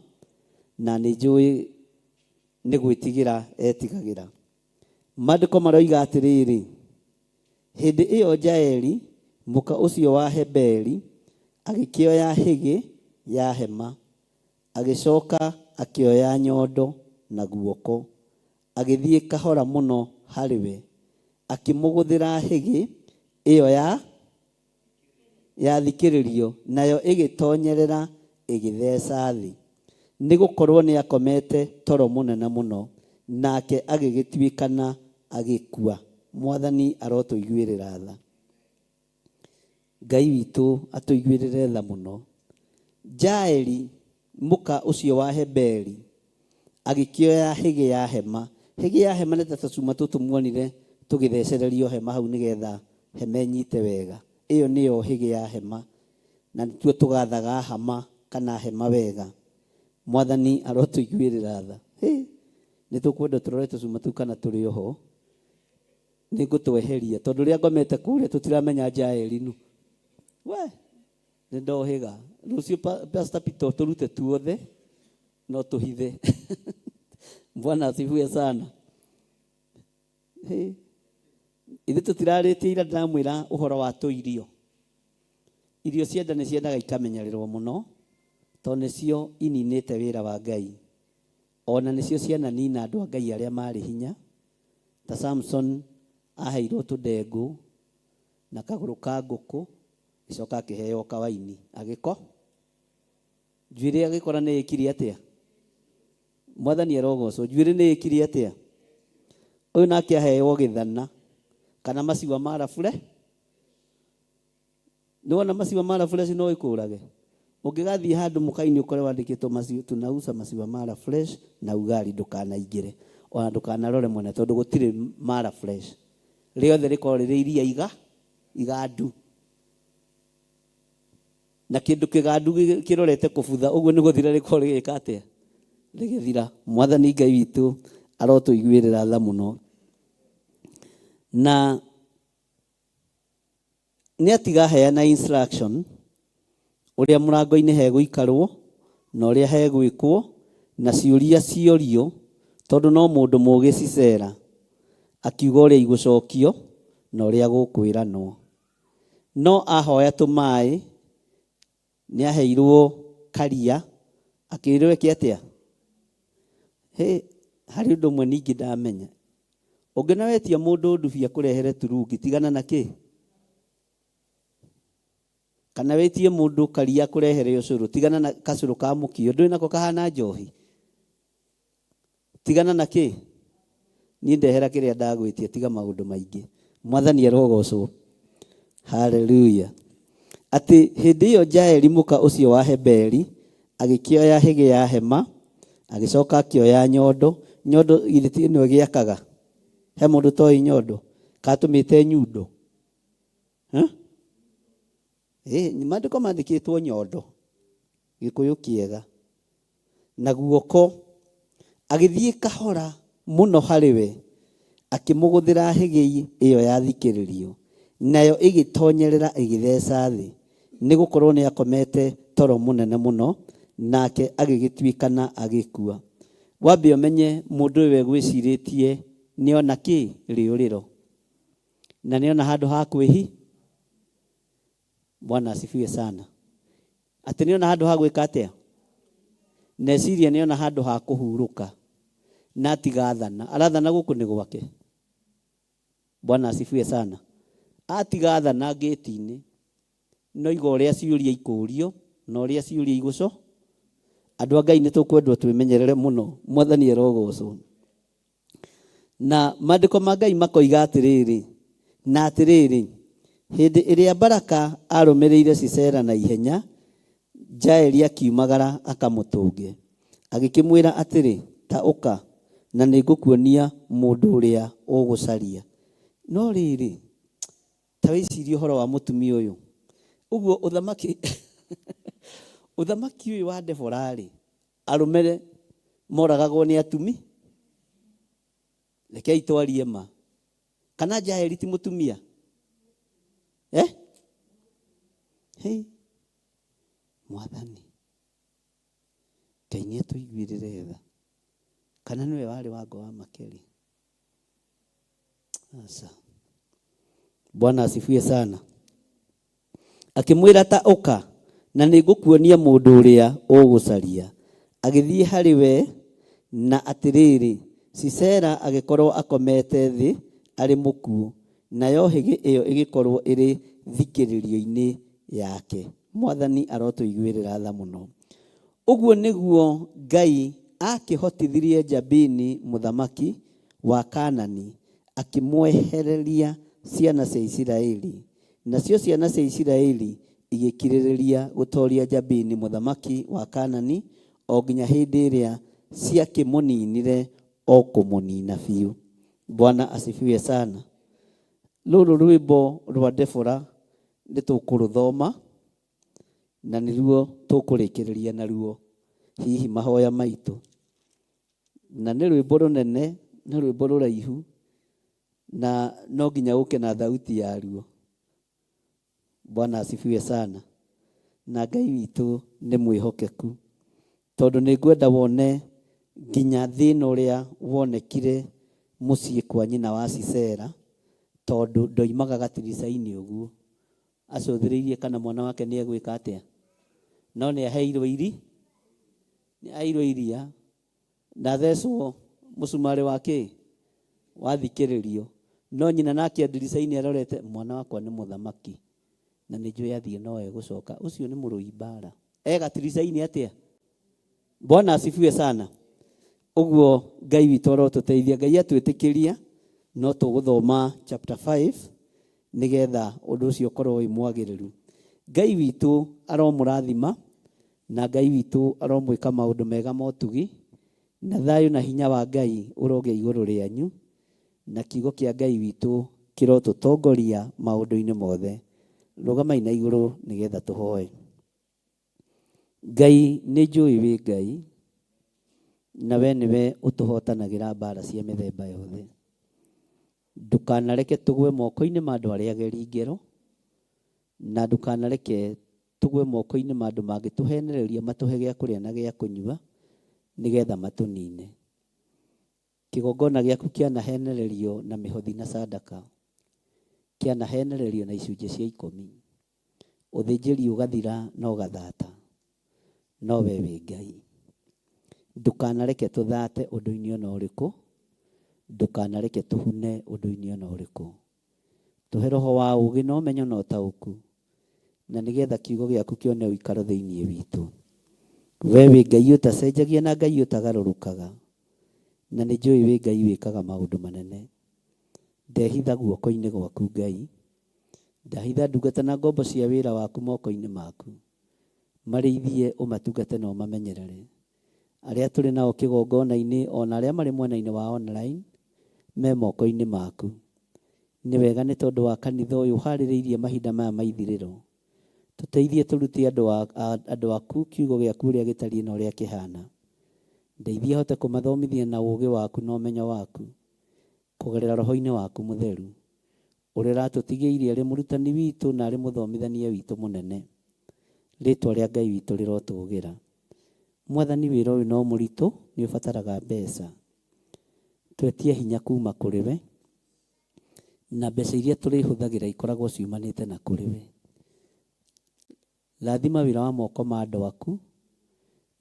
na nĩ njũĩ nĩ gwĩtigĩra etigagĩra. Maandĩko maroiga atĩrĩrĩ, Hĩndĩ ĩyo Jaeli, mũka ũcio wa Heberi, agĩkĩoya hĩgĩ ya hema, agĩcoka akĩoya nyondo na guoko, agĩthiĩ kahora mũno harĩ we, akĩmũgũthĩra hĩgĩ ĩyo ya yathikĩrĩrio, nayo ĩgĩtonyerera ĩgĩtheca thĩ, nĩ gũkorũo nĩakomete toro mũnene mũno, nake agĩgĩtuĩkana agĩkua. Mwathani arotũiguĩrĩra tha. Ngai witũ atũiguĩrĩre tha mũno. Jaeli, mũka ũcio wa Heberi, agĩkĩoya hĩgĩ ya hema. Hĩgĩ ya hema nĩ ta tũcuma tũtũ muonire tũgĩthecererio hema hau nĩgetha hema ĩnyite wega. Ĩyo nĩyo hĩgĩ ya hema, na nĩtuo tũgathaga hama kana hema wega. Mwathani arotũiguĩrĩra tha. Hĩ! Nĩ tũkwenda tũrore tũcuma tũu kana tũrĩ oho. Nĩ ngũtweheria tondũ ũrĩa ngomete kũrĩa tũtiramenya Jaeli nũ. We! Nĩ ndohĩga. Rũciũ Pastor Peter tũrute tuothe no tũhithe. Bwana asifiwe sana. Hĩ. Ithuĩ tũtirarĩtie ira ndĩramwĩra ũhoro wa tũirio. Irio cia nda nĩ ciendaga ikamenyererwo mũno tondũ nĩcio ininĩte wĩra wa Ngai. Ona nĩcio ciananina andũ a Ngai arĩa marĩ hinya. Ta Samson aheirwo tũndengũ na kagũrũ ka ngũkũ, agĩcoka akĩheo kawaini. Agĩko? Njuĩrĩ agĩkora nĩ ĩkire atĩa? Mwathani arogocwo. Njuĩrĩ nĩ ĩkire atĩa? Ũyũ nake aheo gĩthana kana maciwa ma rabure. Nĩ wona maciwa ma fresh no ĩkũrage? Ũngĩgathiĩ handũ mũkainĩ ũkore wandĩkĩtwo maciwa, tunauza maziwa mara fresh na ugali ndũkanaingĩre. Ona ndũkanarore mwena tondũ gũtirĩ mara fresh. Rĩothe rĩkoragwo rĩrĩ iria iga, igandu. Na kĩndũ kĩgandu kĩrorete kũbutha ũguo nĩ gũthira rĩkoragwo rĩgĩka atĩa? Rĩgĩthira. Mwathani Ngai witũ arotũiguĩrĩra tha mũno. Na Nĩ atiga aheana instruction ũrĩa mũrango-inĩ hegũikarwo na ũrĩa hegwĩkwo na ciũria ciorio tondũ no mũndũ mũgĩ Sisera akiuga ũrĩa igũcokio na ũrĩa gũkwĩranwo. No ahoya tũmaĩ nĩ aheirwo karia akĩrwo eke atĩa? Hĩ, harĩ ũndũ ũmwe ningĩ ndamenya. Ũngĩona wetia mũndũ ndubi akũrehere turungi, tigana na kĩ? Kana wĩtie mũndũ karia akũrehere ũcũrũ, tigana na kacũrũ ka mũkio, ndũĩ nako kahana njohi? Tigana na kĩ? Niĩ ndehera kĩrĩa ndagwĩtia, tiga maũndũ maingĩ. Mwathani arogocwo. Haleluya. Atĩ hĩndĩ ĩyo Jaeli mũka ũcio wa Heberi agĩkĩoya hĩgĩ ya hema, agĩcoka akĩoya nyondo. Nyondo githĩ ti ĩno ĩgĩakaga? He mũndũ ũtoĩ nyondo? Kana tũmĩte nyundo? Huh? Ĩ, maandĩko mandĩkĩtwo nyondo, Gĩkũyũ kĩega. Na guoko, agĩthiĩ kahora mũno harĩ we, akĩmũgũthĩra hĩgĩ ĩyo ya thikĩrĩrio, nayo ĩgĩtonyerera ĩgĩtheca thĩ, nĩ gũkorũo nĩakomete toro mũnene mũno, nake agĩgĩtuĩkana agĩkua. Wambe ũmenye mũndũ ũyũ egwĩcirĩtie nĩona kĩ? Rĩũrĩro. Na nĩona handũ ha kwĩhi? Bwana asifiwe sana. Atĩ nĩona handũ ha gwĩka atĩa? Neciria nĩona handũ ha kũhurũka. Na atiga athana. Arathana gũkũ nĩ gwake. Bwana asifiwe sana. Atiga athana ngĩti-inĩ. No iga ũrĩa ciũria ikũrio na ũrĩa ciũria igũco. Andũ a Ngai nĩ tũkwendwo twĩmenyerere mũno. Mwathani arogocwo. Na maandĩko ma Ngai makoiga atĩrĩrĩ, na atĩrĩrĩ, hĩndĩ ĩrĩa Baraka aarũmĩrĩire Sisera na ihenya, Jaeli akiumagara akamũtũnge, agĩkĩmwĩra atĩrĩ, Ta ũka, na nĩngũkuonia mũndũ ũrĩa ũgũcaria. No rĩrĩ, ta wĩcirie ũhoro wa mũtumia ũyũ. Ũguo ũthamaki ũthamaki ũyũ wa Debora-rĩ, arũme moragagwo nĩ atumi? Rekei twarie ma. Kana Jaeli ti mũtumia? Eh? Hey, Mwathani. Ngai nĩ atũiguĩrĩre tha. Kana nĩwe warĩ wango wa Makeri? Aca. Bwana asifiwe sana. Akĩmwĩra ta ũka na nĩngũkuonia mũndũ ũrĩa ũgũcaria. Agĩthiĩ harĩ we na atĩrĩrĩ, Sisera agĩkorwo akomete thĩ arĩ mũkuũ, nayo hĩgĩ ĩyo ĩgĩkorwo ĩrĩ thikĩrĩrio-inĩ yake. Mwathani arotũiguĩrĩra tha mũno. Ũguo nĩguo Ngai aakĩhotithirie Jabini mũthamaki wa Kaanani, akĩmwehereria ciana cia Isiraeli, nacio ciana cia Isiraeli igĩkirĩrĩria gũtoria Jabini mũthamaki wa Kaanani o nginya hĩndĩ ĩrĩa ciakĩmũninire o kũmũnina biũ. Bwana asifiwe sana. Rũrũ rwĩmbo rwa Debora nĩ tũkũrũthoma na nĩruo tũkũrĩkĩrĩria naruo hihi mahoya maitũ. Na nĩ rwĩmbo rũnene, nĩ rwĩmbo rũraihu na no nginya ũke na thauti yaruo. Bwana asifiwe sana. Na Ngai witũ nĩ mwĩhokeku tondũ nĩ ngwenda wone nginya thĩna ũrĩa wonekire mũciĩ kwa nyina wa Sisera tondũ ndoimaga gatirica-inĩ ũguo acũthĩrĩirie kana mwana wake nĩ egwĩka atĩa no nĩ aheirwo iri nĩ aheirwo iria na athecwo mũcumarĩ wa kĩ wathikĩrĩrio no nyina nake ndirica-inĩ arorete mwana wakwa nĩ mũthamaki na nĩ njũĩ athiĩ no egũcoka ũcio nĩ mũrũi mbara e gatirica-inĩ atĩa Bwana asifiwe sana. Ũguo Ngai witũ arotũteithia. Ngai atwĩtĩkĩria no tũgũthoma chapter 5 nĩgetha ũndũ ũcio ũkorwo wĩ mwagĩrĩru. Ngai witũ aromũrathima na Ngai witũ aromwĩka maũndũ mega ma ũtugi na thayũ na hinya wa Ngai ũrogĩa igũrũ rĩanyu na kiugo kĩa Ngai witũ kĩrotũtongoria maũndũ-inĩ mothe. Rũgamai na igũrũ nĩgetha tũhoe. Ngai nĩ njũĩ wĩ Ngai, na we nĩwe ũtũhotanagĩra mbara cia mĩthemba yothe. Ndũkanareke tũgwe moko-inĩ ma andũ arĩa ageri ngero, na ndũkanareke tũgwe moko-inĩ ma andũ mangĩtũhenereria matũhe gĩa kũrĩa na gĩa kũnyua, nĩgetha matũnine. Kĩgongona gĩaku kĩanahenererio na mĩhothi na sadaka, kĩanahenererio na icunjĩ cia ikũmi. Ũthĩnjĩri ũgathira na ũgathata, no we wĩ Ngai. Ndũkanareke tũthate ũndũ-inĩ o na ũrĩkũ, ndũkanareke tũhune ũndũ-inĩ o na ũrĩkũ. Tũhe roho wa ũũgĩ na ũmenyo na ũtaũku, na nĩgetha kiugo gĩaku kĩone ũikaro thĩinĩ witũ. We wĩ Ngai ũtacenjagia na Ngai ũtagarũrũkaga, na nĩ njũĩ wĩ Ngai wĩkaga maũndũ manene. Ndehitha guoko-inĩ gwaku Ngai, Ndahitha ndungata na ngombo cia wĩra waku moko-inĩ maku. Marĩithie, ũmatungate na ũmamenyerere. Arĩa tũrĩ nao kĩgongona-inĩ o na arĩa marĩ mwena-inĩ wa online me moko-inĩ maku. Nĩ wega nĩ tondũ wa kanitha ũyũ ũharĩrĩirie mahinda maya ma ithirĩro. Tũteithie tũrute andũ, andũ aku kiugo gĩaku ũrĩa gĩtariĩ na ũrĩa kĩhana. Ndeithia hote kũmathomithia na ũũgĩ waku na ũmenyo waku kũgerera roho-inĩ waku mũtheru. Ũrĩa ũratũtigĩirie arĩ mũrutani witũ na arĩ mũthomithania witũ mũnene. Rĩtwa rĩa Ngai witũ rĩrotũgĩra. Mwathani wĩra ũyũ no mũritũ nĩ ũbataraga mbeca. Twetie hinya kuma kũrĩ we na mbeca iria tũrĩhũthagĩra ikoragwo ciumanĩte na kũrĩ we. Rathima wĩra wa moko ma andũ aku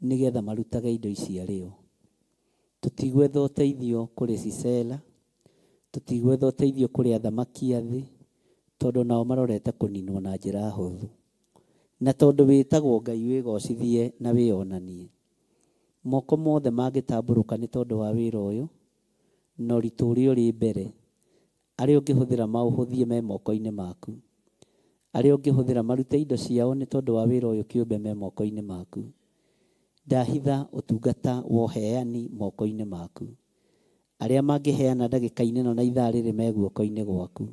nĩgetha marutage indo ici arĩ o. Tũtigwetha ũteithio kũrĩ Sisera, tũtigwetha ũteithio kũrĩ athamaki a thĩ, tondũ nao marorete kũninwo na njĩra hũthũ. Na tondũ wĩtagwo Ngai wĩgocithie na wĩonanie. Moko mothe mangĩtambũrũka nĩ tondũ wa wĩra ũyũ, na ũritũ ũrĩa ũrĩ mbere, arĩa ũngĩhũthĩra maũhũthie me moko-inĩ maku. Arĩa ũngĩhũthĩra marute indo ciao nĩ tondũ wa wĩra ũyũ kĩũmbe me moko-inĩ maku. Ndahitha ũtungata wa ũheani moko-inĩ maku. Arĩa mangĩheana ndagĩka-inĩ ĩno na ithaa rĩrĩ me guoko-inĩ gwaku.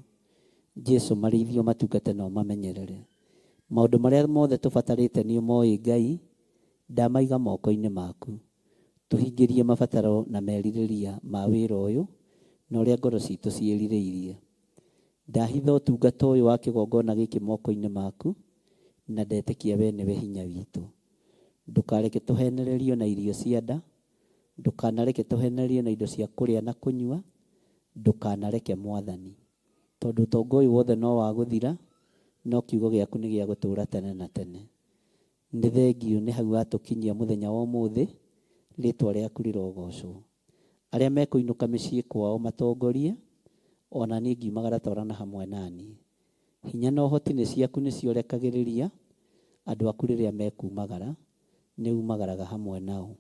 Jesu marĩithio matungate na ũmamenyerere. Maũndũ marĩa mothe tũbatarĩte nĩ ũmoĩ Ngai, ndamaiga moko-inĩ maku. Tũhingĩrie mabataro na merirĩria ma wĩra ũyũ na ũrĩa ngoro citũ ciĩrirĩirie. Ndahitha ũtungata ũyũ wa kĩgongona gĩkĩ moko-inĩ maku, na ndetĩkia we nĩwe hinya witũ. Ndũkareke tũhenererio na irio cia nda, ndũkanareke tũhenererio na indo cia kũrĩa na kũnyua, ndũkanareke Mwathani. Tondũ ũtonga ũyũ wothe no wa gũthira, no kiugo gĩaku nĩ gĩa gũtũũra tene na tene. Nĩ thengiũ nĩ hau watũkinyia mũthenya wa ũmũthĩ, rĩtwa rĩaku rĩrogocwo. Arĩa mekũinũka mĩciĩ kwao matongorie, ona niĩ ngiumagara twarana hamwe naniĩ. Hinya na ũhoti nĩ ciaku nĩcio ũrekagĩrĩria andũ aku rĩrĩa mekumagara, nĩ umagaraga hamwe nao.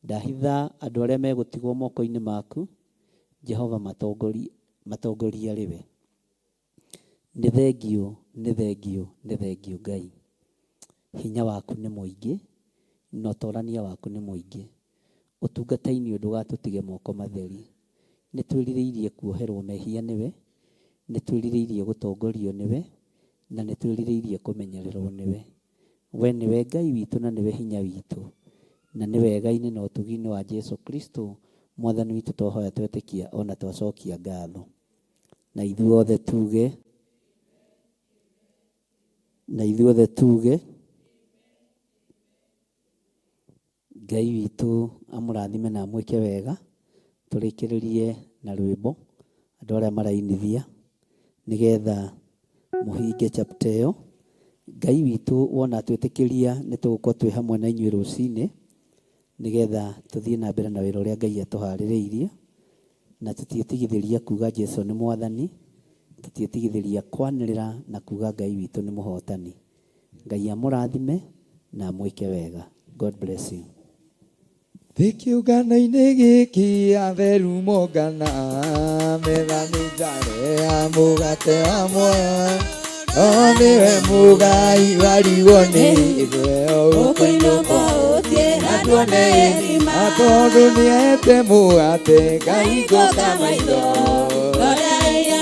Ndahitha andũ arĩa megũtigwo moko-inĩ maku, Jehova matongorie, matongorie arĩ we. Nĩ thengiũ, nĩ thengiũ, nĩ thengiũ Ngai. Hinya waku nĩ mũingĩ, na ũtorania waku nĩ mũingĩ. Ũtungata-inĩ ũyũ ndũgatũtige moko matheri. Nĩ twĩrirĩirie kuoherwo mehia nĩwe, nĩ twĩrirĩirie gũtongorio nĩwe, na nĩ twĩrirĩirie kũmenyererwo nĩwe. We nĩwe Ngai witũ na nĩwe hinya witũ. Na nĩ wega-inĩ na ũtugi-inĩ wa Jesu Kristo Mwathani witũ twahoya twetĩkia ona twacokia ngatho. Na ithuothe tuge, na ithuothe tuge, Ngai witũ amũrathime na amwĩke wega. Tũrĩkĩrĩrie na rwĩmbo andũ arĩa marainithia nĩgetha mũhinge chapter ĩyo. Ngai witũ wona atwĩtĩkĩria nĩ tũgũkorwo twĩ hamwe na inyuĩ rũcinĩ nĩgetha tũthiĩ na mbere na wĩra ũrĩa Ngai atũharĩrĩirie, na tũtiĩtigithĩria kuga Jesu nĩ Mwathani, tũtiĩtigithĩria kwanĩrĩra na kuga Ngai witũ nĩ mũhotani. Ngai amũrathime na amwĩke wega. God bless you. Thĩ kĩũngano-inĩ gĩkĩ atheru mongana, metha nĩ njare ya mũgate wa muoyo, no nĩwe mũgai warigwo nĩ ithe ũkũinũka ũthiĩ na tuone gĩthima. Tondũ nĩete mũgate ngahingũka maitho,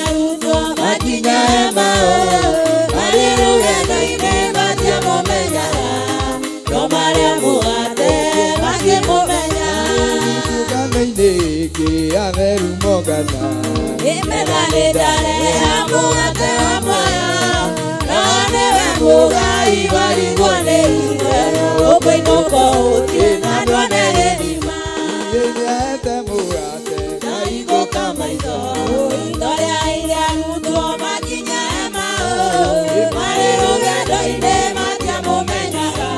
Arutwo makinya Emau, marĩ rũgendo-inĩ matiamũmenyaga, no marĩa mũgate makĩmũmenya. Kĩũngano-inĩ gĩkĩ atheru mongana, Metha nĩ njare ya mũgate wa muoyo, no nĩwe mũgai warigwo nĩ ithe, ũkũinũka ũthiĩ na tuone gĩthima. Nĩete mũgate ngahingũka maitho, torĩa arutwo makinya Emau, marĩ rũgendo-inĩ matiamũmenyaga,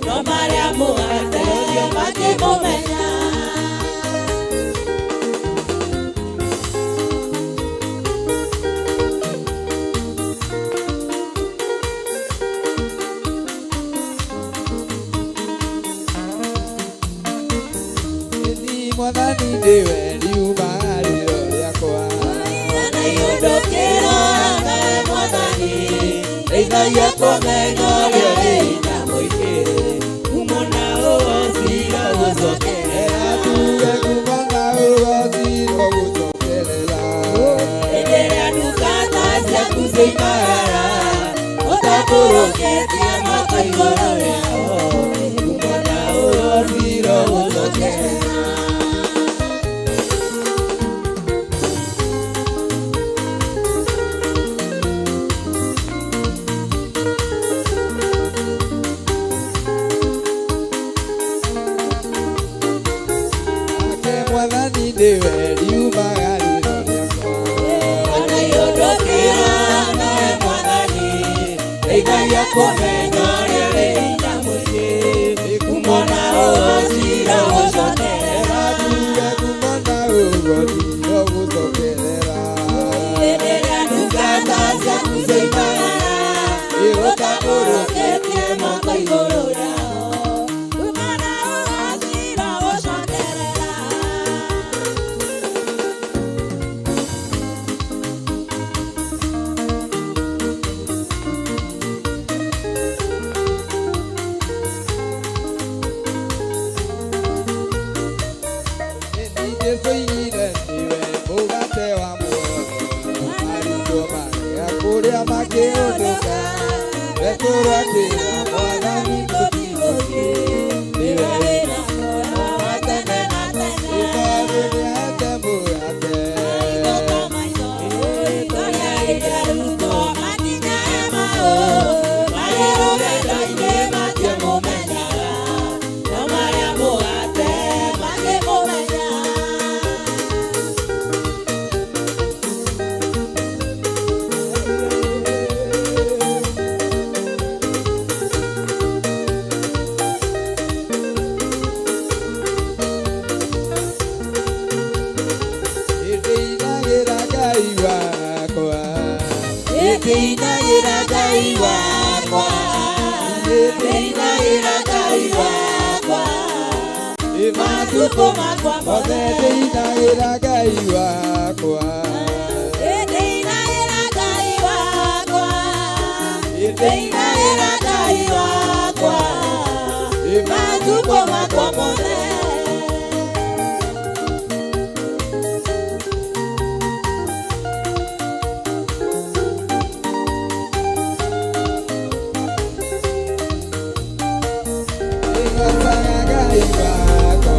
no marĩa mũgate makĩmũmenya. Ĩni Mwathani nĩwe riumagarĩro rĩakwa, Wanaiũndũkĩra nawe Mwathani, ndeithagia kũmenya ũrĩa wĩ hinya mũingĩ, kuuma na ũgoci gũcokerera. Tuge kuma na ũgoci gũcokerera. Hĩndĩ ĩrĩa ndungata ciaku cioimagara, ũtambũrũkĩtie moko igũrũ rĩao, kuuma na ũgoci gũcokerera. Nake Mwathani nĩwe riumagarĩro rĩakwa, Wanaiũndũkĩra nawe Mwathani, ndeithagia kũmenya ũrĩa wĩ hinya mũingĩ, kuuma na ũgoci gũcokerera. Tuge kuma na ũgoci gũcokerera. Hĩndĩ ĩrĩa ndungata ciaku cioimagara, ũtambũrũkĩtie moko igũrũ rĩao, kuuma na ũgoci gũcokerera. Jesu oigire nĩwe mũgate wa muoyo. Arutwo marĩa kũrĩa makĩũndũka, Petero akĩra Mwathani tũtigũthiĩ, nĩwe wĩna muoyo wa tene na tene. Tondũ nĩahete mũgate. Nĩndĩinagĩra Ngai wakwa. Nĩndĩinagĩra Ngai wakwa. Nĩndĩinagĩra Ngai wakwa. Matukũ makwa Mothe ndĩinagĩra Ngai wakwa. Nĩndĩinagĩra Ngai wakwa. Nĩndĩinagĩra Ngai wakwa. Matukũ makwa mothe. Nĩngocaga Ngai wakwa.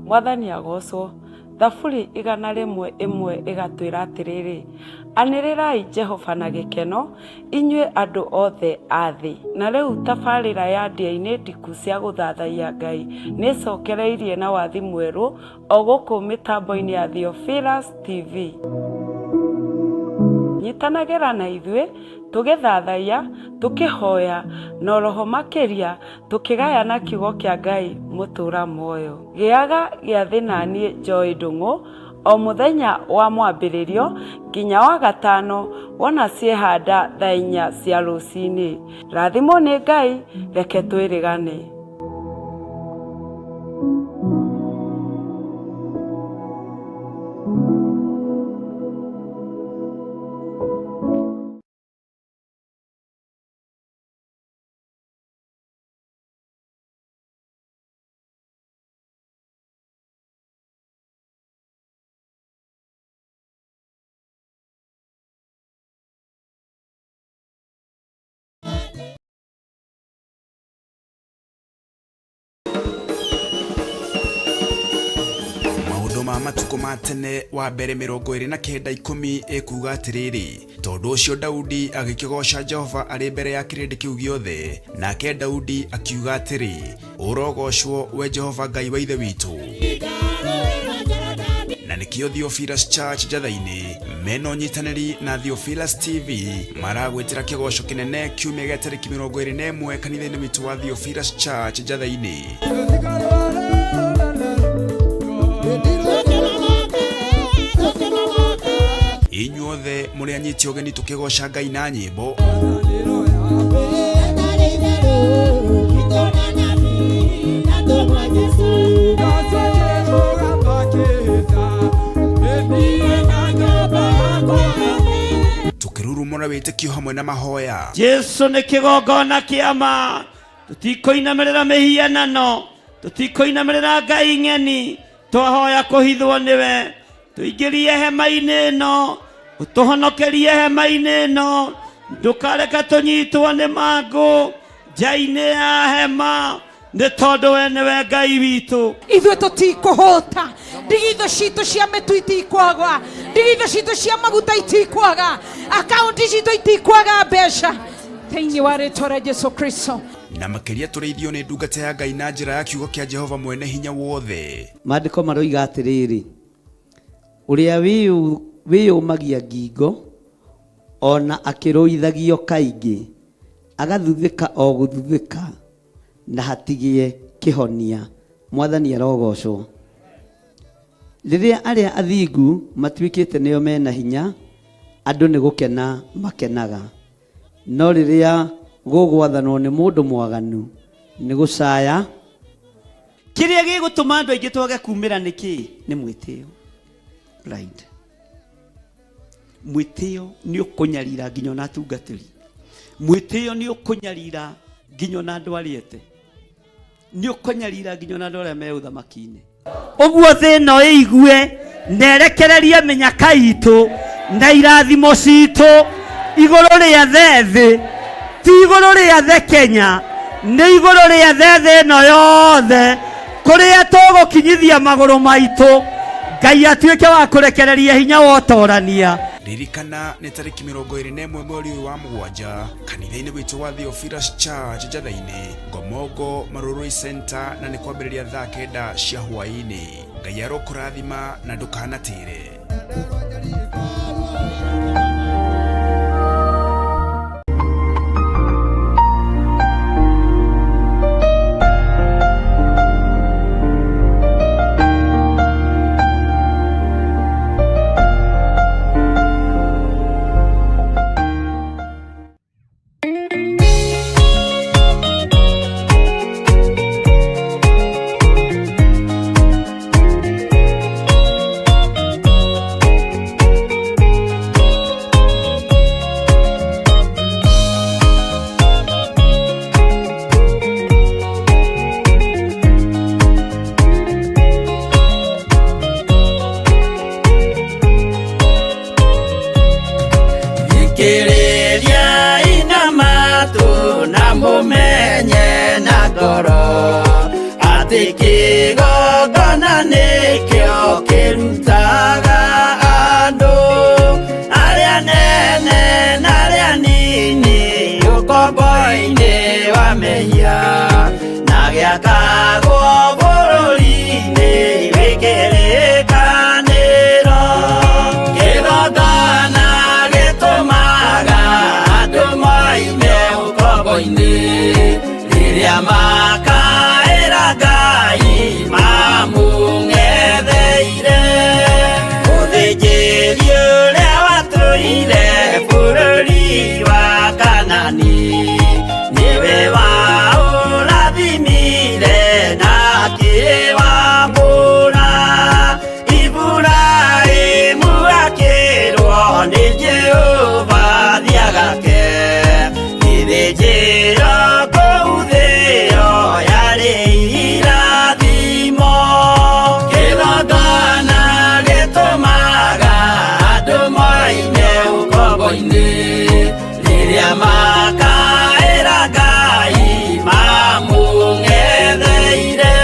Mwathani agocwo. Thaburi 101 ĩgatwĩra atĩrĩrĩ, anĩrĩrai Jehova na gĩkeno, inyuĩ andũ othe a thĩ. Na rĩu tabarĩra ya ndĩa-inĩ ndiku cia gũthathaiya Ngai nĩĩcokereirie na wathi mwerũ o gũkũ mĩtambo-inĩ ya Theophilus TV. Nyitanagĩra na ithuĩ tũgĩthathaiya, tũkĩhoya na oroho makĩria tũkĩgayana kiugo kĩa Ngai mũtũra muoyo. Gĩaga gĩathĩ naniĩ Joy Ndung'u o mũthenya wa mwambĩrĩrio nginya wa gatano wona ciehanda thaa 4 cia rũcinĩ. Rathimwo nĩ Ngai, reke twĩrĩgane. Maũndũ ma matukũ ma tene wa mbere 29:10 ĩkuuga atĩrĩrĩ, tondũ ũcio Daudi agĩkĩgooca Jehova arĩ mbere ya kĩrĩndĩ kĩu gĩothe, nake Daudi akiuga atĩrĩ, ũrogocwo we Jehova Ngai wa ithe witũ. Na nĩkĩo Theophilus Church Njatha-inĩ mena ũnyitanĩri na Theophilus TV maragwĩtĩra kĩgoco kĩnene kiumia gĩa tarĩki 21 kanitha-inĩ witũ wa Theophilus Church Njatha-inĩ. Inyuothe mũrĩ anyiti ũgeni tũkĩgoca Ngai na nyĩmbo, tũkĩrurumũra wĩtĩkio hamwe na mahoya. Jesu nĩ kĩgongona kĩa ma, tũtikũinamĩrĩra mĩhianano, tũtikũinamĩrĩra ngai ng'eni, twahoya kũhithwo nĩwe, tũingĩrie hema-inĩ ĩno, ũtũhonokerie hema-inĩ ĩno, ndũkareke tũnyitwo nĩ mangũ nja-inĩ ya hema, nĩ tondũ we nĩwe Ngai witũ. Ithuĩ tũtikũhũta, ndigithũ citũ cia mĩtu itikwaga, ndigithũ citũ cia maguta itikwaga, akaunti citũ itikwaga mbeca thĩinĩ wa rĩtwa rĩa Jesu Kristo. Na makĩria tũrĩithio nĩ ndungata ya Ngai na njĩra ya kiugo kĩa Jehova mwene hinya wothe. Maandĩko maroiga atĩrĩrĩ, ũrĩa wĩyũmagia ngingo Ona akĩrũithagio kaingĩ, agathuthĩka o gũthuthĩka, na hatigĩe kĩhonia. Mwathani arogocwo. Rĩrĩa arĩa athingu matuĩkĩte nĩo mena hinya, andũ nĩ gũkena makenaga. No rĩrĩa gũgwathanwo nĩ mũndũ mwaganu, nĩ gũcaya. Kĩrĩa gĩgũtũma andũ aingĩ twage kumĩra nĩ kĩĩ? Nĩ mwĩtĩo. Pride. Mwĩtĩo nĩ ũkũnyarira nginya ona atungatĩri. Mwĩtĩo nĩ ũkũnyarira nginya ona andũ arĩa ete. Nĩ ũkũnyarira nginya ona andũ arĩa me ũthamaki-inĩ. Ũguo thĩ ĩno ĩigue na ĩrekererie mĩnyaka itũ na irathimo citũ igũrũ rĩa thĩ, ti igũrũ rĩa thĩ Kenya, nĩ igũrũ rĩa thĩ ĩno yothe, kũrĩa tũgũkinyithia magũrũ maitũ, Ngai atuĩke wa kũrekereria hinya wa ũtorania. Ririkana nĩ tarĩki 21 mweri ũyũ wa mũgwanja kanitha-inĩ witũ wa Theophilus Church Njatha-inĩ, Ngomongo, Marurui Center, na nĩ kwambĩrĩria thaa 9 cia hwaĩ-inĩ. Ngai arokũrathima na ndũkanatĩre. Thikĩrĩriai na matũ na mũmenye na ngoro atĩ kĩgongona nĩkĩo kĩrutaga andũ arĩa nene na arĩa nini ũkombo-inĩ wa mehia na gĩakagwo bũrũri-inĩ wĩ kĩrĩkanĩro. Kĩgongona gĩtũmaga andũ moime ũkombo-inĩ rĩrĩa makaĩra Ngai mamũng'etheire. Mũthĩnjĩri ũrĩa watũire bũrũri wa Kanani nĩwe waũrathimire na akĩwambũra. Iburahĩmu akĩrwo nĩ Jehova thiagake gĩthĩnjĩro kũu thĩo yarĩ irathimo. Kĩgongona gĩtũmaga andũ moime ũkombo-inĩ rĩrĩa makaĩra Ngai mamũng'etheire.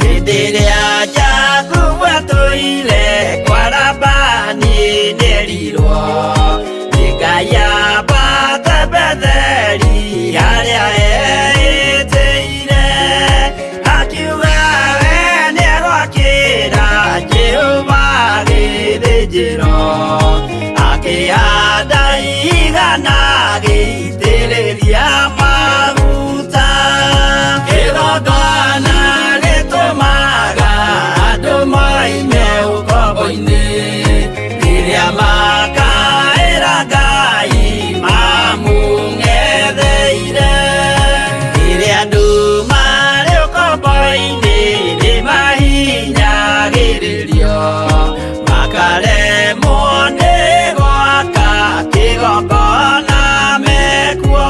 Hĩndĩ ĩrĩa Jakubu atũire kwa Labani nĩerirwo nĩ Ngai ambate Betheli harĩa eĩtĩire, akiuga we nĩegwakĩra Jehova gĩthĩnjĩro, akĩhanda ihiga na agĩitĩrĩria maguta. Kĩgongona gĩtũmaga andũ moime ũkombo-inĩ rĩrĩa makaĩra Ngai mamũng'etheire. Rĩrĩa andũ marĩ ũkombo-inĩ nĩmahinyagĩrĩrio, makaremwo nĩ gwaka kĩgongona mekuo.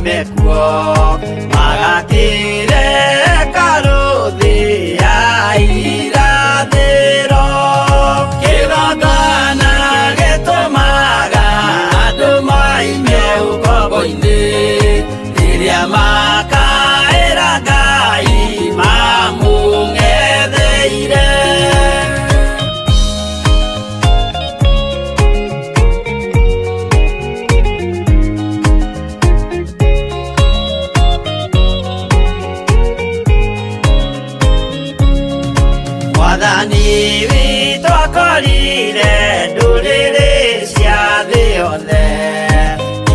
moime kuo magakĩre karũthĩ ya irathĩro kĩgongona gĩtũmaga andũ moime ũkombo-inĩ rĩrĩa makaĩra Ngai mamũng'etheire. Mwathani witũ akorire ndũrĩrĩ cia thĩ yothe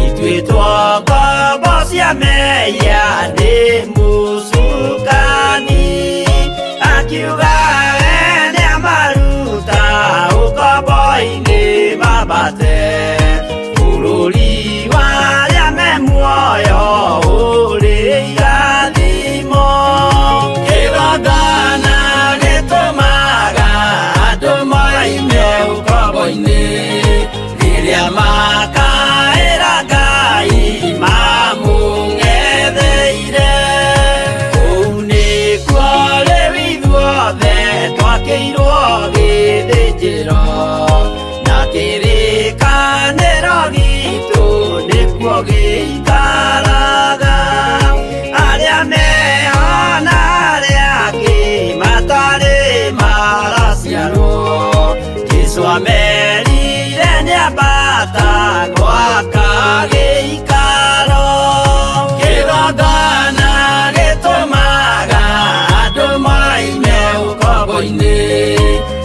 ituĩtwo ngombo cia mehia nĩ mũcukani akiuga we nĩamaruta ũkombo-inĩ mambate bũrũri wa arĩa me muoyo ũrĩ irathimo kĩgongona gĩtũmaga andũ moime ũkombo-inĩ rĩrĩa makaĩra Ngai mamũng'etheire kũu nĩkuo rĩu ithuothe twakĩirwo gĩthĩnjĩro na kĩrĩkanĩro gitũ nĩkuo gĩikaraga arĩa meho na arĩa angĩ matarĩ maraciarwo Jesũ amerire nĩambata gwaka gĩikaro kĩgongona gĩtũmaga andũ moime ũkombo-inĩ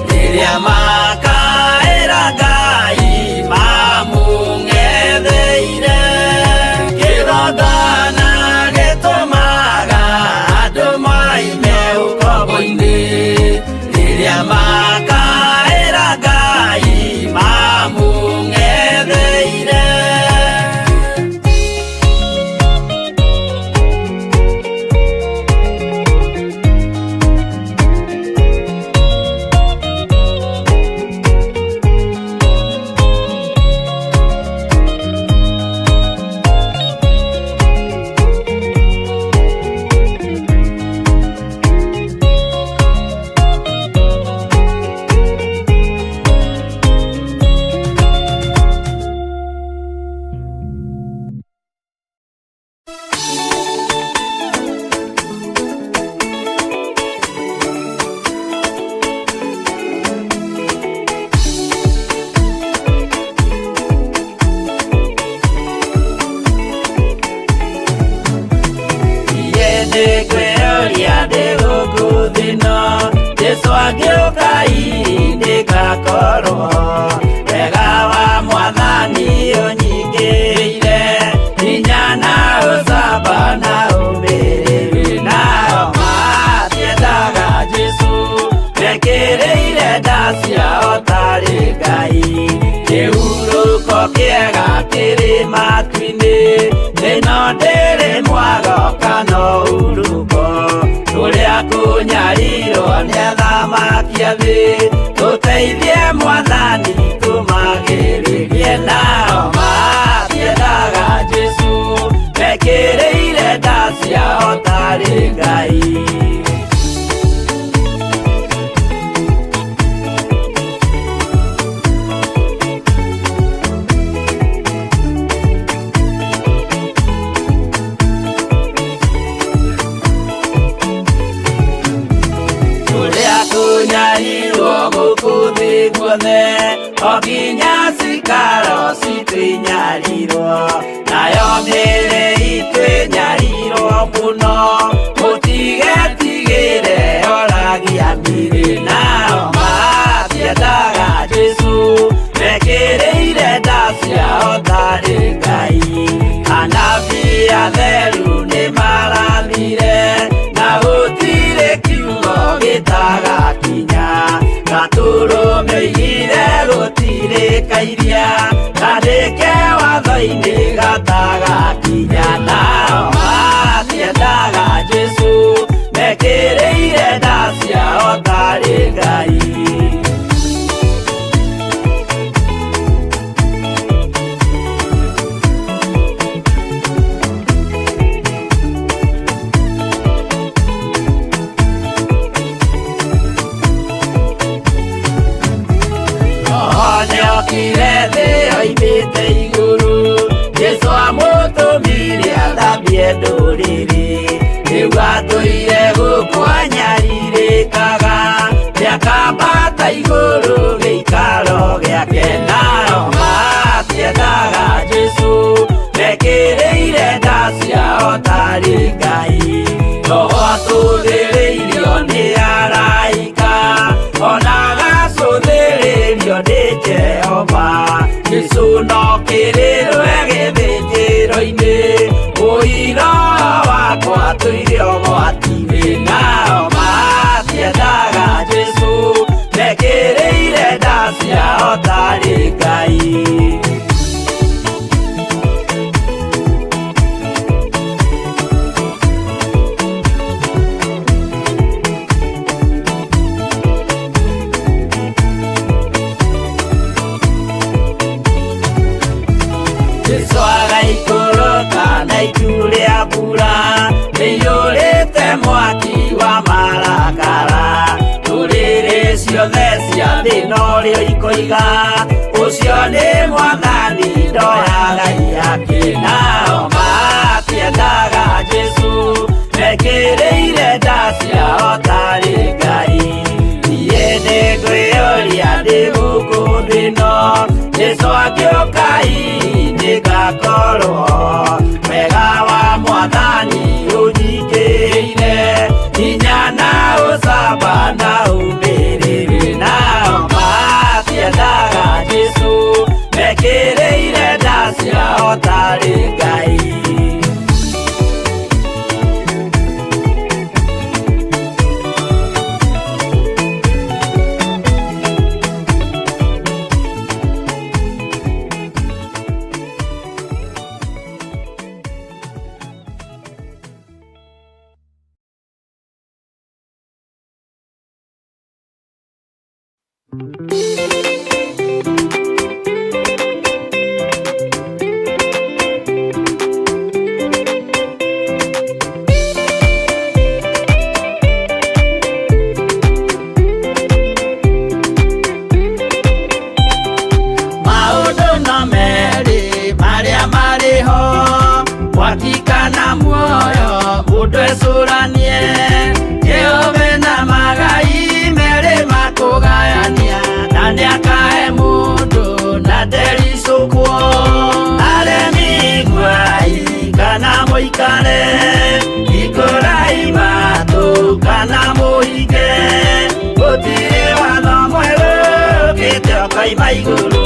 rĩrĩa makaĩra Ngai mamũng'etheire kĩgongona gĩtũmaga andũ moime ũkombo-inĩ rĩrĩa makaĩra Ngai mamũng'etheire. Ndĩkwĩyũria ndĩ gũkũ thĩ ĩno Jesũ angĩũka hihi ndĩgakorwo wega wa mwathani ũnyingĩrĩire hinya na ũcamba na ũmĩrĩru nao matiendaga Jesũ mekĩrĩire nda ciao tarĩ Ngai kĩhurũko kĩega kĩrĩ matu-inĩ ĩno ndĩrĩ mwago kana ũhurũko kũrĩa kũnyarirwo nĩ athamaki a thĩ tũteithie mwathani tũmagĩrĩrie nao matiendaga Jesũ mekĩrĩire nda ciao tarĩ Ngai. Kũrĩa kũnyarirwo gũkũ thĩ guothe o nginya cikaro citũ inyarirwo nayo mĩĩrĩ itũ ĩnyarirwo mũno mũtigetigĩre oragia mĩĩrĩ nao matiendaga Jesũ mekĩrĩire nda ciao tarĩ Ngai anabii atheru nĩmarathire na gũtirĩ kiugo gĩtagakinya gatũrũmĩire gũtirĩ kairia kandĩke watho-inĩ gatagakinya nao matiendaga Jesũ mekĩrĩire nda ciao tarĩ Ngai. Akĩaka igũrũ gĩikaro gĩake. Nao matiendaga Jesũ, mekĩrĩire nda ciao tarĩ Ngai. Roho atũthĩrĩirio nĩ araika, ona agacũthĩrĩrio nĩ Jehova. Jesũ no kĩrĩrwe gĩthĩnjĩro-inĩ, ũira wakwa tũire ũgwati-inĩ. Nao matiendaga Jesũ, mekĩrĩire nda ciao tarĩ Ngai. Jesũ agaikũrũka na itu rĩa mbura rĩiyũrĩte mwaki wa marakara. Ndũrĩrĩ ciothe cia thĩ norĩo ikoiga, ũcio nĩ Mwathani ndoyaga iyake. Nao matiendaga Jesũ, mekĩrĩire nda ciao tarĩ Ngai. Niĩ nĩngwĩyũria ndĩ gũkũ thĩ ĩno, Jesũ angĩũka hihi nĩngakorwo. Wega wa Mwathani ũnyingĩrĩire, hinya na ũcamba na ũmĩrĩru. Nao matiendaga Jesũ, mekĩrĩire nda ciao tarĩ Ngai. Maũndũ no merĩ marĩa marĩ ho, mwaki kana muoyo, mũndũ ecũranie. Jehova na magai merĩ makũgayania, na nĩakahe mũndũ na ndericũkwo. Aremi iguai kana mũikare, hingũrai matũ kana mũhinge. Gũtirĩ watho mwerũ ũkĩte ũkoima igũrũ,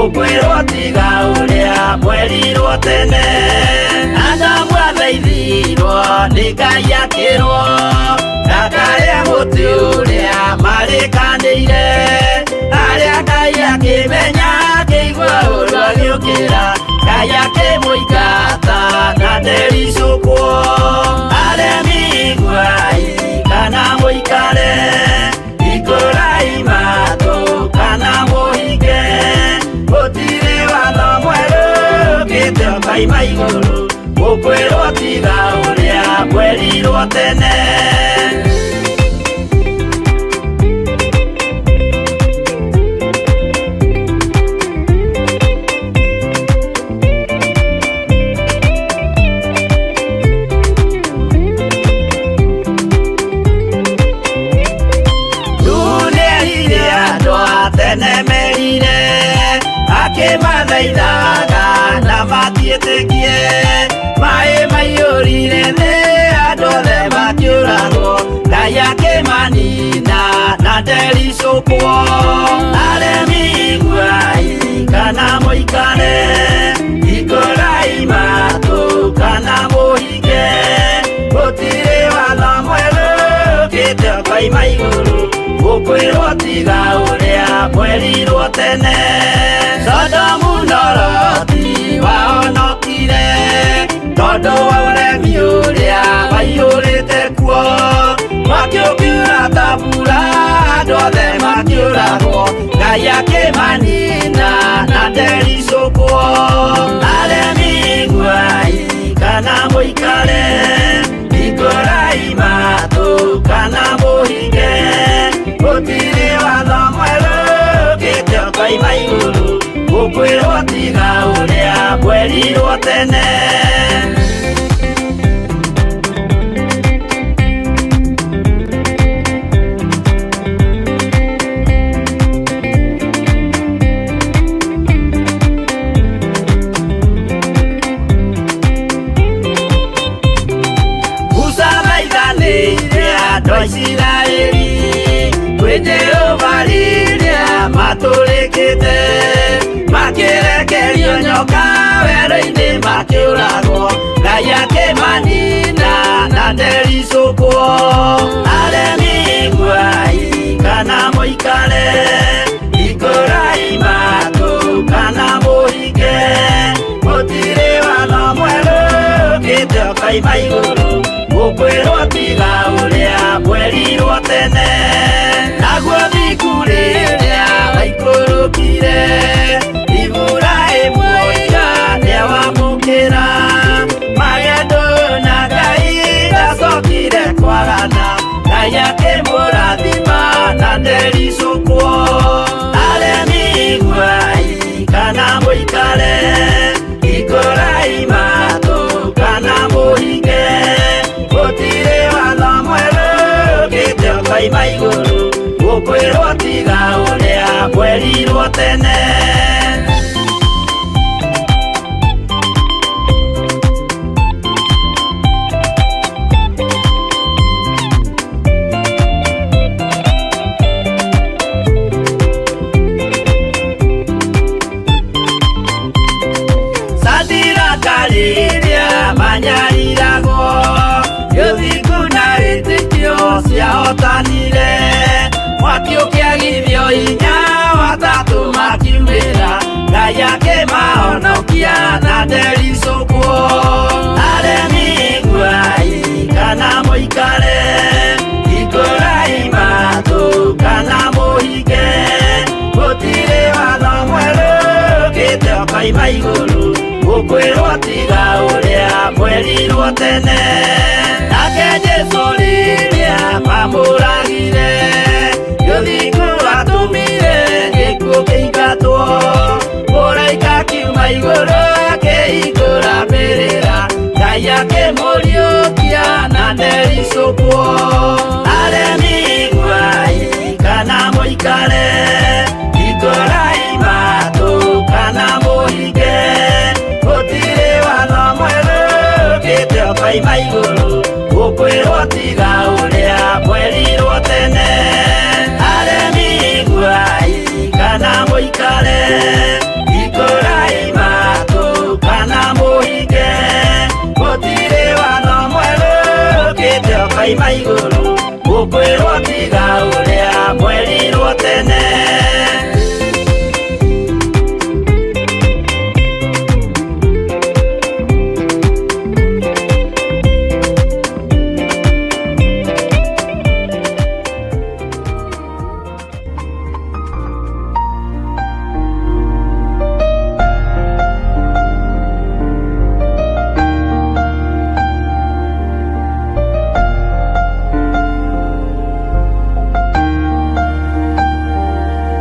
ũkwĩrwo tiga ũrĩa mwerirwo tene. Adamu athaithirwo nĩ Ngai akĩrwo, ndakarĩe mũtĩ ũrĩa marĩkanĩire. Harĩa Ngai akĩmenya akĩigua ũru agĩũkĩra, Ngai akĩmũingata na ndericũkwo. Aremi iguai kana mũikare, hingũrai matũ kana mũhinge. Gũtirĩ watho mwerũ ũkĩte ũkoima igũrũ, ũkwĩrwo tiga ũrĩa mwerirwo tene. Nuhu nĩerire andũ a tene merire, akĩmathaithaga na matiĩtĩkie. Maĩ maiyũrire thĩ, andũ othe makĩũragwo, Ngai akĩmanina na ndericũkwo. Aremi iguai kana mũikare, hingũrai matũ kana mũhinge. Gũtirĩ watho mwerũ ũkĩte ũkoima igũrũ, ũkwĩrwo tiga ũrĩa mwerirwo tene. Sodomu na Loti wahonokire, tondũ wa ũremi ũrĩa waiyũrĩte kuo. Mwaki ũkiura ta mbura, andũ othe makĩũragwo, Ngai akĩmanina na ndericũkwo. Aremi iguai kana mũikare, hingũrai matũ kana mũhinge. Gũtirĩ watho mwerũ ũkĩte ũkoima igũrũ, ũkwĩrwo tiga ũrĩa mwerirwo tene. matũrĩkĩte makĩrekerio nyoka werũ-inĩ makĩũragwo Ngai akĩmanina na ndericũkwo aremi iguai kana mũikare ikũrai matũ kana mũhinge gũtirĩ watho mwerũ ũkĩte ũkoima igũrũ mũkwĩrwo tiga ũrĩa mwerirwo tene naguo thingu rĩrĩa waikũrũkire Iburahĩmu oiga nĩawamũkĩra magendo na Ngai ndacokire kwagana Ngai akĩmũrathima na ndericũkwo aremi iguai kana mũikare ikũrai matũ kana mũhinge gũtirĩ watho mwerũ ũkĩte ũkoima igũrũ mũkwĩrwo tiga ũrĩa mwerirwo tene. Rĩrĩa manyariragwo gĩthingu na wĩtĩkio ciahotanire mwaki ũkĩagithio hinya watatũ makiumĩra Ngai akĩmahonokia na ndericũkwo aremi iguai kana mũikare ikũrai matũ kana mũhinge gũtirĩ watho mwerũ ũkĩte ũkoima igũrũ mũkwĩrwo tiga ũrĩa mwerirwo tene nake Jesũ rĩrĩa mamũragire gĩthingu atũmire gĩkuũ kĩingatwo mũraika akiuma igũrũ akĩhingũra mbĩrĩra Ngai akĩmũriũkia na ndericũkwo aremi iguai kana mũikare ikũrai matũ kana mũhinge gũtirĩ watho mwerũ ũkĩte ũkoima igũrũ mũkwĩrwo tiga ũrĩa mwerirwo tene aremi iguai kana mũikare ikũrai matũ kana mũhinge gũtirĩ watho mwerũ ũkĩte ũkoima igũrũ.